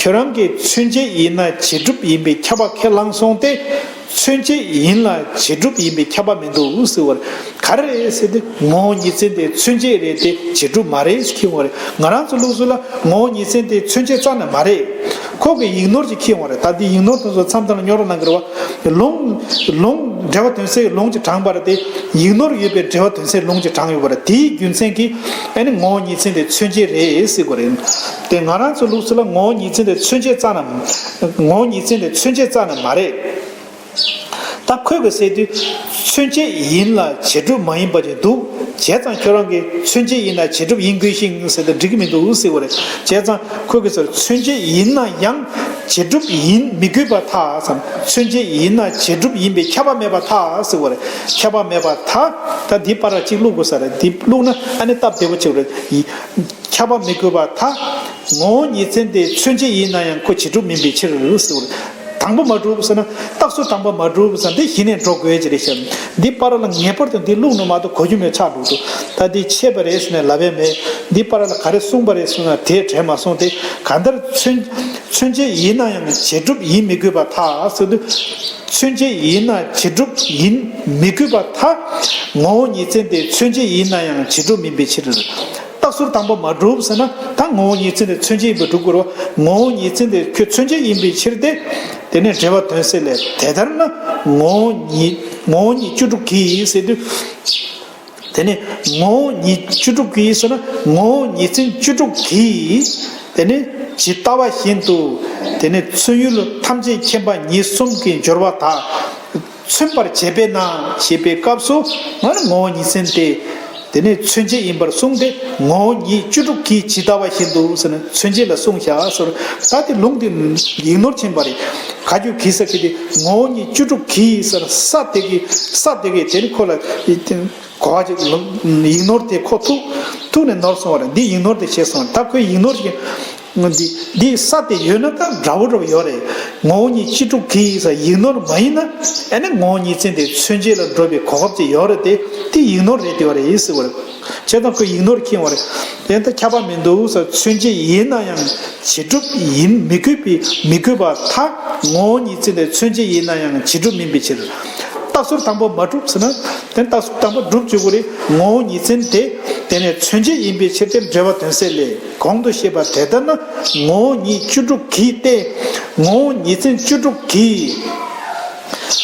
ཁྱོད་རང་གིས་མཚོན་བྱེད་ཡིན་ན་བྱེད་སྒྲུབ་ཡིན་པས་ཁྱབ་པ་ཁས་བླངས་སོང་སྟེ། མཚོན་བྱེད་ཡིན་ལ་བྱེད་སྒྲུབ་ཡིན་པས་ཁྱབ་པ་མི་འདུག་ཟེར་བ་རེད། ག་རེ་རེད་ཟེར་ཏེ། ངོ་བོ་ཉིད་མཚན་དེ་མཚོན་བྱེད་རེད་དེ་བྱེད་སྒྲུབ་མ་རེད་ཟེར་ཁྱེར་ཡོང་བ་རེད། ང་རང་ཚོ་ལུགས་སྲོལ་ལ་ངོ་བོ་ཉིད་མཚན་དེ་མཚོན་བྱེད་རྩ་ནས་མ་རེད། ཁོ་གིས་ཡིག་ནོར་ཅིག་ཁྱེར་ཡོང་བ་རེད། ད་འདི་ཡིག་ནོར་དེ་ཚོ་མཚམས་མཚམས་ལ་སྙོར་ར་གནང་གི་རེད་བ། ལུང་ལུང་འགྲེལ་པ་དོན་གསལ་གྱི་ལུང་ཅིག་དྲངས་པ་རེད་དེ། ཡིག་ནོར་ཡོད་པའི་འགྲེལ་པ་དོན་གསལ་ལུང་ཅིག་དྲངས་ཡོད་པ་རེད། དེའི་རྒྱུ་མཚན་གྱིས་ཨ་ནི་ངོ་བོ་ཉིད་མཚན་དེ་མཚོན་བྱེད་རེད་ཟེར་དགོས་རེད། དེ་ང་རང་ཚོ་ལུགས་སྲོལ་ལ་ངོ་བོ་ཉིད་མཚན་དེ་མཚོན་བྱེད་རྩ་ནས། ངོ་བོ་ཉིད་མཚན་དེ་མཚོན་བྱེད་རྩ་ནས་མ་རེད། ད་ཁོས་གི་ཟེར་དུས། མཚོན་བྱེད་ཡིན་ལ་བྱེད་སྒྲུབ་མ་ཡིན་པ་ཅིག་འདུག་བྱས་ཙང་ཁྱོད་རང་གིས་མཚོན་བྱེད་ཡིན་ན་བྱེད་སྒྲུབ་ཡིན་དགོས་ཤིང་ཟེར་ཏེ་འགྲིག་གི་མི་འདུག་ཟེར་བ་རེད། བྱས་ཙང་ཁོས་གི་ཟེར་མཚོན་བྱེད་ཡིན་ན་ཡང་བྱེད་སྒྲུབ་ཡིན་མི་དགོས་པར་ཐལ་ཟེར། མཚོན་བྱེད་ཡིན་ན་བྱེད་སྒྲུབ་ཡིན་པས་ཁྱབ་པ་མེད་པར་ཐལ་ཟེར་བ་རེད། ཁྱབ་པ་མེད་པར་ཐལ། ད་འདི་པར་གཅིག་བླུག་དགོས་ས་རེད། འདི་བླུག་ན་ཨ་ནི་སྟབས་བདེ་པོ་ཆེ་བ་རེད། ཁྱབ་པ་མི་དགོས་པར་ཐལ། ངོ་བོ་ཉིད་མཚན་དེ་མཚོན་བྱེད་ཡིན་ན་ཡང་ཁོ་བྱེད་སྒྲུབ་མིན་པའི་ཕྱིར་ཟེར་བ་རེད། དང་པོ་མ་གྲུབ་ཟེར་ན། རྟགས་ཟུར་དང་པོ་མ་གྲུབ་ཟེར་ན་འདི་གཞི་ནས་འགྲོ་དགོས་ཀྱི་རེད་ཤག་འདི་པར་ལ་ངེས་པར་དུ་འདི་བླུག་ནས་མ་གཏོགས་གོ་རྒྱུ་མེད་ཆགས་འགྲོ་འདུག་ད་འདི་ཆད་པ་རེད་ཟེར་ནས་ལབ་ཡ་མེད། འདི་པར་ལ་ག་རེ་གསུངས་པ་རེད་གསུངས་ན་དེ་དྲན་མ་སོང་སྟེ། གང་ལྟར་མཚོན་མཚོན་བྱེད་ཡིན་ན་ཡང་བྱེད་སྒྲུབ་ཡིན་མི་དགོས་པར་ཐལ་ཟེར་དུས། མཚོན་བྱེད་ཡིན་ན་བྱེད་སྒྲུབ་ཡིན་མི་དགོས་པར་ཐལ། ངོ་བོ་ཉིད་མཚན་དེ་མཚོན་བྱེད་ཡིན་ན་ཡང་བྱེད་སྒྲུབ་མིན་པའི་ཕྱིར། རྟགས་ཟུར་དང་པོ་མ་གྲུབ་ཟེར་ན། ད་ངོ་བོ་ཉིད་མཚན་དེ་མཚོན་བྱེད་ཡིན་པས་གྲུབ་དགོས་རེད་བ། ངོ་བོ་ཉིད་མཚན་དེ་ཁྱོད་མཚོན་བྱེད་ཡིན་པའི་ཕྱིར་ཏེ། དེ་ནས་འགྲེལ་པ་དོན་གསལ་ལས། དེ་ལྟར་ན་ངོ་བོ་ཉིད་ངོ་བོ་ཉིད་བཅུ་དྲུག་གིས་ཟེར་དུས། དེ་ནས་ངོ་བོ་ཉིད་བཅུ་དྲུག་གིས་ཟེར་ན། ངོ་བོ་ཉིད་མཚན་བཅུ་དྲུག་གིས། དེ་ནས་ཇི་ལྟ་བ་བཞིན་དུ། དེ་ནས་མཚོན་ཡུལ་ཐམས་ཅད་མཁྱེན་པ་ཉིད་གསུམ་གྱི་སྦྱོར་བ་དག་མཚོན་པར་བྱེད་པས་ན་ཞེས་པའི་སྐབས་སུ། ང་ནི་ངོ་བོ་ཉིད་མཚན་ཏེ། དེ་ནས་མཚོན་བྱེད་ཡིན་པར་གསུངས་ཏེ། ངོ་བོ་ཉིད་བཅུ་དྲུག་གིས་ཇི་ལྟ་བ་བཞིན་དུ་ཟེར་ན་མཚོན་བྱེད་ལ་གསུངས་བཞག་ཟེར། ད་དེ་ལུང་དེ་ཡིག་ནོར་ཕྱིན་པ་རེད། ག་རྒྱུ་གིས་ཟེར་གི་དེ་ངོ་བོ་ཉིད་བཅུ་དྲུག་གིས་ཟེར་ས་དེ་གི་ས་དེ་གི་དེ་ནི་ཁོ་ལ་གོ་བ་ཅིག་ལུང་ཡིག་ནོར་དེ་ཁོ་ཐུག་ཐུག་ནས་ནོར་སོང་བ་རེད། འདི་ཡིག་ནོར་དེ་ཤེས་སོང་བ་རེད། ད་ཁོས་ཡིག་ནོར་ཞིག་འདི་འདི་ས་དེ་ཡོད་ན་ད་འདྲ་བོ་འདྲ་བོ་ཡོད་རེད། ངོ་བོ་ཉིད་བཅུ་དྲུག་གིས་ས་ཡིག་ནོར་མ་ཡིན་ན། ཨ་ནི་ངོ་བོ་ཉིད་མཚན་དེ་མཚོན་བྱེད་ལ་འགྲོ་བའི་གོ་སྐབས་ཅིག་ཡོད་རེད་དེ། དེ་ཡིག་ནོར་རེད་དེ་བ་རེད་ཟེར་བ་རེད། བྱས་ཙང་ཁོས་ཡིག་ནོར་ཁྱེར་བ་རེད། དེ་ལྟ་ཁྱབ་པ་མི་འདུག་ས་མཚོན་བྱེད་ཡིན་ན་ཡང་བྱེད་སྒྲུབ་ཡིན་མི་དགོས་པའི་མི་དགོས་པར་ཐལ། ངོ་བོ་ཉིད་མཚན་དེ་མཚོན་བྱེད་ཡིན་ན་ཡང་བྱེད་སྒྲུབ་མིན་པའི་ཕྱིར། རྟགས་ཟུར་དང་པོ་མ་གྲུབ་ཟེར་ན། དེ་རྟགས་ཟུར་དང་པོ་གྲུབ་བཅུག་གི་རེད། ངོ་བོ་ཉིད་མཚན་དེ། དེ་ནས་མཚོན་བྱེད་ཡིན་པའི་ཕྱིར་ཏེ། འགྲེལ་པ་དོན་གསལ་ལས། གོང་དུ་བཤད་པ་དེ་ལྟར་ན། ངོ་བོ་ཉིད་བཅུ་དྲུག་གིས་ཏེ། ངོ་བོ་ཉིད་མཚན་བཅུ་དྲུག་གིས།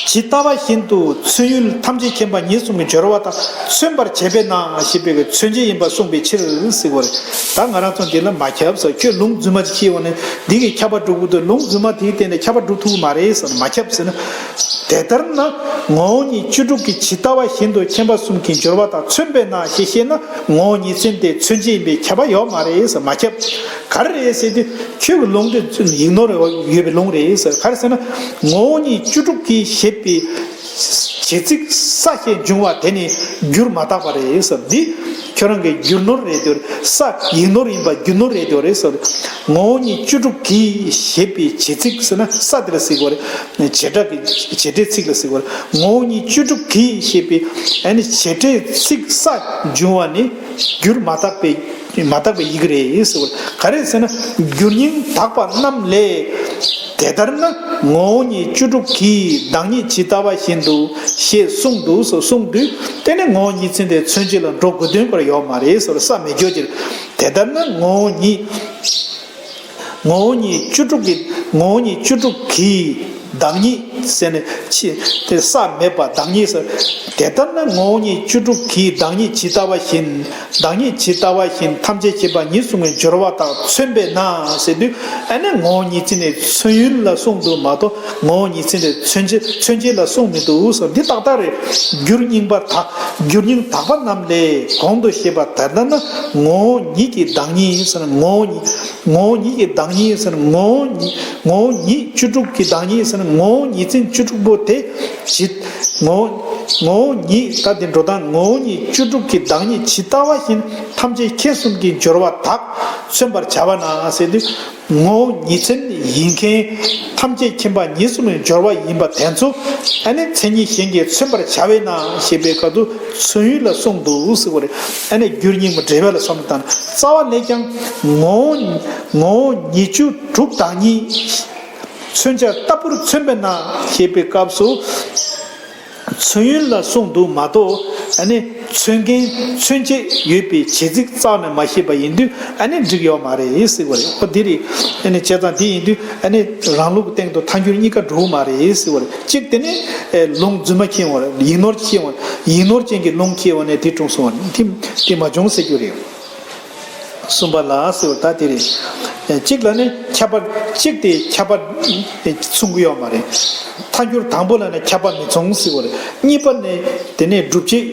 ཇི་ལྟ་བ་བཞིན་དུ་མཚོན་ཡུལ་ཐམས་ཅད་མཁྱེན་པ་ཉིད་གསུམ་གྱི་སྦྱོར་བ་དག་མཚོན་པར་བྱེད་པས་ན་ཞེས་པའི་མཚོན་བྱེད་ཡིན་པར་གསུངས་པའི་ཕྱིར་ཟེར་བ་རེད། ད་ང་རང་ཚོ་འདི་ལ་མ་ཁྱབ་ཟེར། ཁྱོད་ལུང་རྫུན་མ་ཅིག་ཁྱེར་ཡོང་ནས་འདི་གིས་ཁྱབ་པ་སྒྲུབ་དགོས་འདུག་ལུང་རྫུན་མ་དེའི་སྟེང་ནས་ཁྱབ་པ་སྒྲུབ་ཐུབ་ཀྱི་མ་རེད་ཟེར་ན་མ་ཁྱབ་ཟེར་ན། དེ་ལྟར་ན་ངོ་བོ་ཉིད་བཅུ་དྲུག་གིས་ཇི་ལྟ་བ་བཞིན་དུ་མཁྱེན་པ་གསུམ་གྱི་སྦྱོར་བ་དག་མཚོན་པས་ན་ཞེས་བཤད་ན། ངོ་བོ་ཉིད་མཚན་དེ་མཚོན་བྱེད་ཡིན་པས་ཁྱབ་པ་ཡོད་མ་རེད་ཟེར་མ་ཁྱབ། ག་རེ་རེད་ཟེར་དུས། ཁྱོད་ཀྱི་ལུང་དེ་ཡིག་ནོར་ཡོད་པའི་ལུང་རེད་ཟེར། ག་རེ་ཟེར་ན། ངོ་བོ་ཉིད་བཅུ་དྲུག་གིས་ཞེས་པའི་ བྱེད་ཚིག་ས་ཞེས་འབྱུང་བ་དེ་ནི་འགྱུར་མ་དག་པ་རེད་ཟེར། འདི་ཁྱོད་རང་གི་འགྱུར་ནོར་རེད་འདོད། ས་ཡིག་ནོར་ཡིན་པ་འགྱུར་ནོར་རེད་འདོད་རེད་ཟེར། ངོ་བོ་ཉིད་བཅུ་དྲུག་གིས་ཞེས་པའི་བྱེད་ཚིག་ཟེར་ན་ས་དེ་ལ་ཟེར་གྱི་ཡོད་རེད། བྱེད་སྒྲ་གི་བྱེད་སྒྲའི་ཚིག་ལ་ཟེར་གྱི་ཡོད་རེད། ངོ་བོ་ཉིད་བཅུ་དྲུག་གིས་ཞེས་པའི་ཨ་ནི་བྱེད་སྒྲའི་ཚིག་ས་འབྱུང་བ་ནི་འགྱུར་མ་དག་པའི་མ་དག་པའི་ཡི་གེ་རེད་ཟེར་བ། ག་རེ་ཟེར་ན། འགྱུར་སྙིང་དག་པ་རྣམས་ལས། དེ་ལྟར་ན་ངོ་བོ་ཉིད་བཅུ་དྲུག་གིས་བདག་ཉིད་ཇི་ལྟ་བ་བཞིན་དུ་ཞེས་གསུངས་འདུག་ཟེར་གསུངས་དུས། དེ་ནི་ངོ་བོ་ཉིད་མཚན་དེ་མཚོན་བྱེད་ལ་འགྲོ་དགོས་དོན་ཁོ་རང་ཡོད་མ་རེད་ཟེར། ས་མེད་ཀྱོག་ཅིག་དེ་ལྟར་ན་ངོ་བོ་ཉིད། ངོ་བོ་ཉིད་བཅུ་དྲུག་གི། ངོ་བོ་ཉིད་བཅུ་དྲུག་གིས་བདག་ཉིད་ཟེར་ནས་ཕྱི་དེ་ས་མེད་པ་བདག་ཉིད་ཟེར། དེ་ལྟར་ན་ངོ་བོ་ཉིད་བཅུ་དྲུག་གིས་བདག་ཉིད་ཇི་ལྟ་བ་བཞིན། བདག་ཉིད་ཇི་ལྟ་བ་བཞིན་ཐམས་ཅད་མཁྱེན་པ་ཉིད་གསུང་བའི་སྦྱོར་བ་དག་མཚོན་པས་ན་ཟེར་དུས། ཨ་ནི་ངོ་བོ་ཉིད་མཚན་ནི་མཚོན་ཡུལ་ལ་གསུངས་འདུག་མ་གཏོགས། ངོ་བོ་ཉིད་མཚན་ནི་མཚོན་བྱེད་མཚོན་བྱེད་ལ་གསུངས་མི་འདུག་ཟེར། འདི་ཏག་ཏག་རེད། འགྱུར་སྙིང་པ་དག་འགྱུར་སྙིང་དག་པ་རྣམས་ལས་གོང་དུ་བཤད་པ་ལྟར་ན་ངོ་བོ་ཉིད་ཀྱི་བདག་ཉིད་ཟེར་ན། ངོ་བོ་ཉིད། ངོ་བོ་ཉིད་ཀྱི་བདག་ཉིད་ཟེར་ན། ངོ་བོ་ཉིད། ངོ་བོ་ཉིད་བཅུ་དྲུག་གི་བདག་ཉིད་ཟེར་ན། ངོ་བོ་ཉིད་མཚན་བཅུ་དྲུག་པོ་དེ་ཇི། ངོ་བོ། ངོ་བོ་ཉིད། ད་དེ་འགྲོ་སྟངས། ངོ་བོ་ཉིད་བཅུ་དྲུག་གི་བདག་ཉིད་ཇི་ལྟ་བ་བཞིན་ཐམས་ཅད་མཁྱེན་གསུམ་གྱི་སྦྱོར་བ་དག་མཚོན་པར་བྱ་བ་ན་ཟེར་དུས། ངོ་བོ་ཉིད་མཚན་ཡིན་མཁན་ཐམས་ཅད་མཁྱེན་པ་ཉིད་གསུང་བའི་སྦྱོར་བ་ཡིན་པ་དེ་ཚོ་ཨ་ནི་མཚན་ཉིད་གཞན་གྱིས་མཚོན་པར་བྱ་བས་ན་ཞེས་པའི་སྐབས་སུ་མཚོན་ཡུལ་ལ་གསུངས་འདུག་ཟེར་བ་རེད། ཨ་ནི་འགྱུར་སྙིང་པོ་འབྲེལ་བ་ལ་བསམ་བློ་བཏང་ན། རྩ་བ་ནས་ཀྱང་ངོ་བོ། ངོ་བོ་ཉིད་བཅུ་དྲུག་བདག་ཉིད་མཚོན་བྱ་ལྟ་བུར་མཚོན་པས་ན་ཞེས་པའི་སྐབས་སུ། མཚོན་ཡུལ་ལ་གསུངས་འདུག་མ་གཏོགས། ཨ་ནི་མཚོན་མཁན་མཚོན་བྱེད་ཡོད་པའི་བྱེད་ཚིག་རྩ་ནས་མ་ཤེས་པ་ཡིན་དུས་ཨ་ནི་འགྲིག་ཡོད་མ་རེད་ཟེར་བ་རེད། ཨོ་འདི་རེད། ཨ་ནི་བྱས་ཙང་འདི་ཡིན་དུས་ཨ་ནི་རང་ལུགས་སྟེང་དུ་ཐལ་འགྱུར་གཉིས་ཀ་འགྲོ་གི་མ་རེད་ཟེར་བ་རེད། གཅིག་དེ་ནི་ཨེ་ལུང་རྫུན་མ་ཁྱེར་བ་རེད། ཡིག་ནོར་ཁྱེར་བ། ཡིག་ནོར་ཅན་གྱི་ལུང་ཁྱེར་བ་ནས་དེ་གྲུང་སོང་བ་རེད། དེ་དེ་མ་བྱུང་ཟེར་རྒྱུ་རེད། གསུམ་པ་ལ་ཟེར་བ་ད་དེ་རེད། གཅིག་ལ་ནི་ཁྱབ་པ། གཅིག་དེ་ཁྱབ་པ་མཚུངས་ཀྱི་ཡོད་མ་རེད། ཐལ་འགྱུར་དང་པོ་ལ་ནི་ཁྱབ་པ་མི་མཚུངས་ཟེར་བ་རེད། གཉིས་པ་ནི་དེ་ནི་སྒྲུབ་བྱེད་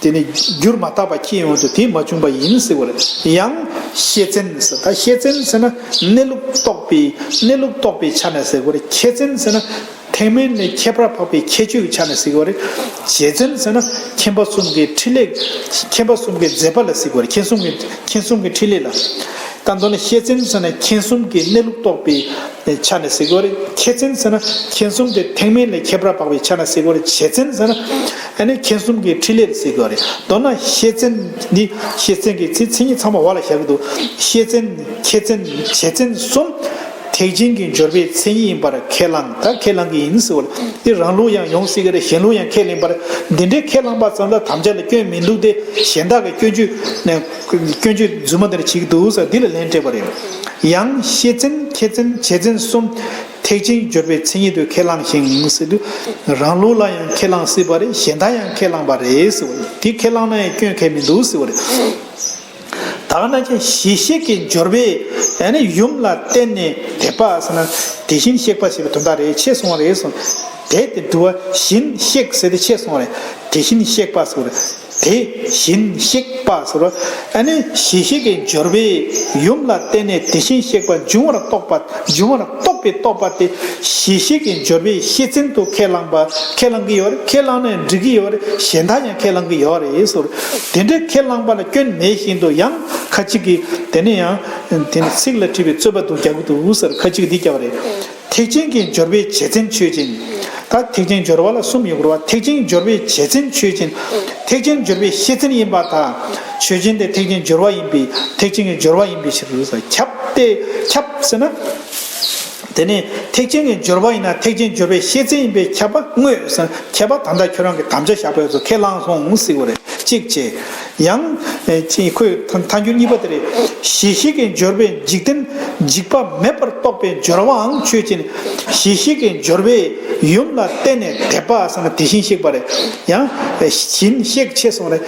དེ་ནི་འགྱུར་མ་དག་པ་ཁྱེར་ཡོང་དུས་དེ་མ་བྱུང་པ་ཡིན་ཟེར་བ་རེད། ཡང་ཤེས་མཚན་ཟེར། ད་ཤེས་མཚན་ཟེར་ན་གནས་ལུགས་རྟོགས་པའི། གནས་ལུགས་རྟོགས་པའི་ཆ་ནས་ཟེར་བ་རེད། ཁྱད་མཚན་ཟེར་ན། ཐེག་དམན་ལས་ཁྱད་པར་འཕགས་པའི་ཁྱད་ཆོས་ཀྱི་ཆ་ནས་ཟེར་གྱི་ཡོད་རེད། བྱེད་མཚན་ཟེར་ན་མཁྱེན་པ་གསུམ་གྱི་ཕྲིན་ལས། མཁྱེན་པ་གསུམ་གྱི་མཛད་པ་ལ་ཟེར་གྱི་ཡོད་རེད། མཁྱེན་གསུམ་གྱི། མཁྱེན་གསུམ་གྱི་ཕྲིན་ལས་ལ། ད་མདོར་ན་ཤེས་མཚན་ཟེར་ན་མཁྱེན་གསུམ་གྱི་གནས་ལུགས་རྟོགས་པའི་ཆ་ནས་ཟེར་གྱི་ཡོད་རེད། ཁྱད་མཚན་ཟེར་ན་མཁྱེན་གསུམ་དེ་ཐེག་དམན་ལས་ཁྱད་པར་འཕགས་པའི་ཆ་ནས་ཟེར་གྱི་ཡོད་རེད། བྱེད་མཚན་ཟེར་ན་ཨ་ནི་མཁྱེན་གསུམ་གྱི་ཕྲིན་ལས་ལ་ཟེར་གྱི་ཡོད་རེད། མདོར་ན་ཤེས་མཚན་འདི། ཤེས་མཚན་གྱི་ཚིག་མཚན་ཉིད་ཚང་མ་འོག་ལ་བཞག་གི་འདུག་ཤེས་མཚན། ཁྱད་མཚན། བྱེད་མཚན་གསུམ། ཐེག་ཆེན་གྱི་སྦྱོར་བའི་མཚན་ཉིད་ཡིན་པར་ཁས་བླངས། ད་ཁས་བླངས་ཀྱི་ཡིན་ཟེར་བ་ལ། འདི་རང་ལུགས་ཡང་ཡོང་སྲིད་ཀྱི་རེད། གཞན་ལུགས་ཡང་ཁས་ལེན་པར། འདི་འདྲའི་ཁས་བླངས་པ་ཙམ་ལ་དམ་བཅའ་ལ་སྐྱོན་མི་འདུག་སྟེ། གཞན་དག་གི་སྐྱོན་བརྗོད་ནས། སྐྱོན་བརྗོད་རྫུན་མ་འདི་འདྲ་བྱེད་ཀྱི་འདུག་ཟེར་འདི་ལ་ལན་སྤྲད་པ་རེད། ཡང་ཤེས་མཚན། ཁྱད་མཚན། བྱེད་མཚན་གསུམ། ཐེག་ཆེན་སྦྱོར་བའི་མཚན་ཉིད་དུ་ཁས་བླངས་ཤིང་ཟེར་དུས། རང་ལུགས་ལ་ཡང་ཁས་བླངས་སྲིད་པ་རེད། གཞན་དག་ཡང་ཁས་བླངས་པ་རེད་ཟེར་བ་རེད། འདི་ཁས་བླངས་ན་ཡང་སྐྱོན་གང་ཡང་མི་འདུག་ཟེར་བ་རེད། ད་ག་ནང་བཞིན་གཞི་ཤེས་ཀྱི་སྦྱོར་བས་ཨ་ནི་ཡུམ་ལ་བརྟེན་ནས་དད་པ་ཟེར་ན་དེ་བཞིན་གཤེགས་པ་ཞེས་པའི་དོན་དག་རེད། ཆེ་སོང་བ་རེད་གསུངས། དེ་དེ་འདུལ་བ་བཞིན་གཤེགས་ཟེར་དེ་ཆེ་སོང་བ་རེད། དེ་བཞིན་གཤེགས་པ་ཟེར་བ་རེད། དེ་བཞིན་གཤེགས་པ་ཟེར་བ་ཨ་ནི་གཞི་ཤེས་ཀྱི་སྦྱོར་བས་ཡུམ་ལ་བརྟེན་ནས་དེ་བཞིན་གཤེགས་པ་འབྱུང་བར་རྟོགས་པ། འབྱུང་བར་རྟོགས་པའི་རྟོགས་པ་དེ་གཞི་ཤེས་ཀྱི་སྦྱོར་བས་ཤེས་མཚན་དུ་ཁས་བླངས་པ། ཁས་བླངས་ཀྱི་ཡོད་རེད། ཁས་བླངས་ནས་འགྲིག་གི་ཡོད་རེད། གཞན་དག་ཡང་ཁས་བླངས་ཀྱི་ཡོད་རེད་ཟེར། དེ་འདྲའི་ཁས་བླངས་པ་ལ་སྐྱོན་མེད་བཞིན་དུ་ཡང་ཁ་ཅིག་གིས་དེ་ནས་ཡང་དེ་ནི་ཚིག་ལ་འཁྲིལ་བའི་རྩོད་པ་འདུག་རྒྱག་གི་འདུག་ཟེར་ཁ་ཅིག་གིས་འདི་རྒྱག་པ་རེད། ཐེག་ཆེན་གྱི་སྦྱོར་བས་བྱེད་མཚན་ཆོས་ཅན། ད་ཐེག་ཆེན་སྦྱོར་བ་ལ་གསུམ་ཡོད་རེད་བ། ཐེག་ཆེན་སྦྱོར་བས་བྱེད་མཚན་ཆོས་ཅན། ཐེག་ཆེན་སྦྱོར་བས་ཤེས་མཚན་ཡིན་པར་ཐལ། ཆོས་ཅན་དེ་ཐེག་ཆེན་སྦྱོར་བ་ཡིན་པས། ཐེག་ཆེན་གྱི་སྦྱོར་བ་ཡིན་པའི་ཕྱིར་རོ། ཁྱབ་སྟེ། ཁྱབ་ཟེར་ན། དེ་ནས་ཐེག་ཆེན་གྱི་སྦྱོར་བ་ཡིན་ན་ཐེག་ཆེན་སྦྱོར་བས་ཤེས་མཚན་ཡིན་པས་ཁྱབ་པ་དངོས་ཟེར། ཁྱབ་པ་ད་ལྟ་ཁྱོད་རང་གི་དམ་བཅའ་བཞག་པའི་ཚོ་ཁས་བླངས་སོང་ཟེར་བ་རེད། གཅིག་བྱས། ཡང་། ཁོས་ཐལ་འགྱུར་གཉིས་པ་དེ་རེད། གཞི་ཤེས་ཀྱི་སྦྱོར་བས་འཇིག་རྟེན་འཇིག་པ་མེད་པར་རྟོགས་པའི་སྦྱོར་བའང་ཆོས་ཅན། གཞི་ཤེས་ཀྱི་སྦྱོར་བས་ཡུམ་ལ་བརྟེན་ནས་དད་པ་ཟེར་ན་དེ་བཞིན་གཤེགས་པ་རེད། ཡང་། བཞིན་གཤེགས་ཆེ་སོང་རེད།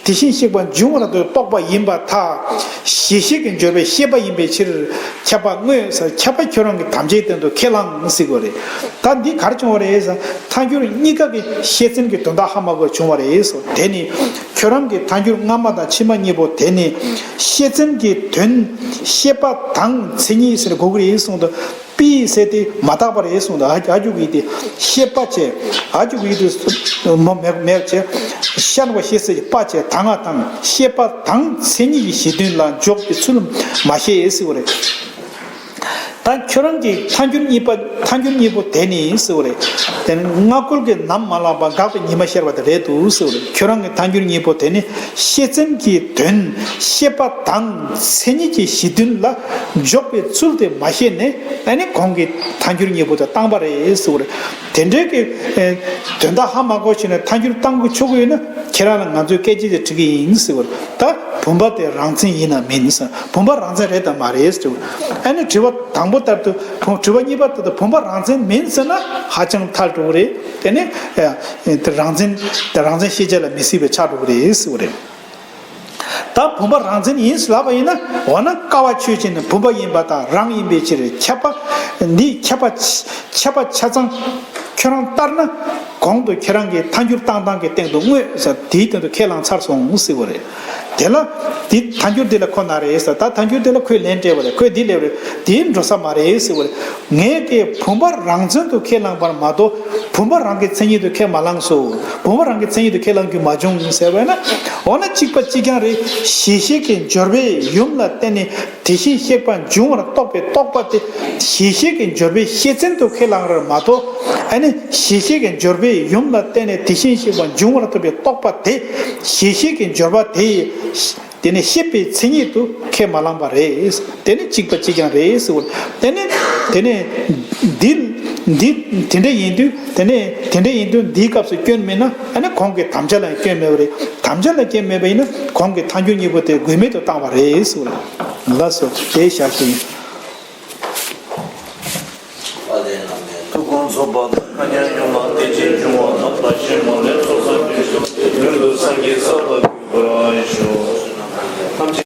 དེ་བཞིན་གཤེགས་པ་འབྱུང་བར་རྟོགས་པ་ཡིན་པར་ཐལ། གཞི་ཤེས་ཀྱི་སྦྱོར་བས་ཤེས་པ་ཡིན་པའི་ཕྱིར། ཁྱབ་པ་དངོས་ཟེར། ཁྱབ་པ་ཁྱོད་རང་གི་དམ་བཅའི་སྟེང་དུ་ཁས་བླངས་ཟེར་དགོས་རེད། ད་འདི་ག་རེ་བྱུང་བ་རེད་ཟེར། ཐལ་འགྱུར་གཉིས་ཀ་གི་ཤེས་མཚན་གྱི་དོན་དག་ཧ་མ་གོ་བྱུང་བ་རེད་ཟེར། དེ་ནི་ཁྱོད་རང་གི་ཐལ་འགྱུར་སྔ་མ་དང་ཕྱི་མ་གཉིས་པོ་དེ་ནི་ཤེས་མཚན་གྱི་དོན་ཤེས་པ་དང་མཚན་ཉིད་ཟེར་དགོས་ཀྱི་རེད་གསུངས་འདུག་པའི་ཟེར་ཏེ་མ་དག་པ་རེད་གསུངས་འདུག་ཨ་ཨ་རྒྱུ་གི་དེ་ཤེས་པ་བྱས། ཨ་རྒྱུ་གི་དེ་མ་མེད་མེད་བྱས། ཤར་བ་ཤེས་ཟེར་གྱི་པ་བྱས། ད་ང་དང་ཤེས་པ་དང་མཚན་ཉིད་ཀྱི་གཞི་མཐུན་ལ་འཇོག་པའི་ཚུལ་མ་ཤེས་ཟེར་བ་རེད། ད་ཁྱོད་རང་གི་ཐལ་འགྱུར་གཉིས་པ་ཐལ་འགྱུར་གཉིས་པོ་དེ་ནི་ཟེར་བ་རེད། དེ་ནི་སྔ་རྒོལ་གྱི་ནམ་མ་ལངས་པ་འགགས་པའི་ཉི་མ་ཤར་བ་དེ་རེད་འདུག་ཟེར་བ་རེད། ཁྱོད་རང་གི་ཐལ་འགྱུར་གཉིས་པོ་དེ་ནི་ཤེས་ཚད་ཀྱི་དོན་ཤེས་པ་དང་མཚན་ཉིད་ཀྱི་གཞི་མཐུན་ལ་འཇོག་པའི་ཚུལ་དེ་མ་ཤེས་ནས། ཨ་ནི་གོང་གི་ཐལ་འགྱུར་གཉིས་པོ་དེ་བཏང་པ་རེད་ཟེར་བ་རེད། དེ་འདྲའི་གི་ཨེ་དོན་དག་ཧ་མ་གོ་ཕྱིན་ནས་ཐལ་འགྱུར་བཏང་དགོས་ཆོག་གི་ཡོད་ན། ཁྱེད་རང་ལ་ང་ཚོས་སྐད་ཆ་དེ་དྲི་གི་ཡིན་ཟེར་བ་རེད། ད་བུམ་པ་དེ་རང་མཚན་ཡིན་ནམ་མིན་ཟེར། བུམ་པ་རང་མཚན་རེད་དམ་མ་རེད་ཟེར། ཨ་ནི་དྲི་བ་དང་པོ་ལྟར་དུ་བུ་དྲི་བ་གཉིས་པ་ལྟར་དུ་བུམ་པ་རང་མཚན་མིན་ཟེར་ན་ཧ་ཅང་ཐལ་འགྲོ་གི་རེད། དེ་ནི་ཨེ་དེ་རང་མཚན་དེ་རང་མཚན་ཤེས་བྱ་ལ་མི་སྲིད་པའི་ཆགས་འགྲོ་གི་རེད་ཟེར་བ་རེད། ད་བུམ་པ་རང་མཚན་ཡིན་ལབ་པ་ཡིན་ན། འོ་ན་ཀ་བ་ཆོས་ཅན་ནི་བུམ་པ་ཡིན་པ་དང་རང་ཡིན་པའི་ཕྱིར། ཁྱབ་པ་འདི་ཁྱབ་པ་ཁྱབ་པ་ཆ་ཚང་ཁྱོད་རང་ལྟར་ན། གོང་དུ་ཁྱེད་རང་གི་ཐལ་འགྱུར་བཏང་སྟངས་ཀྱི་སྟེང་དུ་དངོས་ཟེར་དེའི་སྟེང་དུ་ཁས་བླངས་ཚར་སོང་ཟེར་བ་རེད། དེ་ལ་དེ་ཐལ་འགྱུར་དེ་ལ་ཁོ་ན་རེད་ཟེར། ད་ཐལ་འགྱུར་དེ་ལ་ཁོས་ལན་སྤྲད་པ་རེད། ཁོས་འདི་ལབ་རེད། དེ་འགྲོ་ས་མ་རེད་ཟེར་བ་རེད། ངས་ཀྱི་བུམ་པ་རང་མཚན་དུ་ཁས་བླངས་པར་མ་གཏོགས་བུམ་པ་རང་གི་མཚན་ཉིད་དུ་ཁས་མ་བླངས་སོ། བུམ་པ་རང་གི་མཚན་ཉིད་དུ་ཁས་བླངས་རྒྱུ་མ་བྱུང་ཟེར་བས་ན། འོ་ན་གཅིག་པ་གཅིག་རྐྱང་རེད། གཞི་ཤེས་ཀྱི་འབྱོར་པའི་ཡུམ་ལ་བརྟེན་ནས་དེ་བཞིན་གཤེགས་པ་འབྱུང་བར་རྟོགས་པའི་རྟོག་པ་དེ། གཞི་ཤེས་ཀྱི་འབྱོར་པའི་ཤེས་ཚད་དུ་ཁས་བླངས་རེད་མ་གཏོགས། ཨ་ནི་གཞི་ཤེས་ཀྱི་འབྱོར་པའི་ཡུམ་ལ་བརྟེན་ནས་དེ་བཞིན་གཤེགས་པ་འབྱུང་བར་རྟོགས་པའི་རྟོག་པ་དེ། གཞི་ཤེས་ཀྱི་འབྱོར་པ་དེ་ཡིས། དེ་ནི་ཤེས་པའི་མཚན་ཉིད་དུ་ཁས་མ་བླངས་པ་རེད། དེ་ནི་གཅིག་པ་གཅིག་རྐྱང་རེད་ཟེར་བ། དེ་ནི་དེ་ནི་འདི་འདི་དེ་འདྲ་ཡིན་དུས། དེ་ནི་དེ་འདྲ་ཡིན་དུས་འདིའི་སྐབས་སུ་སྐྱོན་མེད་ན། ཨ་ནི་གོང་གི་དམ་བཅའ་ལ་ཡང་སྐྱོན་མེད་པ་རེད། དམ་བཅའ་ལ་སྐྱོན་མེད་པ་ཡིན་ན་གོང་གི་ཐལ་འགྱུར་གཉིས་པོ་དེ་དགོས་མེད་དུ་བཏང་བ་རེད་ཟེར་བ་རེད། ལགས་སོ། དེ་བཞག་གི་ཡིན། ཐུགས་དགོངས་རྫོགས་པ་དང་། མཁའ་མཉམ་ཡུམ་ལ་བརྟེན་ཅིང་འབྱུང་བ་རྣམས་ལ་གཞན་མ་ལུས། ཚོགས་བསགས་རྒྱུན་བཞིན་དུ་མྱུར་དུ་སངས་རྒྱས་ས་ལ་འགོད་པར་ཤོག། ཐམས་ཅད་